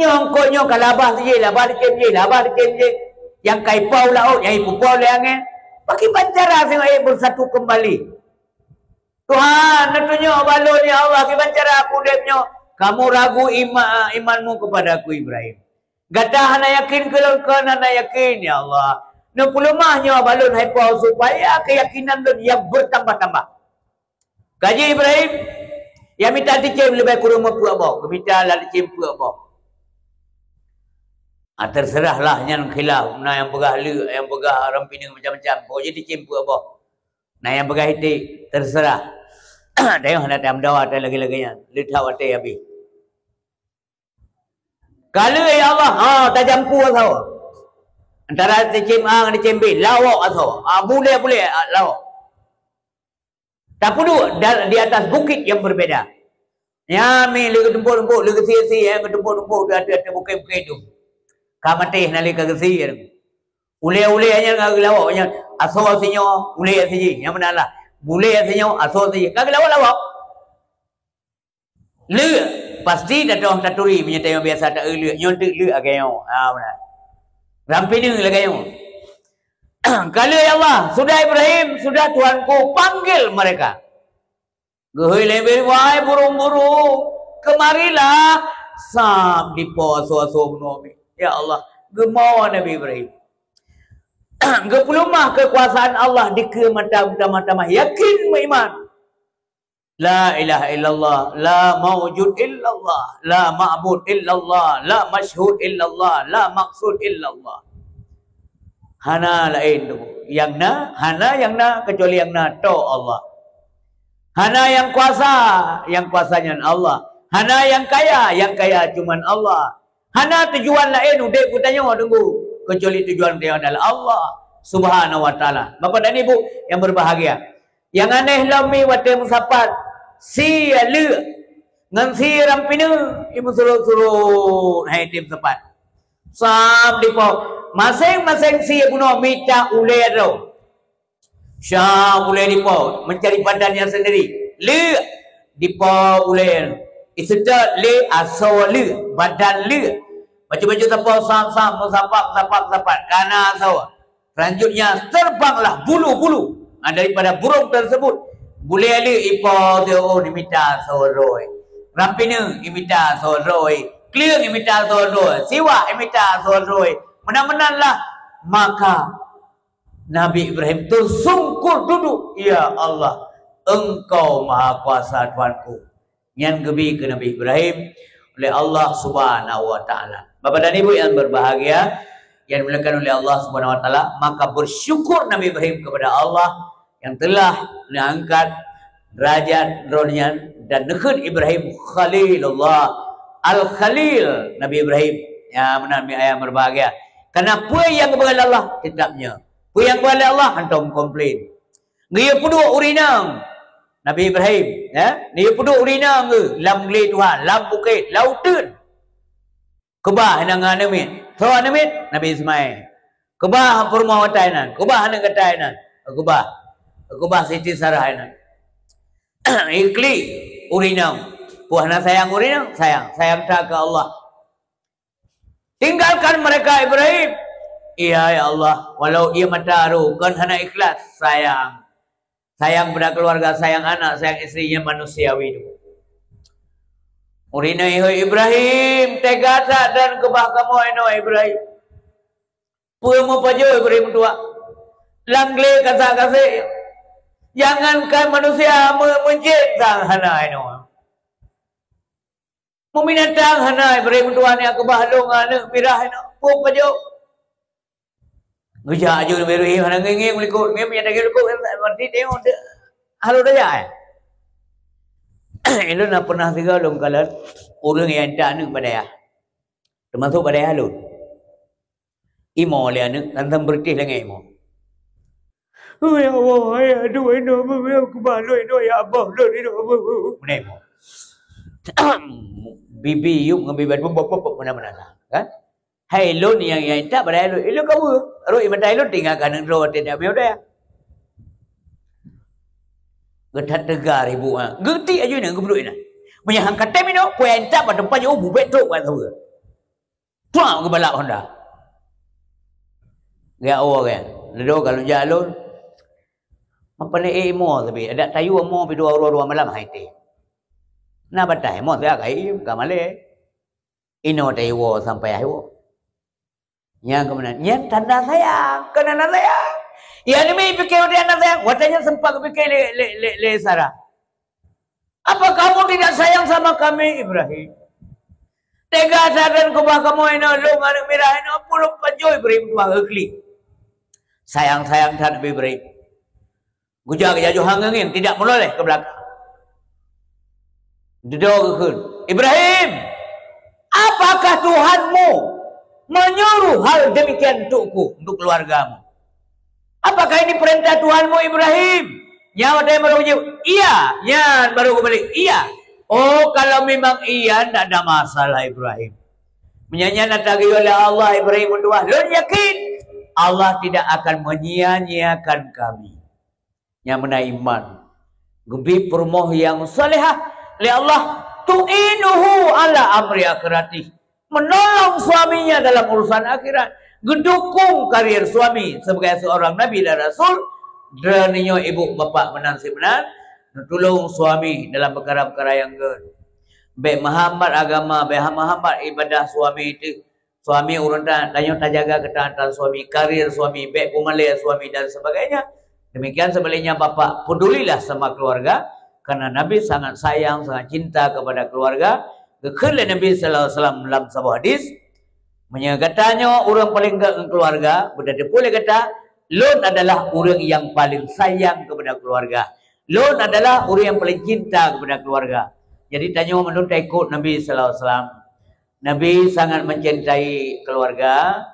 Nyoe eungkôt nyoe ka labah jih, labah teucém jih, labah teucém jih. Nyang ka ipo u laôt, nyang ipupo lé angén. Pakiban cara singoh ék beusatu keumbali? Tuhan, neutunyok bak lôn, ya Allah, kiban cara udép nyoe. Kamu ragu ima-, imanmu kepada-Ku Ibrahim. Gata hana yakin keu lôn, kon hana yakin, ya Allah. Neupeuleumah nyoe bak lôn hai Po, supaya keuyakinan lôn nyang beutambah-tambah. Ka jih Ibrahim, nyang mita teucém leubeh kureueng meupeuet boh, geumita lam teucém peuet boh. Ah, terserahlah nyan khilaf, na nyang peugah le, nyang peugah lam pineung macam-macam, pokok jih teucém peuet boh. Na nyang peugah iték, terserah. Tanyoe hana tameudawa lagèe-lagèe nyan, le that watèe habéh. Ka lheueh, ya Allah, ha, tajampu asoe. Antara teucém A ngon teucém B, lawok asoe. Ha, bulèe-bulèe, ha, lawok. Tapeuduek da-, di atas bukit yang berbeda. Nyan mi lé geutumpôk-tumpôk, lé geusie-sie, eh, geutumpôk-tumpôk di ateueh-ateueh bukét-bukét tu. Ka maté hana lé ka geusie. Ulée-ulée nyan ka geulawok nyan, asoe sinyoe, ulée sijih. Nyang meunan lah. Ulée sinyoe, asoe sijih. Ka geulawok-lawok. Leuk, pasti tatong taturi meunyoe tanyoe biasa ta-eu leuk. Nyoe teuk leuk lagée nyoe. Ha, meunan. Rampineue lagée nyoe. Ka lheueh ya Allah, sudah Ibrahim, sudah Tuhanku panggil mereka. Geuhôi lé Ibrahim, "Wahai burung-burung, kemarilah!" Sam dipo asoe-asoe bunoe miet. Ya Allah, geumoe Nabi Ibrahim. Geupeuleumah keukuasaan Allah dikeue mata tamah-tamah yakin meuiman. La ilaha illallah, la maujud illallah, la ma'bud illallah, la masyhud illallah, la maqsud illallah. Hana laén tu. Nyang na, hana nyang na kecuali nyang na tok Allah. Hana nyang kuasa, nyang kuasa nyan Allah. Hana nyang kaya, nyang kaya cuman Allah. Hana tujuan laén udeb geutanyoe teunggu, kecuali tujuan geutanyoe adalah Allah Subhanahu wa Taala. Bapak dan Ibu yang berbahagia, nyang aneh lom mi watée meusapat, sie leuk ngon sie rampineue, imeusurot-surot hai tem sapat. Sam dipo, maséng-maséng sie bunoe mita ulée droe. Syam ulée dipo, mencari badannya sendiri. Leuk dipo ulée. Iseutôt lé asoe leuk, badan leuk. Bacut-bacut sapo sam-sam, meusapat, meusapat, meusapat. Kana asoe. Selanjutnya, terbanglah bulu-bulu, nah, daripada burung tersebut. Bulée leuk ipo teuh, oh, imita asoe droe. Rampineue imita asoe droe. Kleueng imita asoe droe. Siwak imita asoe droe. Meunan-meunan lah. Maka Nabi Ibrahim tersungkur duduk, "Ya Allah, Engkau Maha Kuasa, Tuhanku." Nyan geubi keu Nabi Ibrahim oleh Allah Subhanahu wa Taala. Bapak dan Ibu yang berbahagia, yang dimuliakan oleh Allah Subhanahu wa Taala, maka bersyukur Nabi Ibrahim kepada Allah yang telah mengangkat derajat droe nyan dan neukheun Ibrahim Khalilullah, Al-Khalil Nabi Ibrahim. Ya, meunan mi ayah berbahagia. Karena peue nyang geupeugah lé Allah, tetap nyoe. Peue nyang geupeugah lé Allah, hantom komplain. Geuyue peuduek ureueng inong Nabi Ibrahim, ya. Geuyue peuduek ureueng inong geuh lam glé tuha, lam bukét, lam uteuen. Keubah nyan ngon aneuk miet. Soe aneuk miet? Nabi Ismail. Keubah peurumoh gata nyan, keubah aneuk gata nyan. Keubah. Keubah Siti Sarah nyan. Iklik ureueng inong. Peue hana sayang ureueng inong? Sayang. Sayang that keu Allah. Tinggalkan mereka, Ibrahim. Iya, ya Allah. Walau ie mata roh, kon hana ikhlas. Sayang. Sayang pada keluarga, sayang anak, sayang istri, nyan manusiawi tu. Ureueng inong, "Hai Ibrahim, teuga that dan keubah kamoe inoe, Ibrahim." Peue meupajoh Ibrahim tuha? Lam glé kasak-kasek. Jangankan manusia, meu-, meujén sang hana inoe. Meubinatang hana Ibrahim tuha, nyan keubah lôn ngon aneuk mirah inoe. Peue pajoh? Geujak aju Nabi Ibrahim hana ngieng-ngieng likot. Ngieng meunyo dageng likot, berarti tengok dek halo daya, eh. Ilôn na pernah sigoe lôn kalon ureueng nyang intat aneuk bak dayah. Teumasok bak dayah lôn. Imo lé aneuk, langsung beureutéh langét imo. "Oh, ya Allah, ya Tuhan, ya Allah, ya Allah, ya Allah, ya Allah." Meunan imo. Bibi yup ngon bibi adu, bop, bop, bop, meunan-meunan lah, kan? Hai lôn nyang, nyang intat bak dayah lôn, ilôn kaweue. Rot ie mata ilôn tinggai keu aneuk droe watèe nyan miyueb dayah. Geuthat teuga ribu, ha. Geutik aju inan, geupeuduek inan. Meunyo han ka tem inoe, peue nyang intat bak teumpat jiôh bubet trok bak saweue. Tuak geubalap honda. Geujak woe geuh. Leudô ka lôn jak lôn. Meupané ék imoe sabe, adak tayue imoe pih dua uroe dua malam hai tém. Na bataih imoe siat ka ék, ka malèe. Inoe tayue woe sampai akhé woe. Nyan keuh meunan. Nyan tanda sayang, kon hana sayang. Nyang neubi pike watèe hana sayang, watèe nyan sempat geupike lé, lé, lé, lé Sarah. Apa kamu tidak sayang sama kami, Ibrahim? Teuga that dan keubah kamoe inoe, lôn aneuk mirah inoe, peurumoh pajoh Ibrahim tuha geuklik. Sayang-sayang that Nabi Ibrahim. Geujak, geujak, han ngieng-ngieng, tidak menoleh ke belakang. Dudoe geukheun, "Ibrahim, apakah Tuhanmu menyuruh hal demikian untukku, untuk keluargamu? Apakah ini perintah Tuhanmu, Ibrahim?" Nyan watèe barô geujaweueb, "Iya." Nyan barô geubalik, "Iya." Oh, kalau memang iya, ndak ada masalah Ibrahim. Meunyo nyan na tagiyok lé Allah, Ibrahim meutuah, lôn yakin Allah tidak akan menyia-nyiakan kami. Nyang meunan iman. Geubi peurumoh nyang salihah lé Allah, tu'inuhu ala amri akhirati. Menolong suaminya dalam urusan akhirat. Geudukung karier suami sebagai seorang nabi dan rasul. Droeneuh nyoe ibu bapak meunan si meunan, neutulông suami dalam peukara-peukara nyang gét. Bék meuhambat agama, bék meuhambat ibadah suami teuh. Suami ureuëng taat, tanyoe tajaga keutaatan suami, karier suami, bék peumalée suami dan sebagainya. Demikian sebaliknya bapak, pedulilah sama keluarga, karena Nabi sangat sayang, sangat cinta kepada keluarga. Geukheun lé Nabi sallallahu alaihi wasallam lam saboh hadis, meunyoe gata nyoe ureuëng paleng gét ngon keluarga, beutateupeue lé gata, lôn adalah ureuëng nyang paleng sayang kepada keluarga. Lôn adalah ureuëng nyang paleng cinta kepada keluarga. Jadi tanyoe mandum taikot Nabi sallallahu alaihi wasallam. Nabi sangat mencintai keluarga,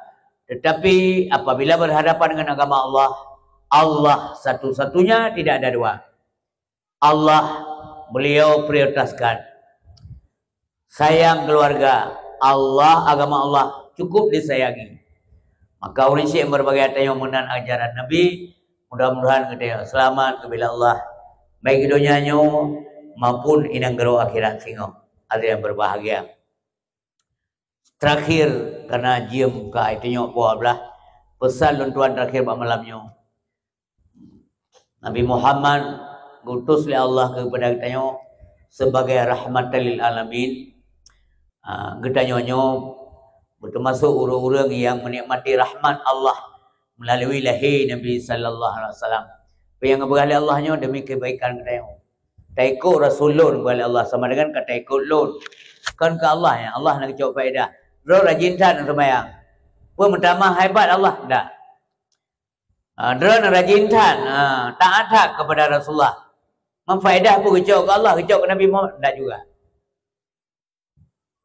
tetapi apabila berhadapan dengan agama Allah, Allah satu-satunya, tidak ada dua. Allah beliau prioritaskan. Sayang keluarga, Allah, agama Allah cukup disayangi. Maka ureuëng syik berbagai tanyoe meunan ajaran Nabi, mudah-mudahan geutanyoe selamat geubila Allah, baik donya nyoe maupun inong geuro akhirat singoh. Hadirin yang berbahagia. Terakhir, karena jeuem ka itunyok dua belas, pesan lôn tuan terakhir bak malam nyoe. Nabi Muhammad geutus lé Allah kepada geutanyoe sebagai rahmatan lil alamin. Ah, geutanyoe nyoe beuteumasok ureuëng-ureuëng nyang menikmati rahmat Allah melalui lahé Nabi sallallahu alaihi wasallam. Apa nyang geupeugah lé Allah nyoe demi kebaikan geutanyoe. Taikot Rasul lôn, geupeugah lé Allah, sama dengan ka taikot lôn. Kon keu Allah, ya Allah na geucok faedah. Droe rajin that seumayang. Peue meutamah hebat Allah? Ndak. Ah, droe rajin that, ah, taat that kepada Rasulullah. Memfaedah peue geucok keu Allah, geucok keu Nabi Muhammad? Ndak juga.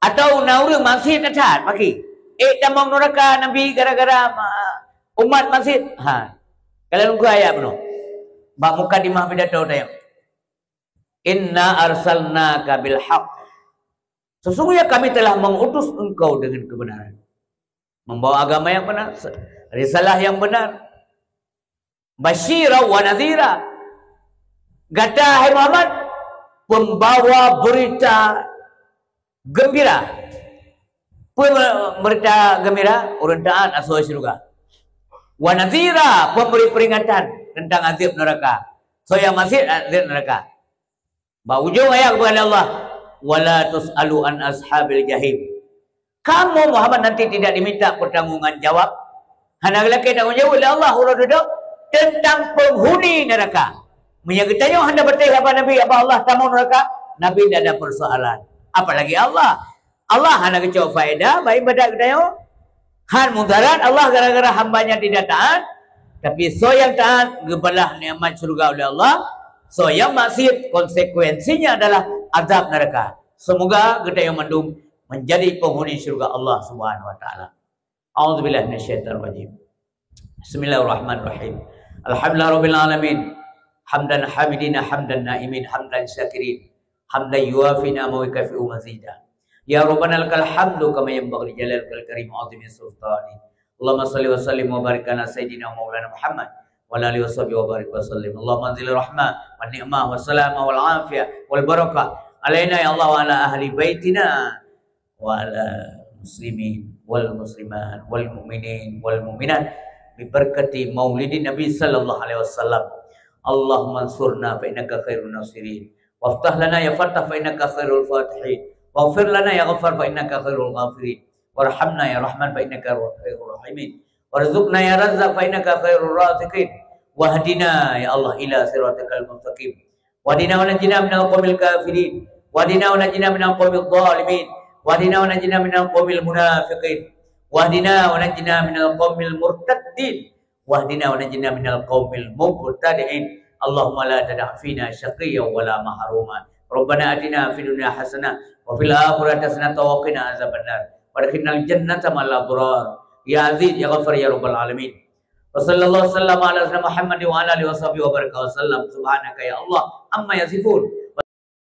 Atau na ureuëng maksiet that, paki? Eh, tamong nuraka Nabi gara-gara ma-, umat maksiet? Ha. Kalau nunggu ayat penuh. Bak mukadimah pidato tayang. "Inna arsalnaka bil haqq." Sesungguhnya kami telah mengutus engkau dengan kebenaran. Membawa agama yang benar, risalah yang benar. Basyira wa nadhira. Gata, hai Muhammad, pembawa berita gembira. Peue berita gembira? Ureuëng taat asoe syeuruga. Wa nadhira, pemberi peringatan tentang azab neraka. Soe nyang maksiet, azab neraka. Bak ujong ayat geupeugah lé Allah, "Wala tus'alu an ashabil jahim." Kamu Muhammad nanti tidak diminta pertanggungjawaban. Hana geulakée tanggong jaweueb lé Allah uroe dudoe tentang penghuni neraka. Meunyoe geutanyoe hana patéh haba Nabi, haba Allah tamong neraka, Nabi tidak ada persoalan. Apalagi Allah. Allah hana geucok faedah bak ibadat geutanyoe. Han mudarat Allah gara-gara hamba-Nya tidak taat, tapi soe nyang taat geubalah nikmat syurga oleh Allah, soe nyang maksiet konsekuensinya adalah azab neraka. Semoga geutanyoe mandum menjadi penghuni syurga Allah Subhanahu wa taala. A'udzubillahi minasyaitonirrajim. Bismillahirrahmanirrahim. Alhamdulillahirabbil alamin. Hamdan hamidina, hamdan naimin, hamdan syakirin. Hamdan yuwafi ni'amahu wa yukafi'u mazida. Ya Rabbana lakal hamdu kama yanbaghi li jalalikal karim wa 'azimi sultani. Allahumma shalli wa sallim wa barik ala sayyidina wa maulana Muhammad wa ala alihi wa sahbihi wa barik wa sallim. Allahumma anzil rahmah wa ni'mah wa salama wal afiyah wal barakah alaina ya Allah wa ala ahli baitina wa ala muslimin wal muslimat wal mu'minin wal mu'minat bi barakati maulidin Nabi sallallahu alaihi wasallam. Allahumma ansurna fa innaka khairun nasirin. Waftah lana ya Fattah fa innaka khairul fatihin. Waghfir lana ya Ghaffar fa innaka khairul ghafirin. Warhamna ya Rahman fa innaka khairur rahimin. Warzuqna ya Razzaq fa innaka khairur raziqin. Wahdina ya Allah ila siratikal mustaqim. Wahdina wa najina minal qaumil kafirin. Wahdina wa najina minal qaumil zalimin. Wahdina wa najina minal qaumil munafiqin. Wahdina wa najina minal qaumil murtaddin. Wahdina wa najina minal qaumil mubtadi'in. Allahumma la tada' fina syaqiyyan wa la mahruma. Rabbana atina fid dunya hasanah wa fil akhirati hasanah wa qina azabannar. Wa adkhilnal jannata ma'al abrar. Ya Aziz, ya Ghaffar, ya Rabbal alamin. Wa sallallahu wasallam ala sayyidina Muhammad wa ala alihi wa sahbihi wa baraka wa sallam. Subhanaka ya Allah amma yasifun.